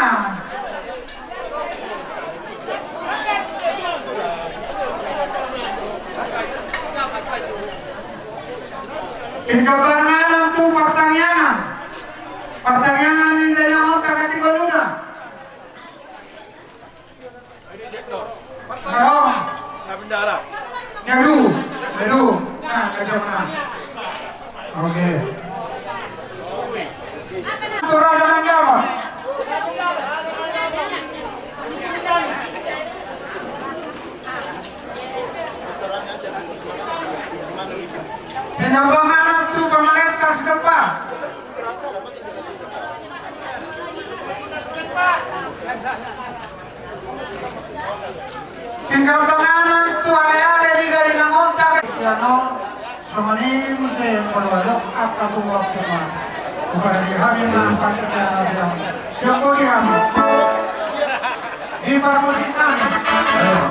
Pinggan panganan tu partangiangan. Partangiangan ni dayang on kakati baluna. Naung. Nyaru, nyaru. Nah, kacau menang. Oke. Atur ada nang gawa. Tinggal panganan tu pamarenta Sidempa. Tinggal panganan tu aleale di gari na montak. Ia non, songon i muse molo adong angka tu waktu ma. Bukan di hari ma angka tu dia. Siap bodi hami. Di parmusik nami.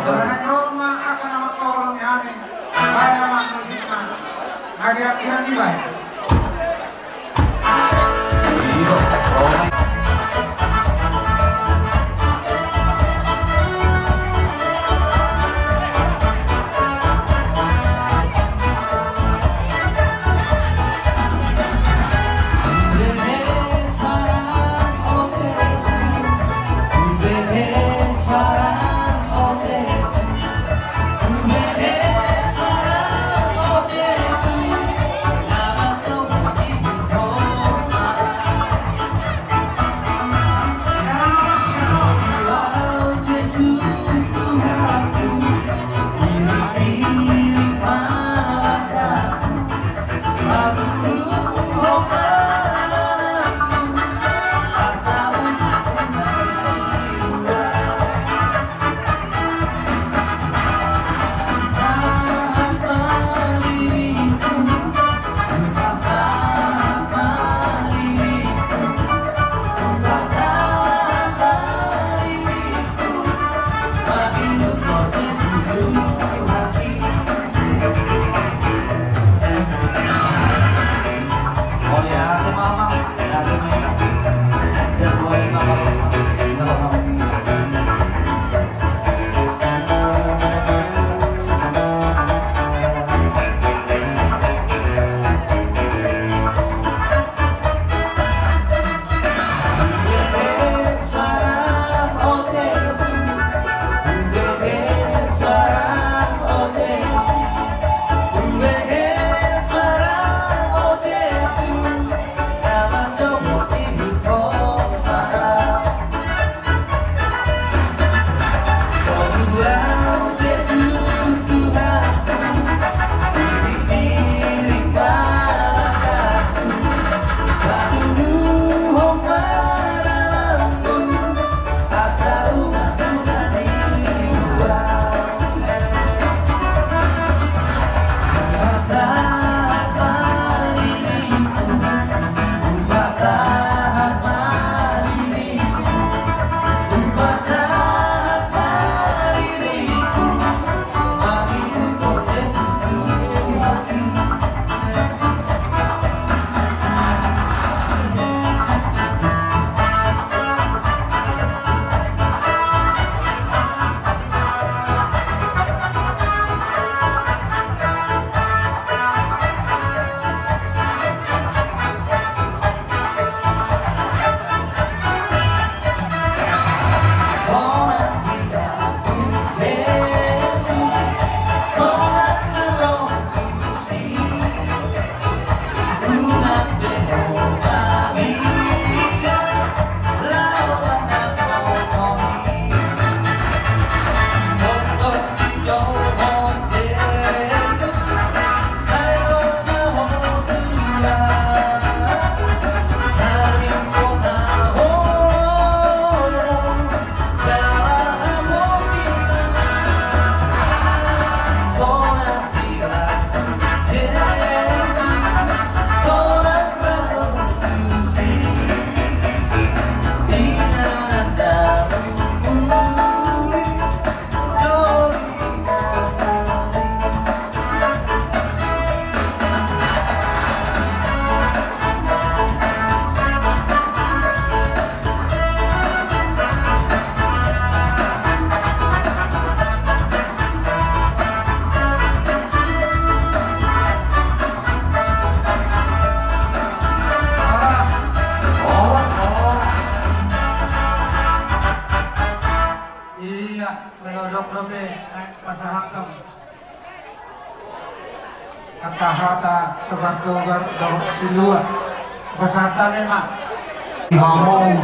Karena roma angka na mangkaholongi hami. Baen ma musikna. Akhir-akhiran dibaen. Ia, molo adong dope, eh, pasahathon. Angka hata togar-togar dohot silua. Pasahat hami ma. Di hamu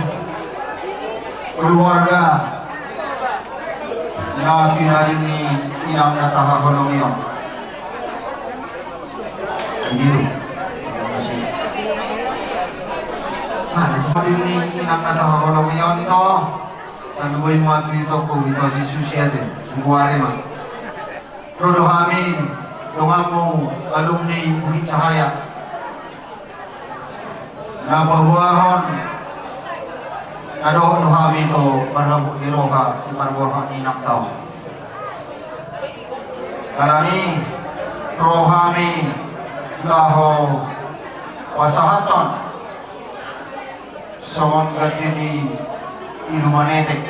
keluarga na tinading ni inang na tahaholongi on. Iru. Mana si padi ni inang na tahaholongi on ito. Talu i ma tu ito ko ito si susi ate. Buku ari ma. Ro do hami donganmu alumni Bukit Cahaya. Na paboahon na dohot do hami tu marhabot ni roha di parborhat ni inangta on. Alani ro hami laho pasahathon songon ganti ni iluman etek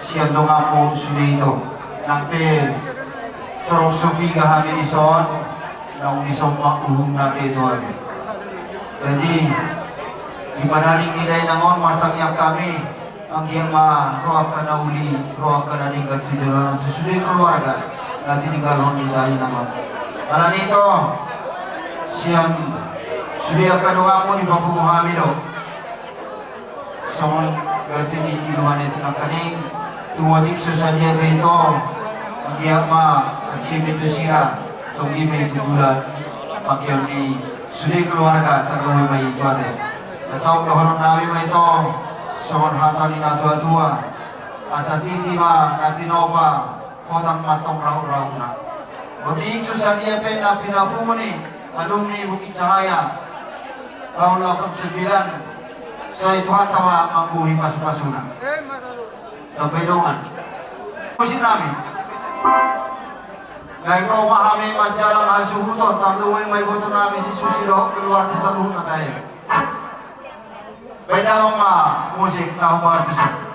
sian donganmu sude ito. Nang pe torop so piga hami dison, naung dison ma uhumna ate ito ate. Jadi di pananing ni dainang on martangiang hami, anggiat ma ro angka na uli, ro angka na denggan tu joloan on tu sude keluarga na tininggalhon ni dainang on. Alani ito sian sude angka donganmu dipapungu hami do songon ganti ni iluman etek nangkaning. Tung otik so sadia pe ito, anggiat ma hansit ma i tu sira, tonggi ma i tu bulan, pangkeon ni sude keluarga, tarlumobi ma i tu ate. Tatap dohonon nami ma ito songon hata ni natuatua: Asa titi ma na tinopa, hotang ma antong rahut-rahutna. Otik so sadia pe na pinapungu ni alumni Bukit Cahaya tahun delapan sembilan, sai Tuhanta ma manggohi pasu-pasuna. Tambai dongan. Musik nami. Naeng ro ma hami manjalang hasuhuton, tarlumobi ma iboto nami si susi dohot keluarga saluhutna tahe. Baen damang ma musik na hombar tusi.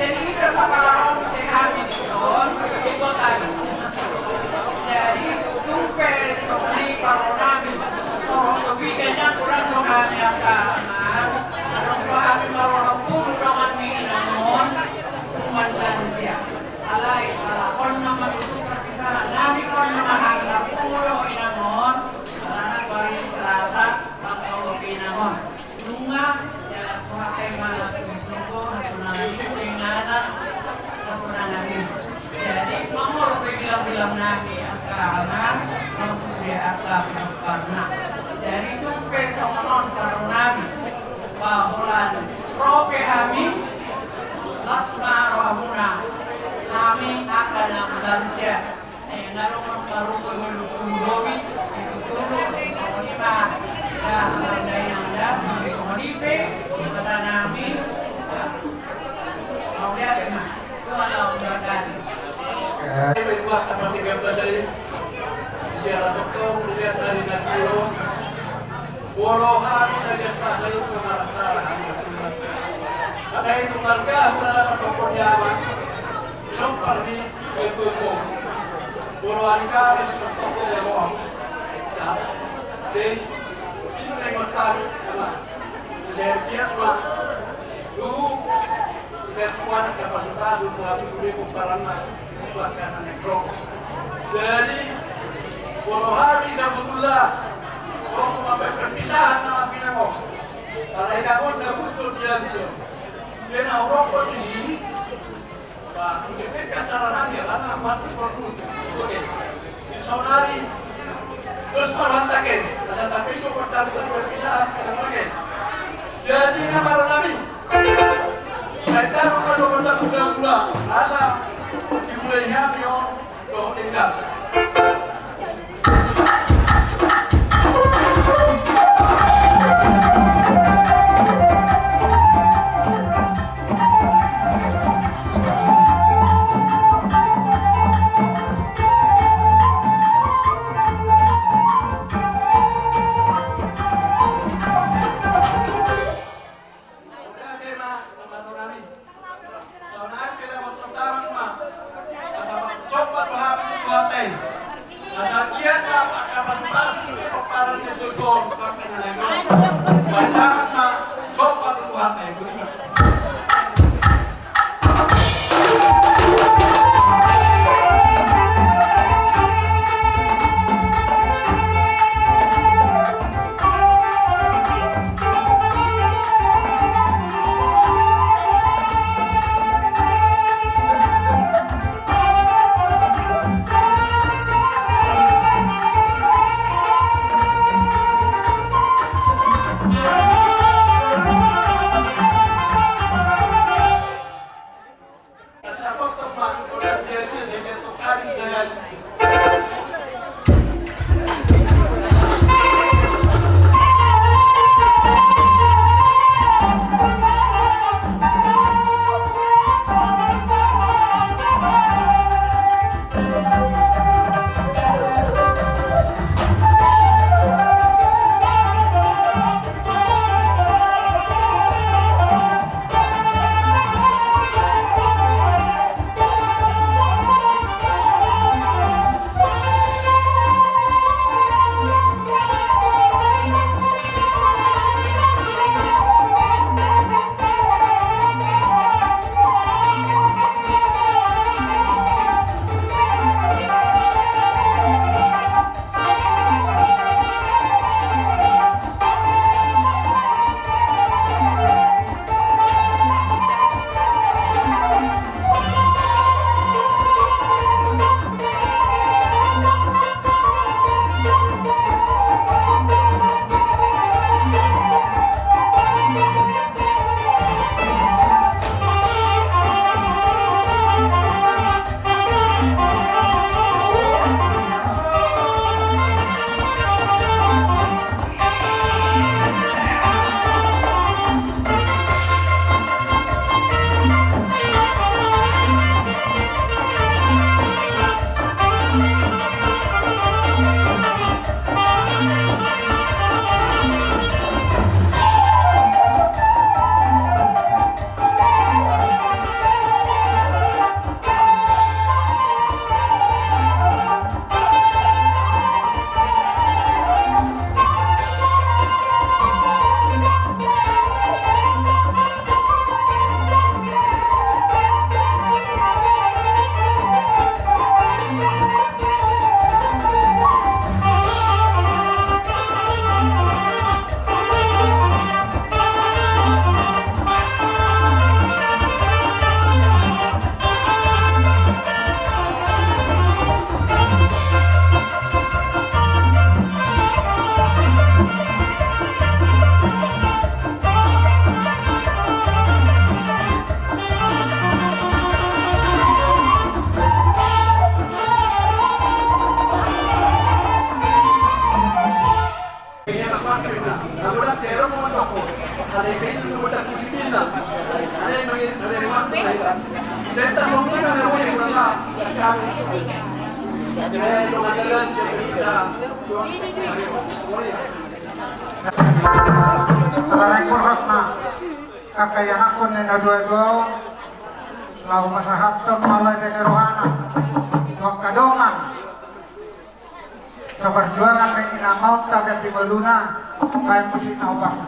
Jadi hita saparorot muse hami dison di kota i. Jadi tung pe songon i parorot nami, torop so piga nian hurang do hami angka amang, adong do hami marorot pulu dongan ni inang on, nuaeng lansia. Alai ala on nama tutu parpisahan nami, on nama hami marpulu dohot inang on, alana tu ari Selasa mangkaolopi inang on. Nunga jalan Tuhan tema na tulis nunggu hasonangan i, inganan hasonangan i. Jadi mangolu pe bilang-bilang nami angka amang, mangolu sude angka pinompar na. Jadi tung pe songon on parorot nami, ba holan ro pe hami, las ma rohamuna, hami angka na lansia. Eh, na adong marumur dua puluh lebih, itu dulu, songon i ma. Ya, amang dainang da, songon i pe hata nami. Mau dia pe ma. Dua tahun berkali. Eh, baik, Pak, apa tiga belas hari? Siapa toko, kemudian Molo hami na di Asasahitu marasara hami. Maka itu marga hulala patokon yaman. Sinompar ni itu. Molo hari Kamis sinompar ni yaman. Jadi itu yang pertama. Saya tiap ma. Tuhu. Jadi, molo hami sabotulna, songon mambaen perpisahan nama pinango. Karena inangon na muncul di Anso. Dia na urokon di sini. Bah, mungkin saya biasa orang dia, karena mati perlu. Oke. Saudari, terus marhantake, asa tapi itu kota bukan berpisah, kata mereka. Jadi nama nabi. Kita bukan kota bukan pula, asa dimulai hati om, doh tinggal. Ala naeng borhat ma angka ianakhon ni natuatua on, laho pasahathon ma ulaon ni rohana tu angka dongan saparjuangan ni inangaonta, ganti ngoluna, baen musik na hobas.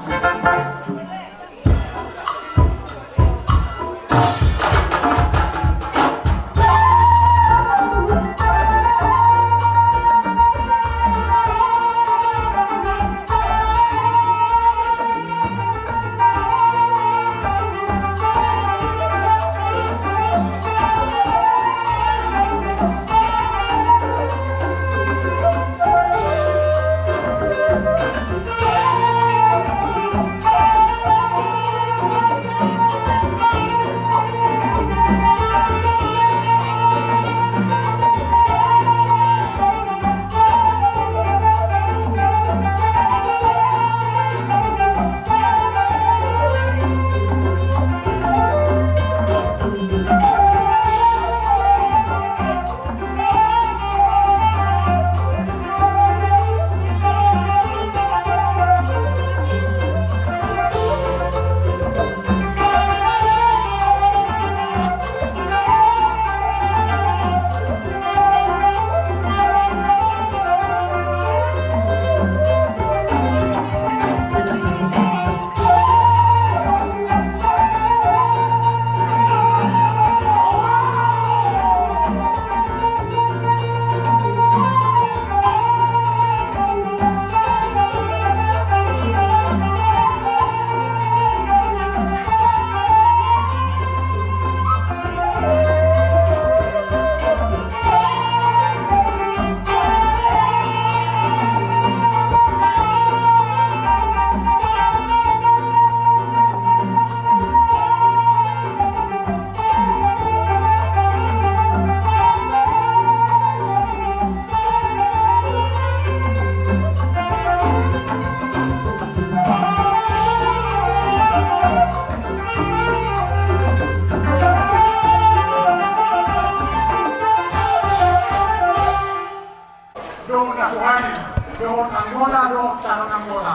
Dohot na so hadir, dohot anggota, dohot calon anggota.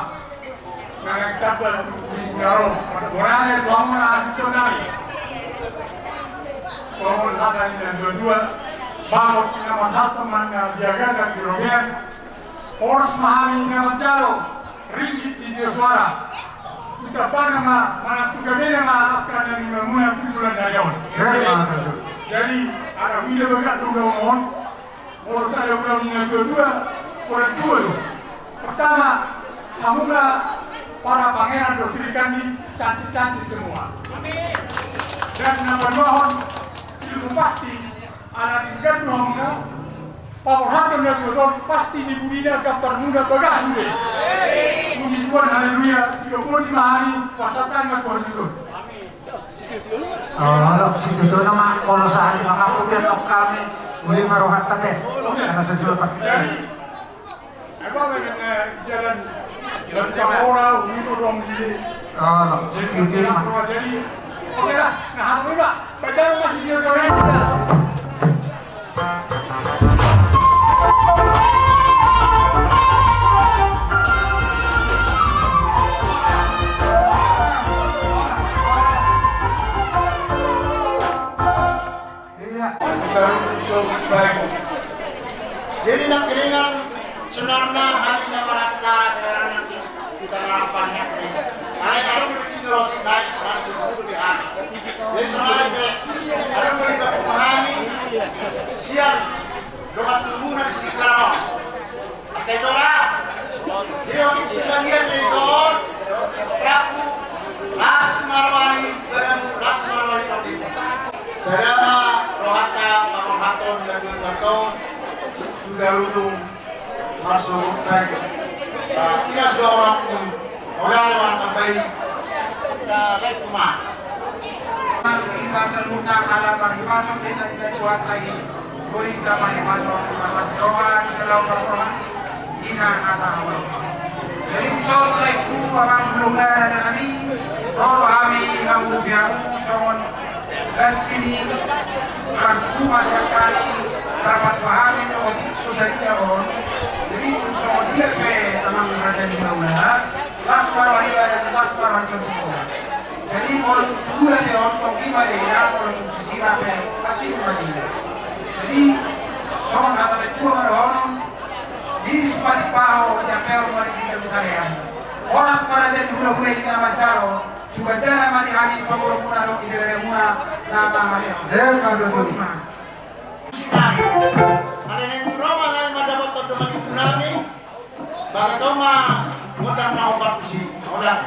Nang tambal tu minggu na ro, pardonganan tu hamu na hasuhuton nami. Songon hata ni natuatua, bagot na marhalto manang biagatan di robean. Horas ma hami na manjalo ringgit sitio soara. Tutupna ma manang tu gabena ma angka na nimamuna tu joloan ni ari on. Jadi, ala huida bagak do ulaon on. Molo sada ulaon ni natuatua, ulaon tua do. Pertama, hamuna para pangeran dohot Sri Kandi, cantik-cantik semua. Dan na paduahon, ilmu pasti, ala denggan do hamuna paborhathon natuatua on, pasti di pudina gambarmuna bagak sude. Puji Tuhan, haleluya, sidoboti ma hami, pasahat ma tu hasuhuton. Olo, situtu nama, molo sahali mangaku pian nong hami, uli ma rohanta te. Olo. Olo, situtu nama. Ia, baru so baik. Jadi nangkiningan, sebenarna hami na marasa sebenarna kita merampang ya. Naik kalau begitu, naik langsung dulu di atas. Jadi sebenarnya ada boleh dapat memahami siang dengan tubuh dan sekitar. Angka i tora, di otik sibagian ni ito, rapu, las ma roha ni badanmu, las ma roha ni tondinmu. Sada ma rohanta paborhathon na dua puluh tahun, sudah ujung masuk lagi. Nah, tidak seorang pun. Ora, ora, tambai. Ita lae tu ma. Hita saluhutna ala parhipason hita, hita juat lagi. Boi hita parhipason, parhipason roha, hita laho parroha. Ina hata Allah. Jadi dison lae tu amang, belum ada kami. Ro hami mangurupi hamu songon ganti ni, langsung masuk kali. Tarpatupa hami do. Sadia on, jadi tung songon dia pe amang raja ni hulahula, las ma roha ni badan, las ma roha ni tondi. Jadi molo tung tu hula pe on, tonggi ma daina, molo tung sisira pe, pacimu ma daina. Jadi songon hata ni natua ma dohonon, diris ma di paho, jampeon ma di ginjang salean. Horas ma raja ni hulahula i na manjalo, tu gandana ma di hami pamoruonmuna dohot ibeberemuna na mangalehon. Emma tutu. Alai naeng ro ma hami mandapothon dongan ni ompunami. Baga tong ma gondang na hombar tusi. Gondang.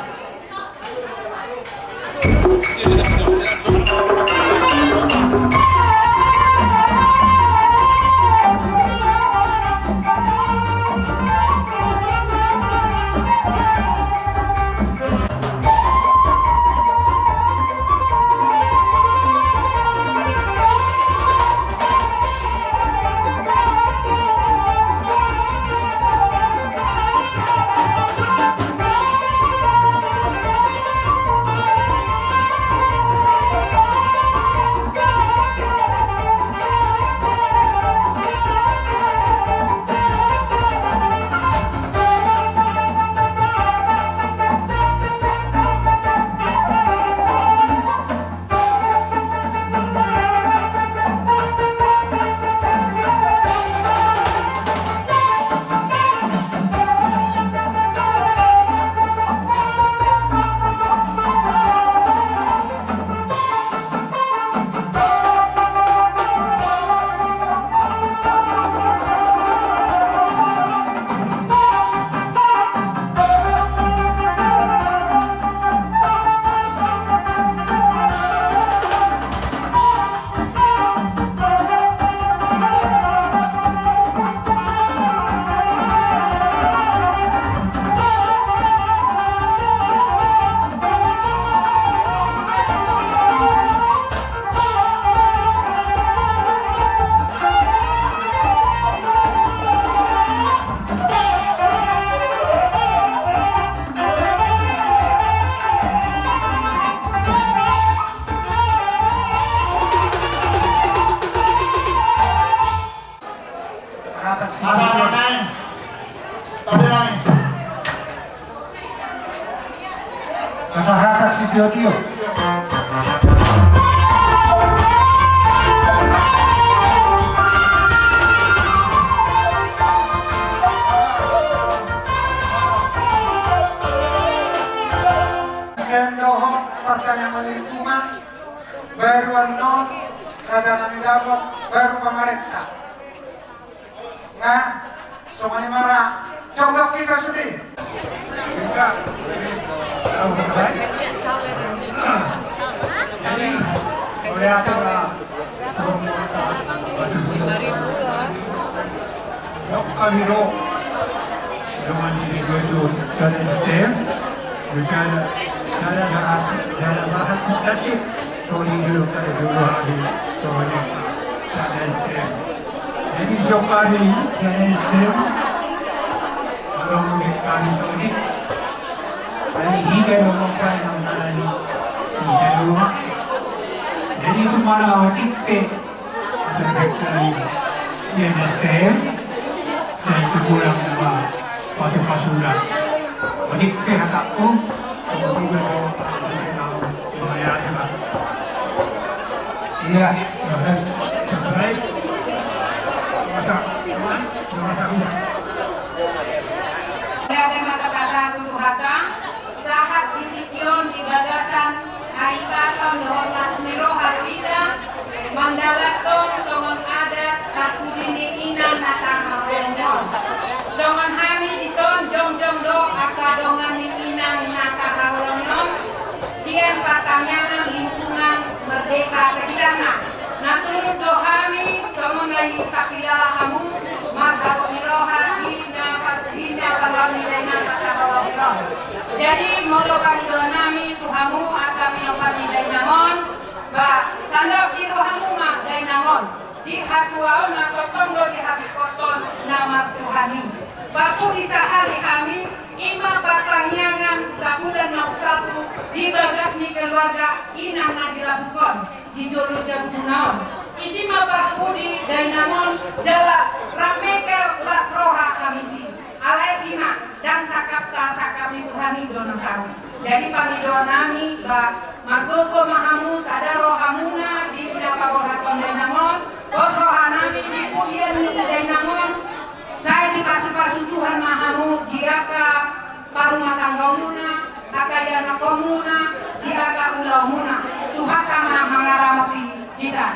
Asa hatang sitio-tio. Sian dohot partangiangan lingkungan, baru annon raja nami dapot, baru pamarenta. Nga, songon i ma ra, jongjong hita sude. Jadi, mauliate ma. Jok hami ro, dongan ni dua tu jala S T M, jala, jala bahat, jala bahat, jala bahat, jala bahat, jala bahat. Jadi, jok hami, jala S T M, kalau mungkin kami tadi, kami higa dong, apa yang kami higa dong. Jadi, itu malah otik pe. Sian S T M, sian Sikulang nama Patu Pasulan. Otik pe hatangku, kemudian mau, mau ya, ya. Iya, baik. Baik. Mata. Mata. Ada mata kasar tu hata. Sahat di tingki on di bagasan hahipason dohot las ni roha do hita, mandalanhon songon adat parpudi ni inang na tahaholongi on. Songon hami dison jongjong do angka dongan ni inang na tahaholongi on, sian partangiangan lingkungan Merdeka sekitarna. Na turut do hami songon na dipakilala hamu marhabot ni roha di na parpudi ni inang na tahaholongi on. Jadi molo pangidoan nami tu hamu angka pinompar ni dainang on, ba sandok i rohamu ma dainang on. Di hatuaon na tongtong do dihabihothon na martuhan i. Parpudi sahali hami, i ma partangiangan sabulan na umsatu di bagas ni keluarga inang na di labuk on. Di jolo jabuna on. Isi ma parpudi dainang on jala rap meker Tuhan i do na saut. Jadi pangidoan nami ba, margogo ma hamu, sada rohamuna di na paborhathon dainang on, pos roha nami di pudian ni dainang on, sai dipasupasu Tuhan ma hamu di angka parumatanggaonmuna, angka ianakhonmuna, di angka ulaonmuna. Tuhanta ma mangaramoti hita.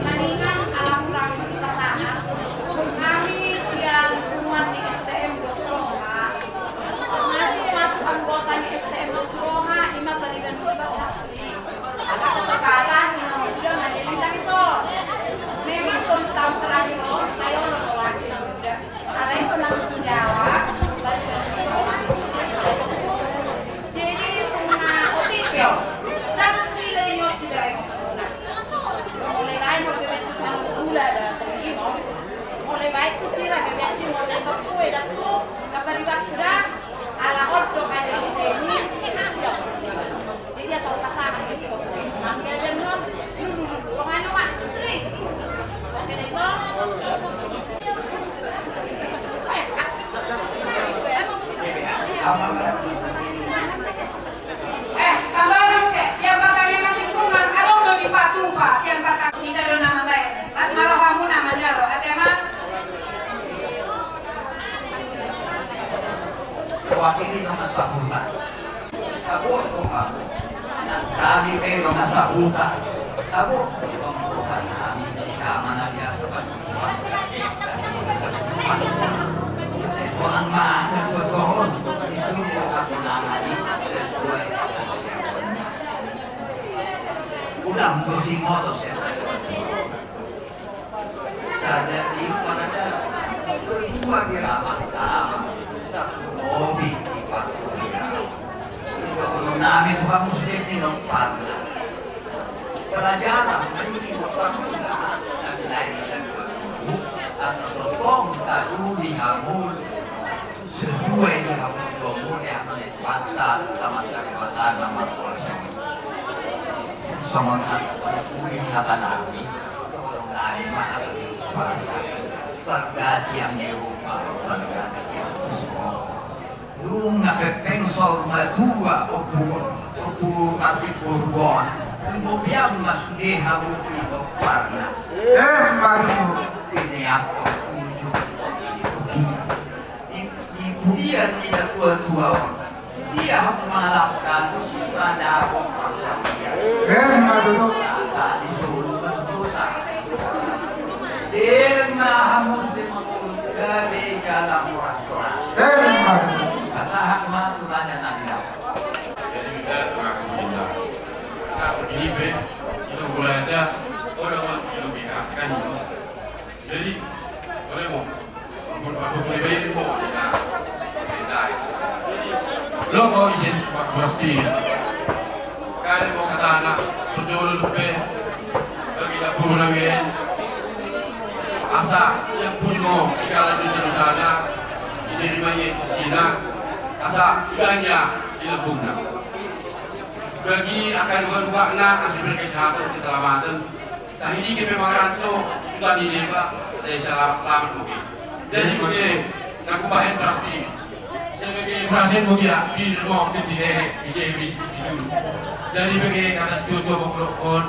Maninang alas ulang ni pasangan, hami sian ruang ni S T M Dos Roha, masuk ma tu anggota ni S T M Dos Roha, ima pariban-riban asli. Ala kepala ni na muda na jadi tadi so. Memang tolu tahun terakhir lo, saya orang lagi na muda. Alai pe nang di Jawa, balik lagi ke orang. Jadi, itu na O T P, oh. Tapi lainnya sudah emang. Mulai lain, mulai lain, tukang gula ada, tukang gula. Mulai lain, tuh sih, raga biasa, mulai lain, tuh kue, dan tuh, apa di waktu dah, ala oto, ada di sini, siap. Jadi, asal pasangan, gitu. Mangga aja, no. Lu, lu, lu, lu, lu, mana, mana, sesering. Oke, deh, Bang. Eh, tambahan, siapa tanya nanti kurang, adong do dipatupa, siapa tanya, kita do nama baik. Las ma rohamuna manjalo, ate ma. Wakili nama sabutan. Tabo, Tuhan. Nang hami pe do na sahuta. Tabo, Tuhan, Tuhan, hami di kamar na biasa, Tuhan. Tuhan, ma, na buat bohong. Disuruh Tuhan, nama ni sesuai. Udah, musim motor, saya. Sada di mana, dua di Ramakta, tak hobi di Paturia. Itu kalau nami bukan muslim di Nongpatna. Pelajaran ini bukan mudah, tapi lain dan guru atau totong tak di hamul sesuai dengan umur yang Pata, tamat dari Pata, nama kuasa. Songon hal, uli hata nami, tolong nami, maka kami kuasa. Pergatian di rumah, pergatian di rumah. Dung na pepeng sor madua, opu, opu api boruon. Kemudian mas deha buki, oparna. Emang. Ini apa? Ujung, ini buki. Di, di pudian ni na tua-tua on. Dia hamu mangalap kalu si mandago pasaria. Emma tutu. Asa di Solo berdosa. Emma hamu sudah mengurus gabe jalan murah-murah. Emma tutu. Pasahat ma tu raja na di dalam. Jadi kita mengaku cinta. Kita begini be, itu gua aja, gua udah mau lebih kan. Jadi, boleh mau? Lo mau izin Pak Bos di? Kali Sina, asa ibana i lambungna. Bagi angka dongan-donganna, asa dibere kesehatan, keselamatan. Tahi dike pe mangaranto, Tuhan i deba, sai selamat-selamat mungkin. Jadi mungkin, na hubahen pasti. Sebagai perasaan mungkin ya, di rumah, di, di, di, di, di, di, jadi bagi kata setuju, bokro on.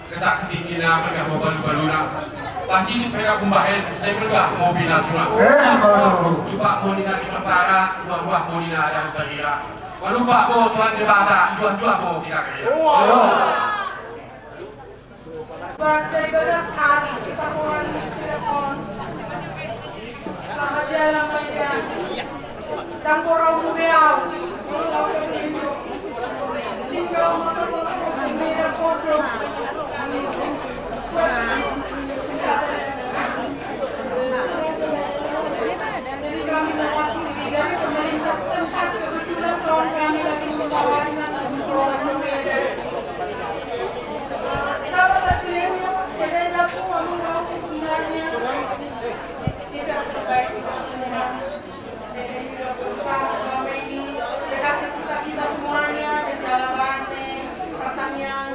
Ketak tinggi na, mereka mau balu-baluna. Pasti itu mereka pembahen, saya mereka mau pindah surang. Eh, baru. Lupa mau nina surang para, buah-buah mau nina ada perira. Malupa mau Tuhan Debata, jual-jual mau kita kaya. Wah. Baca ibadah hari kita orang telepon. Selamat jalan, Pak Jan. Tidak terbaik. Jadi, tidak berusaha selama ini, dekati kita, kita semuanya, kesalahan, pertanyaan.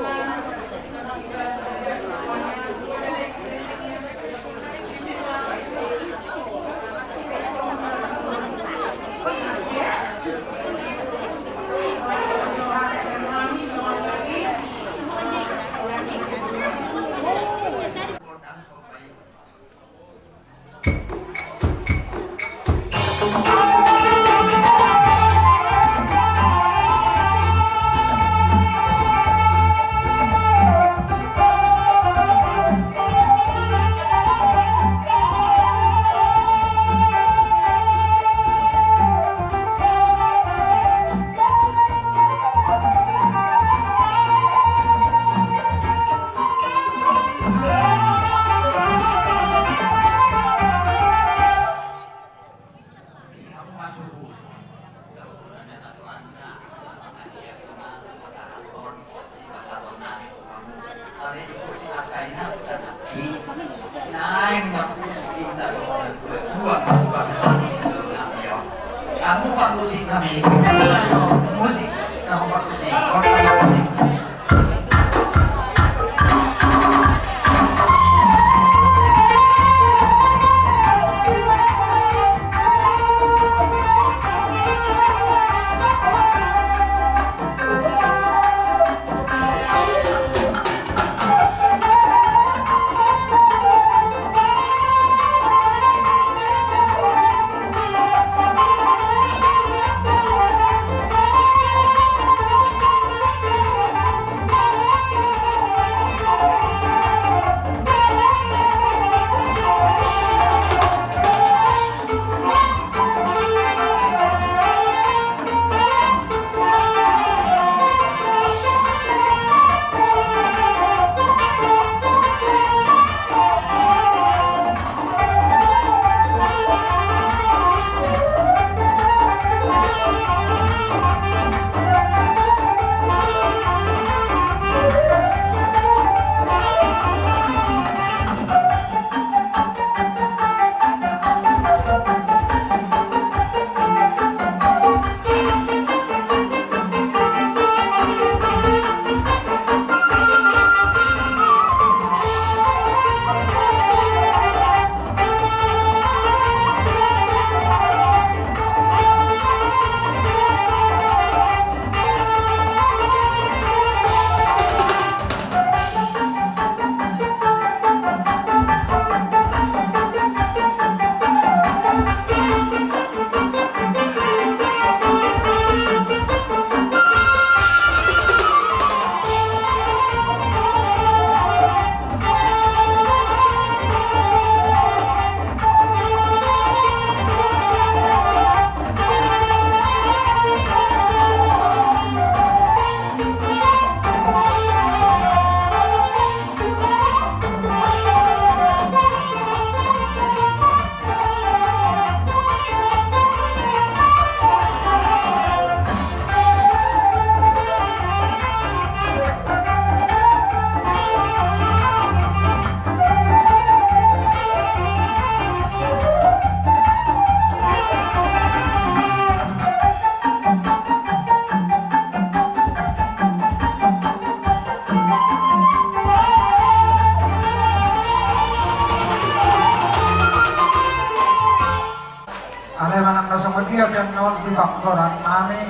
Ia biar naon di bangkoran nami,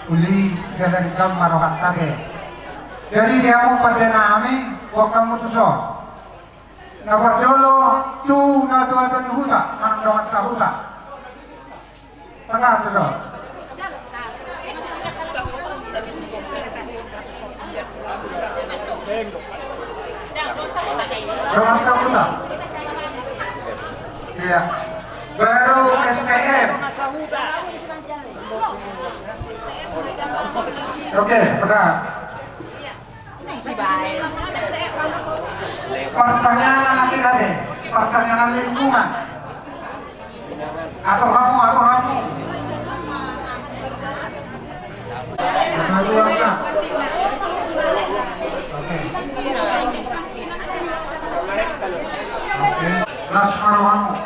uli jala di gambar rohanta ge. Jadi di hamu pande nami, buat hamu tu son. Na parjolo tu na tua-tua ni huta, manang dongan sahuta. Pasahat tu son. Dongan sahuta. Iya. Baru S T M. Oke, pasahat. Pertanyaan lagi tadi, pertanyaan lingkungan. Atur hamu, atur hamu. Pertanyaan. Oke. Oke. Las, atur hamu.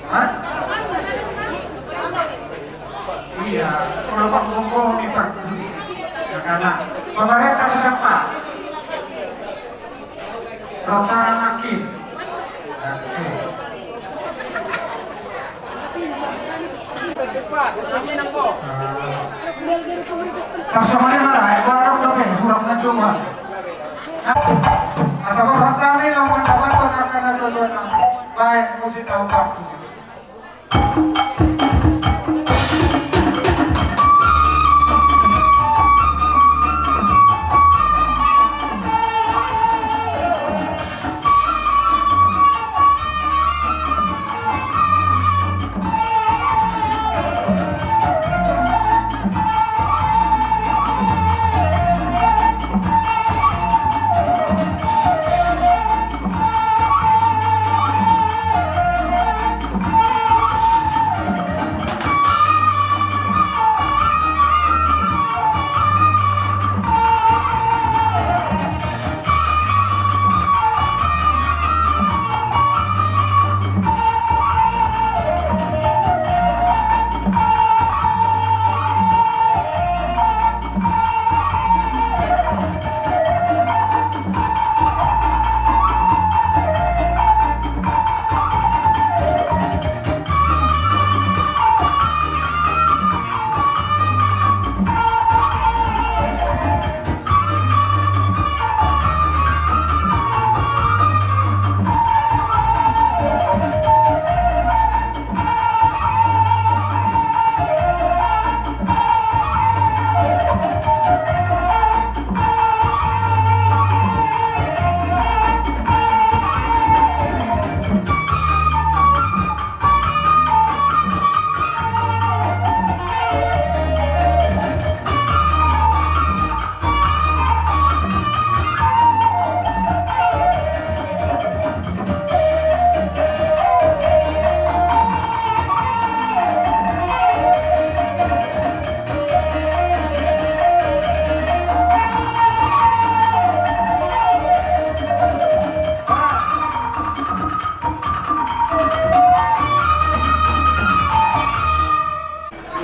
Hah? Iya, kalau Pak Gombo ini Pak Budi. Ya, karena pemerintah sedang, Pak. Rencana makin. Oke. Ah. Pas kemarin marah, eh, warung tapi kurang menjual. Asa berhutang nih, lo mendapat akan ada dua nama. Baik, musik tampak.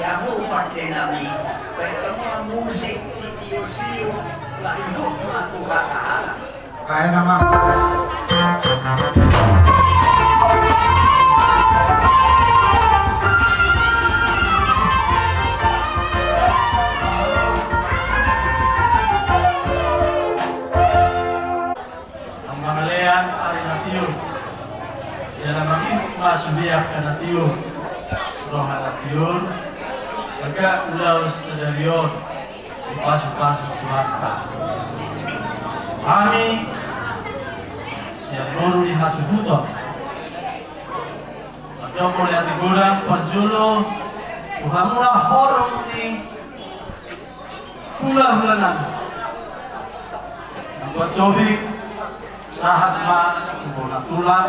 Ia mu pande nami, baik kamu musik sitio-sio, lari hukma tu hata-hata. Baik nama. Mangalean ari na tiur. Jala mangihut ma sude angka na tiur. Roha na tiur. Angka ulaon sadari on. Dipasu-pasu Tuhanta. Hami sian boru ni hasuhuton. Mandok mauliate godang parjolo. Tu hamuna horong ni hulahula nami. Nang tobing sahat ma tu bona tulang,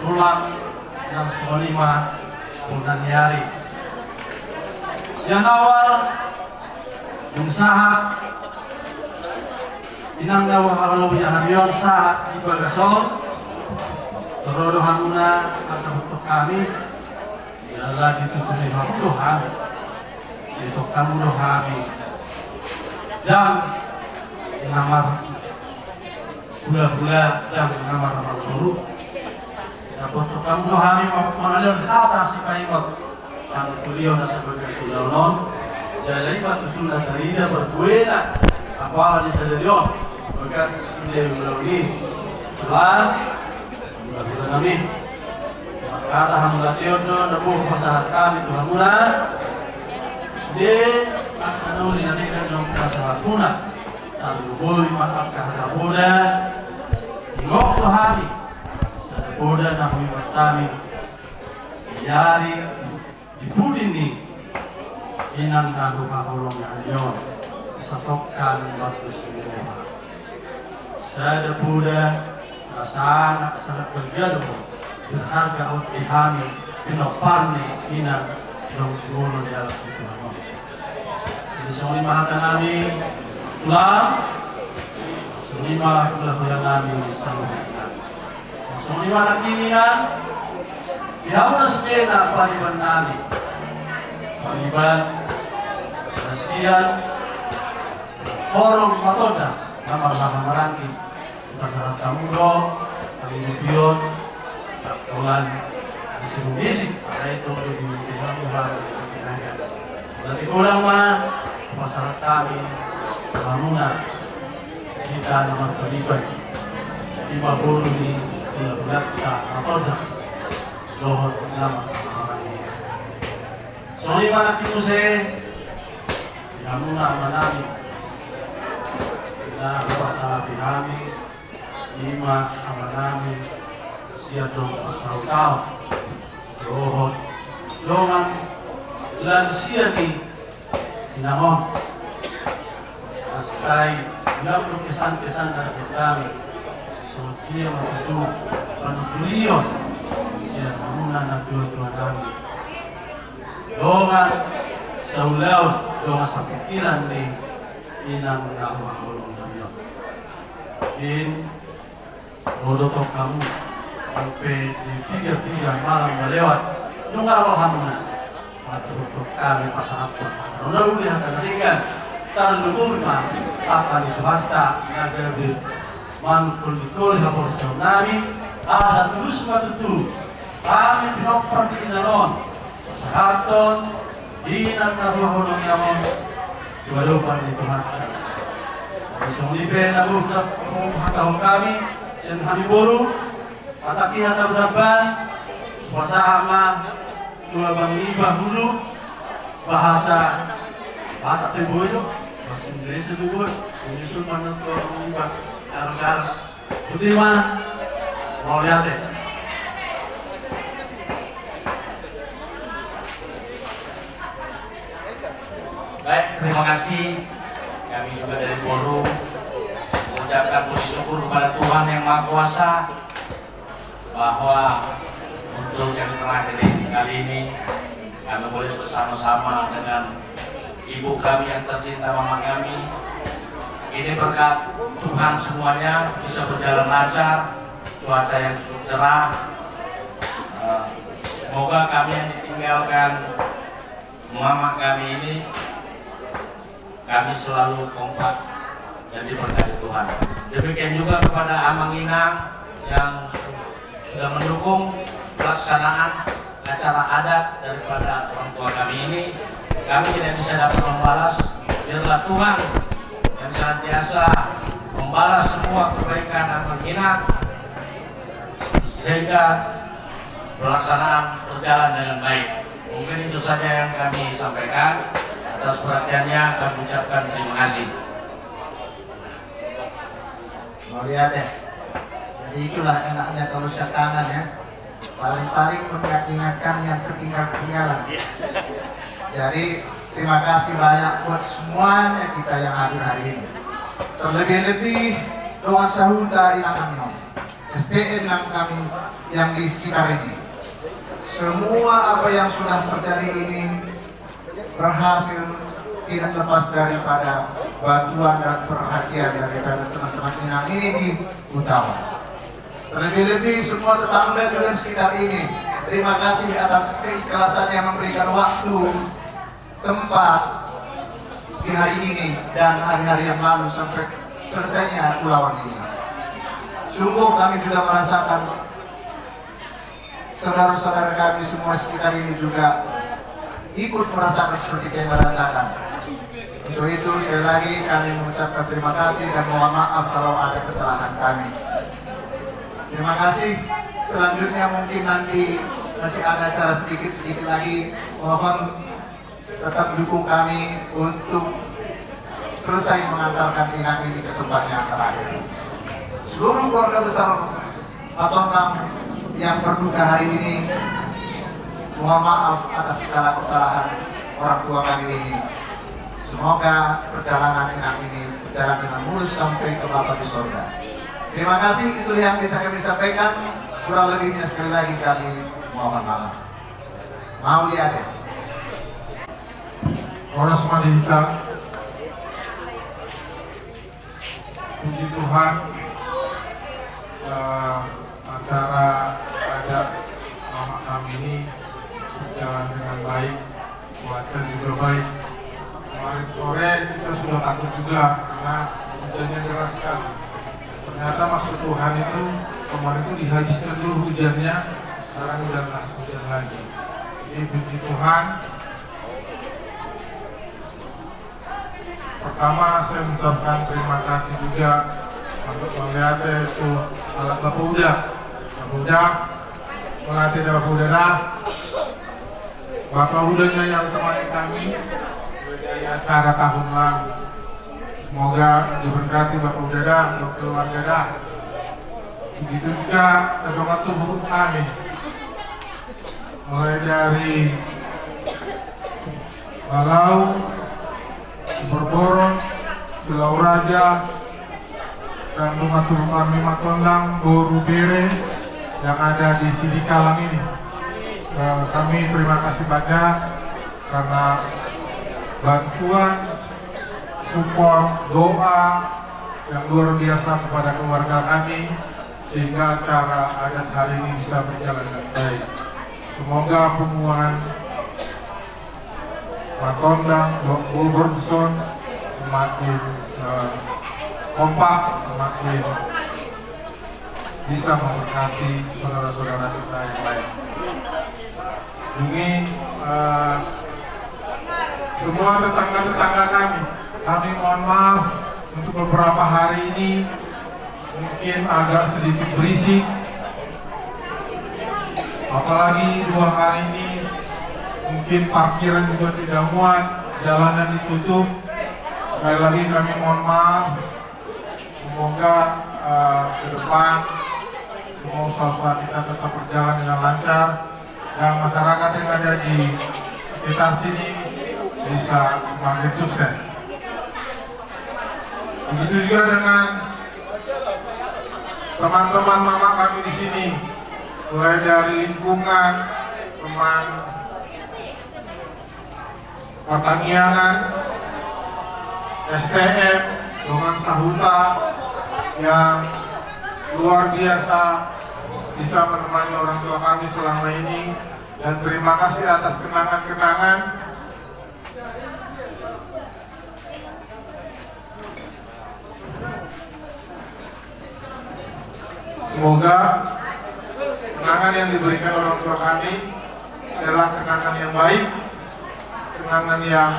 tulang nang songon i ma bona ni ari. Sian awal dung sahat inang na huhalomohon hami on sahat di bagas on. Ro do hamuna marhaporus hami. Jala dituturi hamu do hami. Ditoktok hamu do hami. Dang na marhulahula, dang na marboru. Sapontong hamu do hami ma-, mangalehon hata sipaingot. Panuturion na sabagian tu ulaon on, jala i ma tutu na tarida parbuena apala di sadari on. Bagas sude ulaon i. Tulang, mula-mula nami. Mangkata hamu lateon do na boi pasahat hami tu hamuna. Sude angka na uli na denggan naung pasahat hamuna. Tarlumobi ma angka hata poda. Ingot do hami. Sada poda na huingot hami. Di ari di pudi ni inang na huhaholongi hami on, satongkan bantus ni roha. Sada poda na sangat, sangat berharga do, berharga on di hami, pinompar ni inang naung jumolo di alam ni Tuhan on. Jadi songon i ma hata nami, tulang, songon i ma hula-hula nami, saluhutna. Songon i ma nangkiningan, di hamu na sude na pariban nami. Pariban, na sian horong Matondang, na marhaha maranggi. Pasahat hamu do, pangidopion, dohot na sibuk-sibuk, na i tong do di tengah Tuhan, di tengah. Berarti godang ma pasahat hami, hamuna, hita na marpariban, ima boru ni hula-hulanta Matondang, dohot nama. Songon i ma nangkin muse, di hamuna ama nami, na hupasahat hami, ima ama nami, sian dongan pasahuton, dohot dongan lansia ni inang on. Mansai, lam do kesan-kesan na dapot hami. Songon dia ma tutu panuturion sian hamuna na tua-tua nami. Dongan saulaon, dongan sapikiran ni inang na huhaholongi hami on. Ro do tong hamu, on pe di piga-piga malam na lewat, nunga ro hamuna. Mantap, tong hami pasahathon hata na uli, hata na denggan. Tarlumobi ma hata ni Tuhanta na gabe manungkol-nungkoli haporseaon nami, asa tulus ma tutu hami pinompar ni inang on pasahathon inang na huhaholongi on tu adopan ni Tuhanta. Jadi songon i pe na boi huhatahon hami sian hami boru, hata pihak na hudamba, hupasahat ma tu abang niba Hulu, bahasa Batak pe boi do, bahasa Indonesia pe boi, menyusul mana tu abang niba, garang-garang. Botima, mauliate. Baik, terima kasih. Kami juga dari Forum mengucapkan puji syukur kepada Tuhan Yang Maha Kuasa bahwa untuk yang terakhir ini, kali ini, kami boleh bersama-sama dengan ibu kami yang tercinta, mama kami. Ini berkat Tuhan semuanya bisa berjalan lancar, cuaca yang cukup cerah. Eh, semoga kami yang ditinggalkan mama kami ini, kami selalu kompak dan diberkati Tuhan. Demikian juga kepada Amang Inang yang sudah mendukung pelaksanaan acara adat daripada orang tua kami ini. Kami tidak bisa dapat membalas. Biarlah Tuhan yang senantiasa membalas semua kebaikan Amang Inang, sehingga pelaksanaan berjalan dengan baik. Mungkin itu saja yang kami sampaikan. Atas perhatiannya kami ucapkan terima kasih. Mauliate. Jadi itulah enaknya kalau siap tangan ya. Paling-paling mengingatkan yang ketinggal-ketinggalan. Jadi terima kasih banyak buat semuanya kita yang hadir hari ini. Terlebih-lebih dongan sahuta inang kami, S T M yang kami yang di sekitar ini. Semua apa yang sudah terjadi ini berhasil tidak lepas daripada bantuan dan perhatian daripada teman-teman inang ini di Utama. Terlebih-lebih semua tetangga juga di sekitar ini. Terima kasih atas keikhlasannya memberikan waktu, tempat di hari ini dan hari-hari yang lalu sampai selesainya ulaon ini. Sungguh kami juga merasakan Saudara-saudara kami semua sekitar ini juga ikut merasakan seperti kami rasakan. Untuk itu, sekali lagi kami mengucapkan terima kasih dan mohon maaf kalau ada kesalahan kami. Terima kasih. Selanjutnya mungkin nanti masih ada acara sedikit-sedikit lagi. Mohon tetap dukung kami untuk selesai mengantarkan inang ini ke tempat yang terakhir. Seluruh keluarga besar Matondang yang berduka hari ini, mohon maaf atas segala kesalahan orang tua kami ini. Semoga perjalanan inang ini berjalan dengan mulus sampai ke Bapa di sorga. Terima kasih, itu yang bisa kami sampaikan. Kurang lebihnya sekali lagi kami mohon maaf. Mauliate. Horas ma di hita. Puji Tuhan, eh, acara adat mamak kami ini berjalan dengan baik, cuaca juga baik. Kemarin sore kita sudah takut juga karena hujannya deras sekali. Ternyata maksud Tuhan itu, kemarin itu dihabiskan dulu hujannya, sekarang udah nggak hujan lagi. Jadi puji Tuhan. Pertama, saya mengucapkan terima kasih juga untuk melihat itu alat Bapak Uda. Bapak Uda, melihat ada Bapak Uda dah. Bapak Udanya yang temani kami di acara tahun lalu. Semoga diberkati Bapak Uda dah, untuk keluarga dah. Begitu juga teman tubuh kami. Mulai dari Balau, Siborboron, Silau Raja, dan dongan tubu kami Matondang, boru, bere yang ada di Sidikalang ini. Eh, kami terima kasih banyak karena bantuan, support, doa yang luar biasa kepada keluarga kami, sehingga acara adat hari ini bisa berjalan dengan baik. Semoga punguan Matondang, Bo-, Bobor dison semakin, eh, kompak, semakin bisa memberkati saudara-saudara kita yang lain. Ini, eh, semua tetangga-tetangga kami, kami mohon maaf untuk beberapa hari ini mungkin agak sedikit berisik. Apalagi dua hari ini mungkin parkiran juga tidak muat, jalanan ditutup. Sekali lagi kami mohon maaf. Semoga, eh, ke depan semua usaha-usaha kita tetap berjalan dengan lancar dan masyarakat yang ada di sekitar sini bisa semakin sukses. Begitu juga dengan teman-teman mamak kami di sini, mulai dari lingkungan, teman pertanian, S T M, dongan sahuta yang luar biasa bisa menemani orang tua kami selama ini, dan terima kasih atas kenangan-kenangan. Semoga kenangan yang diberikan orang tua kami adalah kenangan yang baik, kenangan yang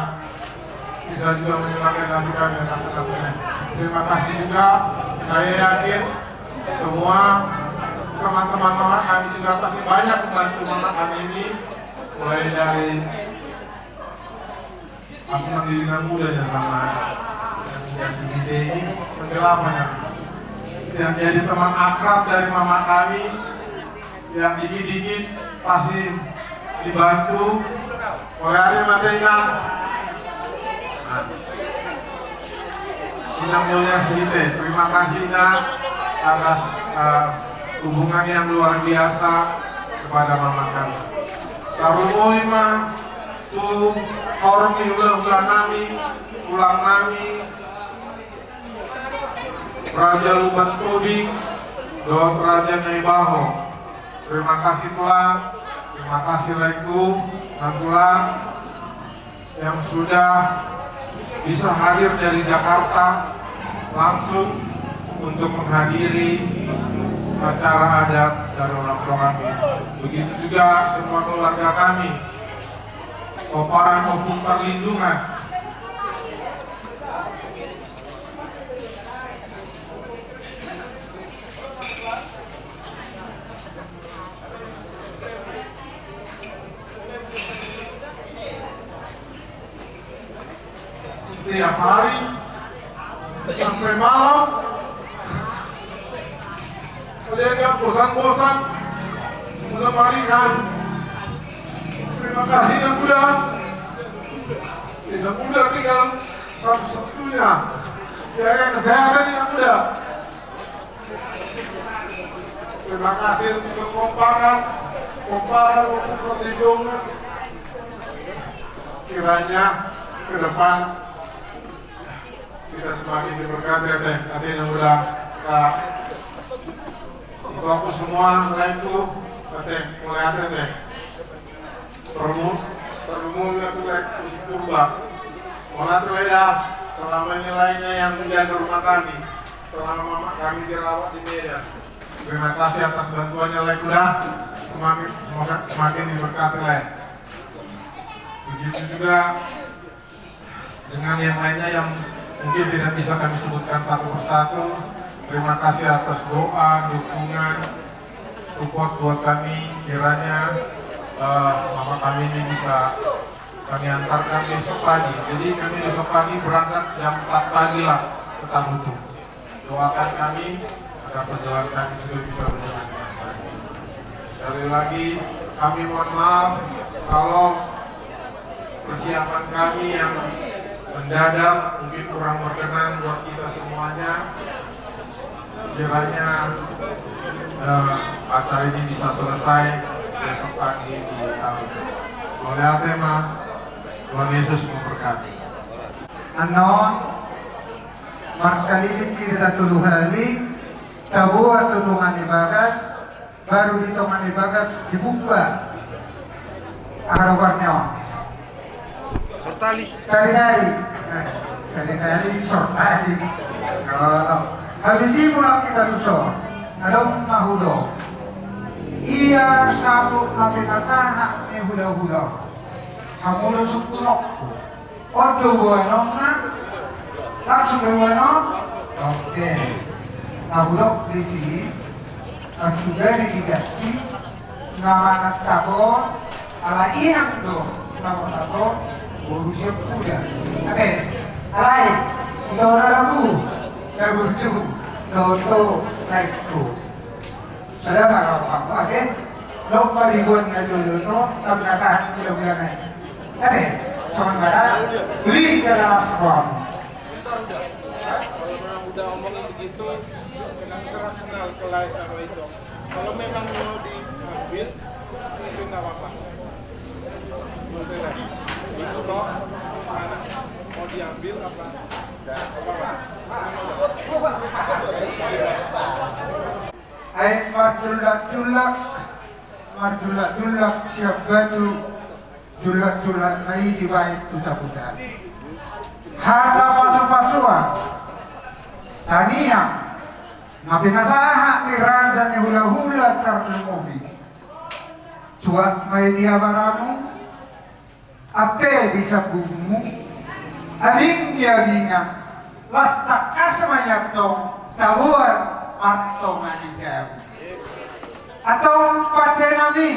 bisa juga menyenangkan hati kami dan anak-anaknya. Terima kasih juga, saya yakin semua teman-teman mamak kami juga pasti banyak membantu mamak kami ini, mulai dari Aku manggil Inang Uda ya sama Inang Uda Sigite ini, manggil apa ya? Yang jadi teman akrab dari mamak kami, yang dikit-dikit pasti dibantu oleh Ari Mata Inang. Nah. Inang Nyonya Sigite, terima kasih Inang atas, eh, hubungan yang luar biasa kepada mamak kami. Tarlumobi ma tu horong ni hulahula nami, tulang nami, Raja Lumban Tobing dohot Raja Naibaho. Terima kasih tulang, terima kasih laengku, nantulang, yang sudah bisa hadir dari Jakarta langsung untuk menghadiri acara adat Dari orang tua kami. Begitu juga semua keluarga kami, Pomparan Ompung Parlindungan. Setiap hari sampai malam, kalian nggak bosan-bosan menemani kami. Terima kasih, Nang Uda. Nang Uda tinggal satu-satunya. Jaga kesehatan, Nang Uda. Terima kasih untuk kekompakan, Pomparan Ompung Parlindungan. Kiranya ke depan kita semakin diberkati, ate, ate, Nang Uda, ka, itu aku semua lain tuh, ate, mulai ate, ate. Permu-, permula tuh, eh, Purba. Mauliate, Uda, selama ini lainnya yang menjaga rumah kami selama mama kami dirawat di Medan. Terima kasih atas bantuannya, Lae, Uda. Semakin, semoga semakin diberkati, Lae. Begitu juga dengan yang lainnya yang mungkin tidak bisa kami sebutkan satu persatu. Terima kasih atas doa, dukungan, support buat kami. Kiranya, eh, mama kami ini bisa kami antarkan besok pagi. Jadi kami besok pagi berangkat jam empat pagi lah ke Tarutung. Doakan kami agar perjalanan kami juga bisa berjalan dengan baik. Sekali lagi, kami mohon maaf kalau persiapan kami yang mendadak mungkin kurang berkenan buat kita semuanya. Kiranya, eh, acara ini bisa selesai besok pagi di Tarutung. Mauliate ma, Tuhan Yesus memberkati. Annon, markalilin hita tolu hali, taboan tu dongan ni bagas, baru di dongan ni bagas dibuka. Aha do goarna on? Sortali. Tali-tali. Eh, tali-tali, sortali. Olo. Habis i mulak hita tu son. Adong na hudok. Ia saput na pinasahat ni hula-hula. Hamu do sungkunonku. On do boanonna. Langsung do boanon. Oke. Na hudok disi, antu gari diganti, na manatap on, ala inang do na manatap on, boru sian puda. Oke. Alai, ito na lagu, na burju, na oto, na ikku. Sada ma rohangku, ate. Lomba dibuat na jolo to, tapi na sahat gula-gula na i. Ate, songon bada, beli ke dalam sebuah. Kalau memang udah omongin begitu, kenal, serah kenal ke Lae sama itu. Kalau memang mau diambil, itu nggak apa-apa. Itu toh, mana? Mau diambil apa? Nggak apa-apa. Aek marjullak-jullak, marjullak-jullak sian batu, jullak-jullak na i dibaen tu taputa. Hata pasu-pasuan, tangiang, na pinasahat ni raja ni hula-hula Tarnomobi. Tuat ma i di abaramu, ampe di sambungmu, abing di abingan, las tangkas ma i antong taboan martonga ni jabu. Antong pande nami,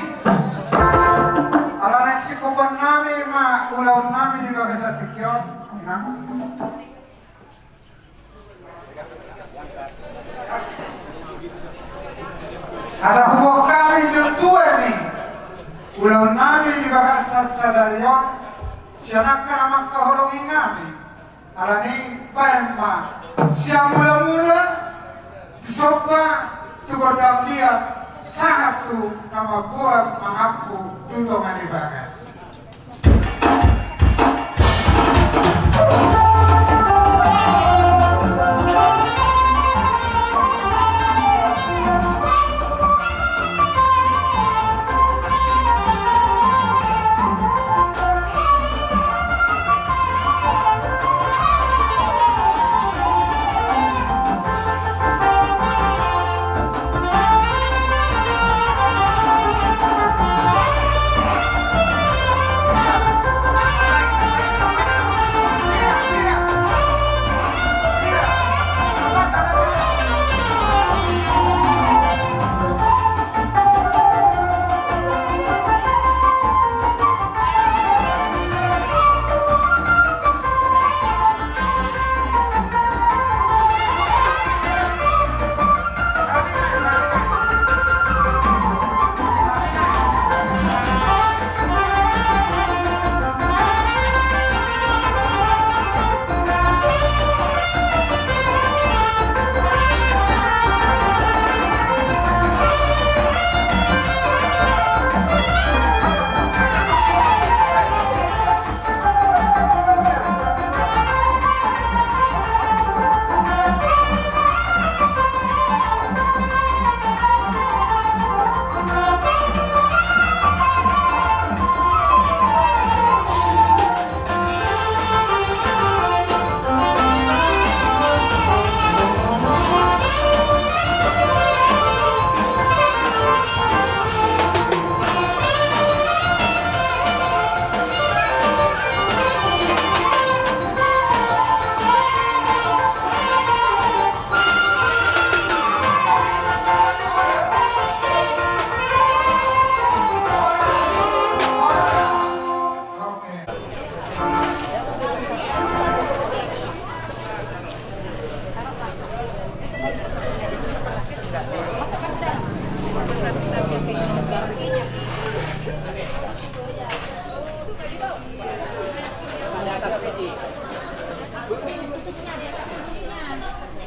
ala naeng singkopon nami ma ulaon nami di bagasan tingki on, inang. Asa huboan hami jontuan ni ulaon nami di bagasan sadari on, sian angka na mangkaholongi hami, alani baen ma sian mula-mula tu somba tu gondang liat sahat tu na mamboan mangampu tu dongan ni bagas.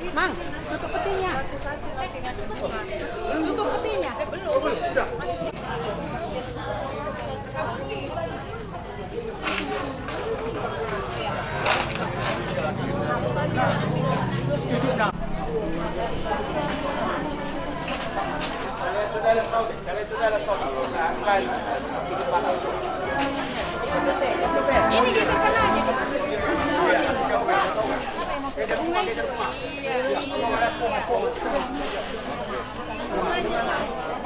Mang, tutup petinya. Tutup petinya. Ini geserkan aja deh. Bunga itu. Iya, iya.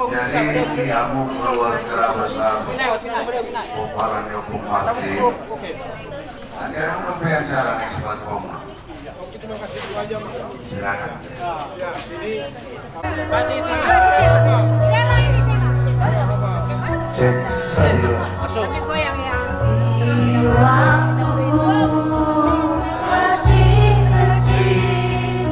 Jadi, di hamu keluarga besar pomparan ni Ompung Martin, ane ro dope acara ni sipatu pamuna. Silakan. Cek, satu. Sambil goyang, ya. Di waktu masih kecil,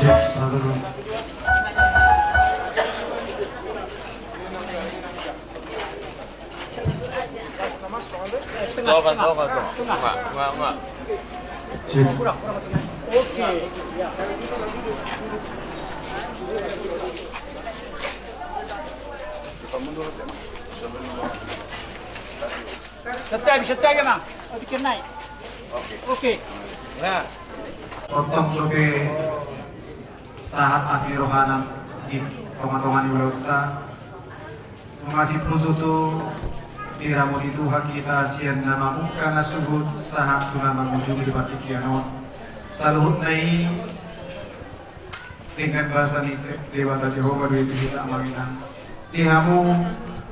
Cek, satu, dua. Tengah, tengah, tengah, tengah. Enggak, enggak, enggak. Cek. Oke. Setia, bisa setia, Mang. Oh, bikin naik. Oke. Oke. Nah. Potong dope sahat asi rohana. Tonga-tonga ni ulaonta. Nunga simpul tutu diramoti Tuhan hita sian na mamungka na suhut sahat tu na mangujungi di partingkian on. Saluhutna i denggan basa ni Debata Jahowa do i tu hita, Amang Inang. Di hamu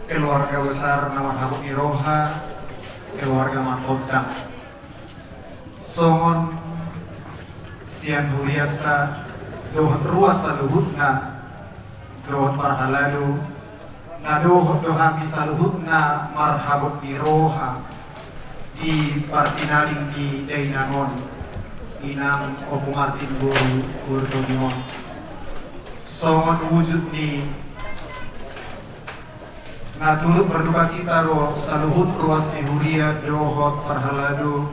keluarga besar na marhabot ni roha, keluarga Martondang. Songon sian hurianta dohot ruas saluhutna dohot parhalado, na dohot do hami saluhutna marhabot ni roha di partinading ni dainang on, Inang Ompu Martin boru Kurniawan. Songon wujud ni na turut berdukacita do saluhut ruas ni huria dohot parhalado,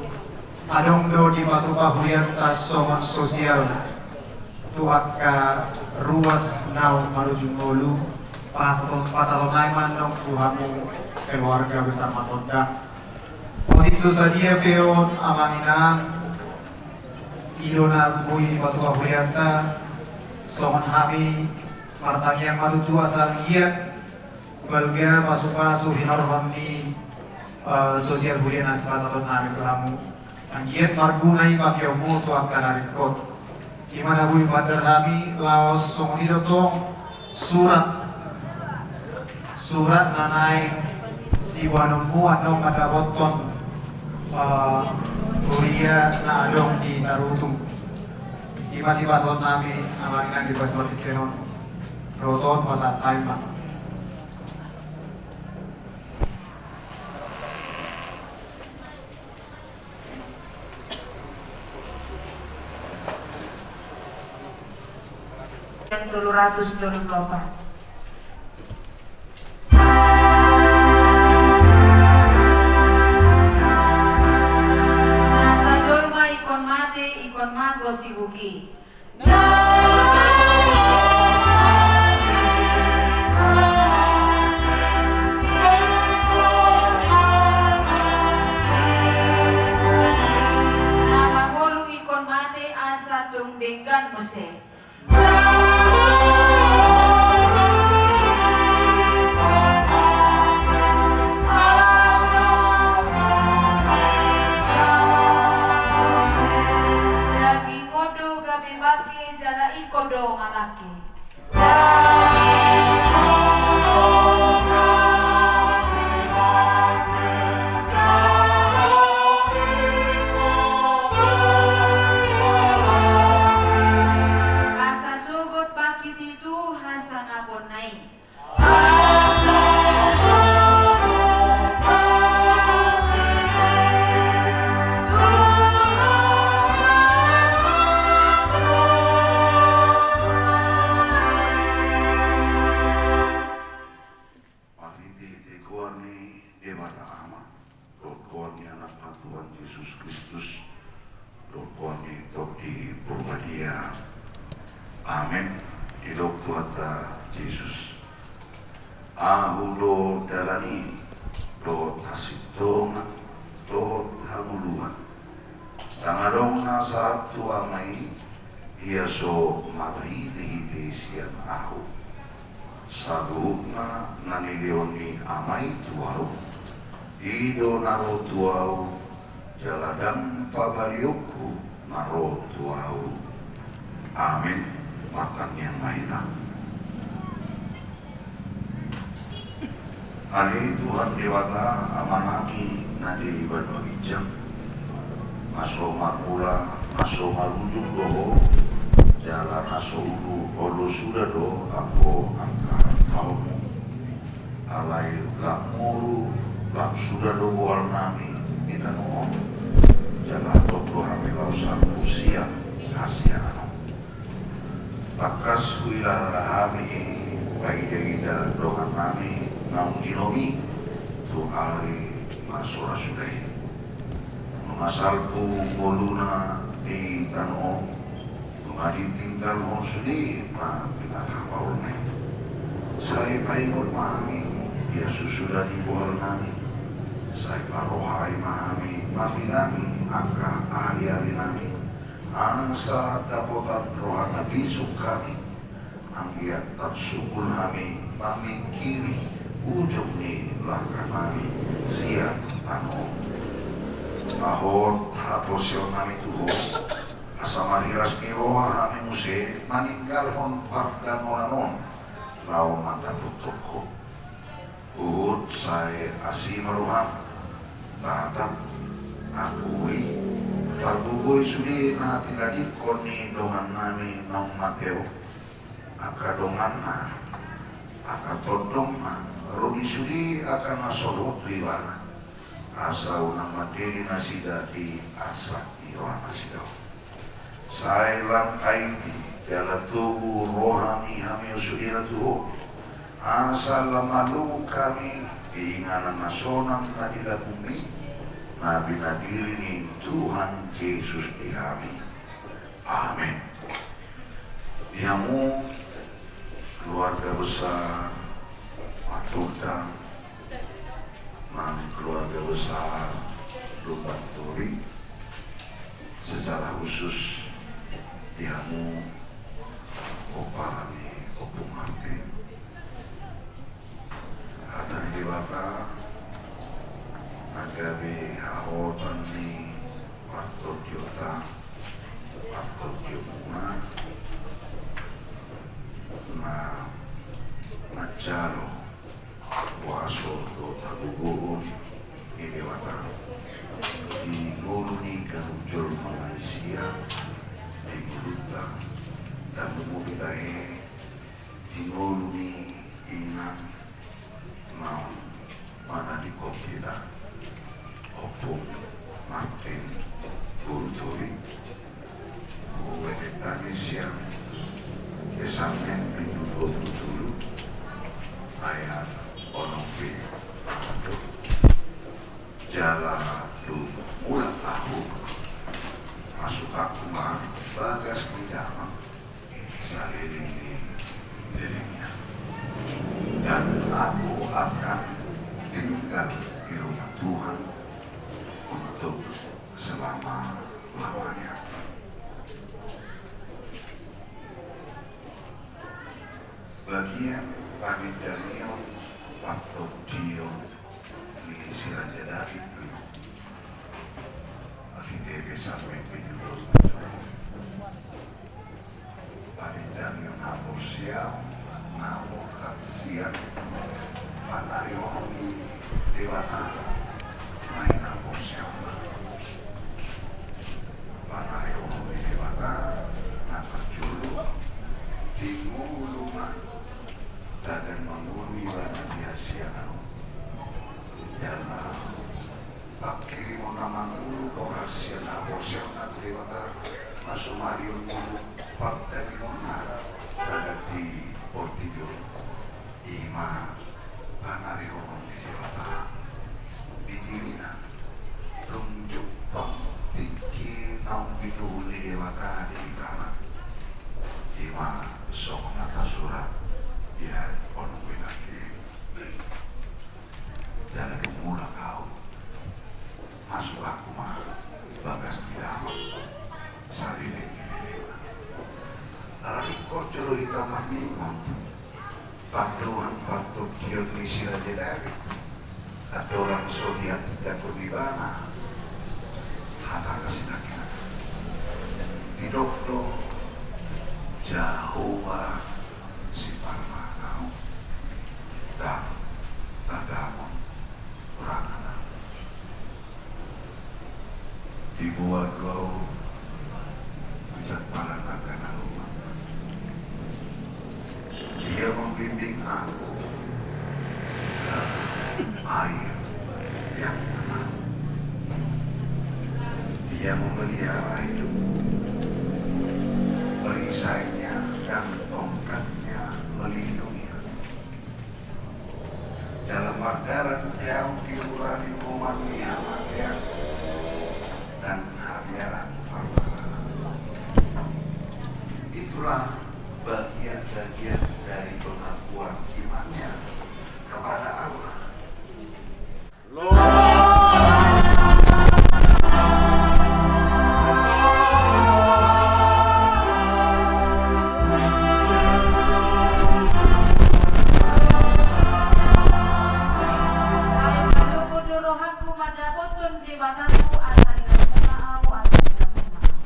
adong do dipatupa hurianta songon sosial tu angka ruas naung marujung ngolu. Pasahaton, pasahaton nami ma annon tu hamu keluarga besar Martondang. Otik so sadia pe on, Amang Inang, i do na boi dipatupa hurianta. Songon hami martangiang ma tutu asa anggiat balga pasupasu hinorhon ni, eh, sosial huria na sipasahaton nami tu hamu. Anggiat marguna i pakeonmu tu angka na ringkot. I ma na boi paandar hami, laos songon i do tong surat, surat na naeng siboanonmu annon mandapothon, eh, huria na adong di Tarutung. I ma sipasahaton nami, Amang Inang, di bagasan partingkian on. Ro tong pasahat hami ma. Tolu ratus tolu pulu opat. Na sajolma ingkon mate, ingkon mago sibuk i. Na mangolu ingkon mate asa tung denggan muse. Daging on do gabe bangke jala ingkon do manangke. Asa sogot bangkit i tu hasangaponna i. Marhite-hite goar ni Debata Ama, dohot goar ni Anakna Tuhan Jesus Kristus, dohot goar ni Tondi Porbadia. Amen. Didok Tuhanta Jesus: Ahu do dalan i, dohot hasintongan, dohot hangoluan. Ndang adong na sahat tu Ama i, ia so marhite-hite sian Ahu. Saluhutna na nilehon ni Ama i tu Ahu, i do na ro tu Ahu, jala ndang pabalionku na ro tu Ahu. Amen. Martangiang ma hita. Ale Tuhan Debata, Amanami na di banua ginjang, na so marmula, na so marujung do Ho, jala na so ulu olo suda do anggo angka taonmu. Alai lam moru, lam suda do bohalnami di tano on, jala hatop do hami laho salpu sian hasiaan on. Tangkas huilala hami i paida-ida dongannami naung ginomi tu ari na so ra suda i. Nunga salpu ngoluna di tano on, nunga ditinggalhon sude na pinarhapaulna i. Sai paingot ma hami dia so suda di bohalnami. Sai parohai ma hami mamilangi angka ari-arinami, asa dapotan roha na bisuk hami, Anggiat tarsungkun hami mamingkiri ujung ni langkah nami sian tano on. Tahot haporseaon nami tu Ho, asa marhiras ni roha hami muse maninggalhon pardangonan on laho mandapothon Ho. Huhut sai asi ma roham, tatap, akui, pargogoi sude na tinadingkon ni dongan nami naung mate on, angka donganna, angka tondongna, ro di sude angka na solhot tu ibana, asa unang mandele nasida di arsak ni rohanasida on. Sai lam aiti jala togu roha ni hami sudena tu Ho, asa lam malungun hami di inganan na sonang na di lambungmi, na pinadiri ni Tuhan Jesus di hami. Amen. Di hamu keluarga besar Maturdang, nang keluarga besar Lumban Tobing, secara khusus di hamu pomparan ni Ompung Martin. Hata ni Debata na gabe hahotan ni partondionta, partondion muna, na manjalo kuaso dohot hagogoon ni Debata di ngolu ni ganup jolma manisia, di ngolunta, tarlumobi tahe di ngolu ni inang naung manadingkon hita, Ompung Martin Boru Tobing. Hueteta ni sian Psalmen bindu dua pulu tolu ayat onom pe, jala dung mulak ahu, masukanku ma bagas ni damang saleleng ni lelengna. Dan aku akan tinggal di rumah Tuhan untuk selama-lamanya. Bagian pamindangion partondion ni si Raja Daud do i. Marhite Psalmen bindu dua pulu tolu. Pamindangion haporseaon na borhat sian panarihonon ni Debata, na i haporseaon na, panarihonon ni Debata na parjolo di ngoluna, tagan mangolu ibana di hasiangan on. Jala pangkirimon na mangolu borhat sian haporseaonna tu Debata, na sumari on ngolu pardagingonna tagan di portibi on. I ma panarihonon ni Debata di dirina, dung jumpang tingki naung binuhul ni Debata di tano. I ma songon na tarsurat di ayat onom pe nangkin. Jala dung mulak ahu, masukanku ma bagas ni damang saleleng ni lelengna. Ala ringkot jolo hita marningot pandohan partondion ni si Raja Daud, andorang so dihatindangkon ibana hata na sinangkinan. Didok do, Jahowa siparmahanhu, ndang tagamon rangan ahu. Diboan do ahu tu jampalan angka na lomak. Dia membimbing aku ke air yang tenang. Dia memelihara hidupku. Perisainya dan tongkatnya melindungi aku. Jala mardalan do ahu di rura ni goman ni hamatean, dan habiaranku marparange. Itulah bagian-bagian dari pengakuan imannya kepada Allah. Debatangku, asa diramuna ahu, asa diramuna ahu.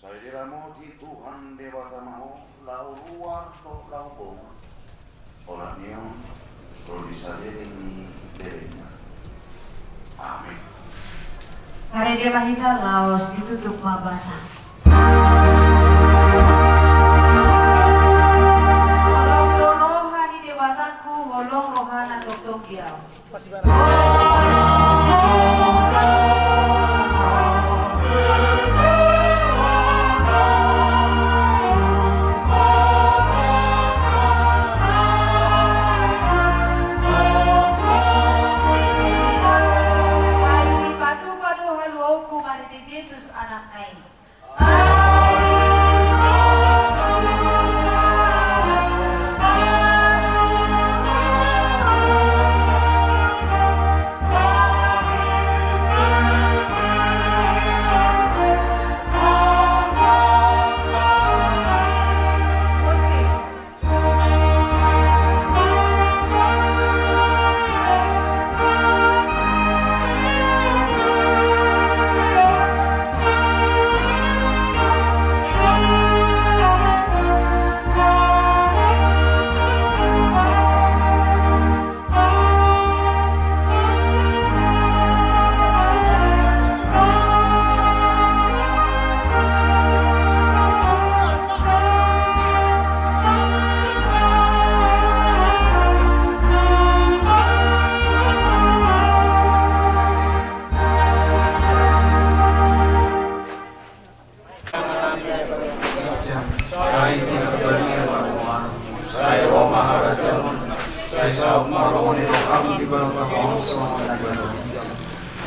Sai diramoti Tuhan Debata ma ho, laho ruar dohot laho bongot. Olat ni on ro di saleleng ni lelengna. Amen. Marende ma hita laos ditutup ma mata. Holong do roha ni Debatangku, holong rohana tongtong di ahu. Patupa do haluaonku marhite Jesus Anakna i. Sai pinarbadia ma roham, sai ro ma harajaonmu, sai saut ma lomo ni roham di banua tonga on songon na di banua ginjang.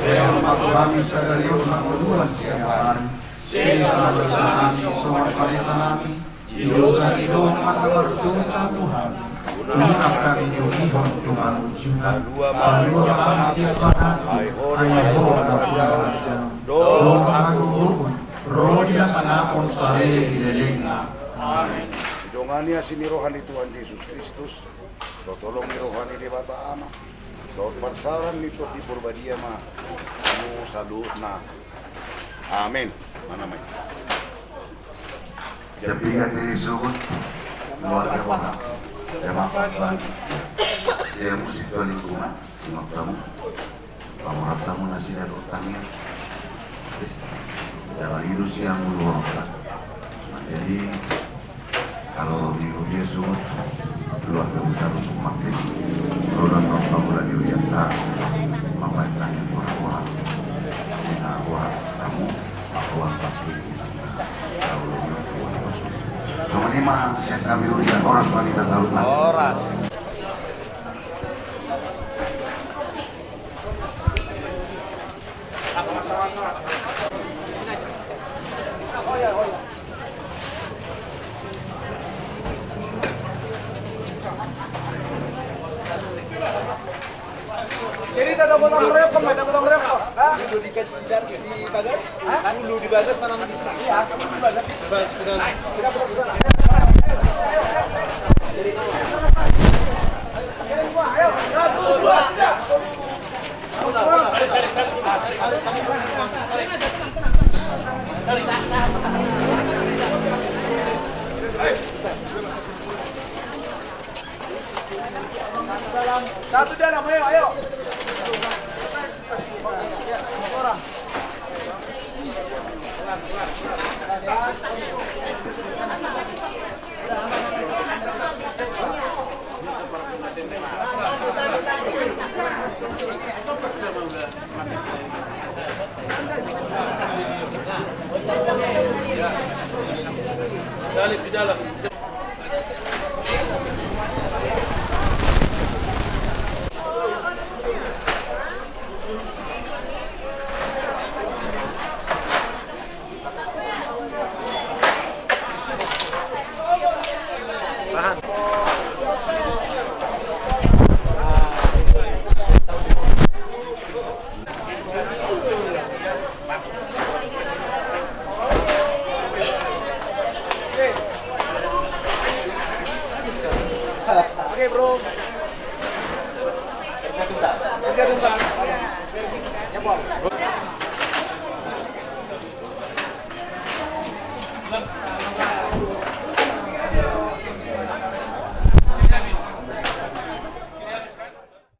Lehon ma tu hami sadari on hangoluan siapari. Sesa ma dosanami songon panesanami di dosa ni dongan na mardosa tu hami. Unang hami diulihon tu pangunjunan. Palua ma hami sian pangago. Ai Ho do nampuna harajaon dohot hagogoon, ro di hasangapon saleleng ni lelengna. Amen. Didongani asi ni roha ni Tuhan Jesus Kristus, dohot holong ni roha ni Debata Ama, dohot parsaoran ni Tondi Porbadia ma hamu saluhutna. Amen. Mana mai? Jambi ate sogot, keluarga Boha. Jama Boha. Dia musik dua lingkungan, ingot kamu. Pamorat kamu nasida dohot tangiang. Jala i do sian ulu on. Jadi, kalau di dia sogot, keluarga besar untuk makin, kalau dan orang kamu lagi lihat tak, apa yang tanya orang-orang. Nah, orang kamu, aku akan pergi. Songon i ma sian hami, horas ma di hita saluhutna. Horas. Jadi, tak ada gotong royong, tak ada gotong royong. Hah? Dulu di, di, di bagas? Hah? Dulu di bagas mana? Iya, dulu di bagas. Coba, coba. Ayo, satu, dua, tiga. Satu dalam, ayo, ayo. Di dalam.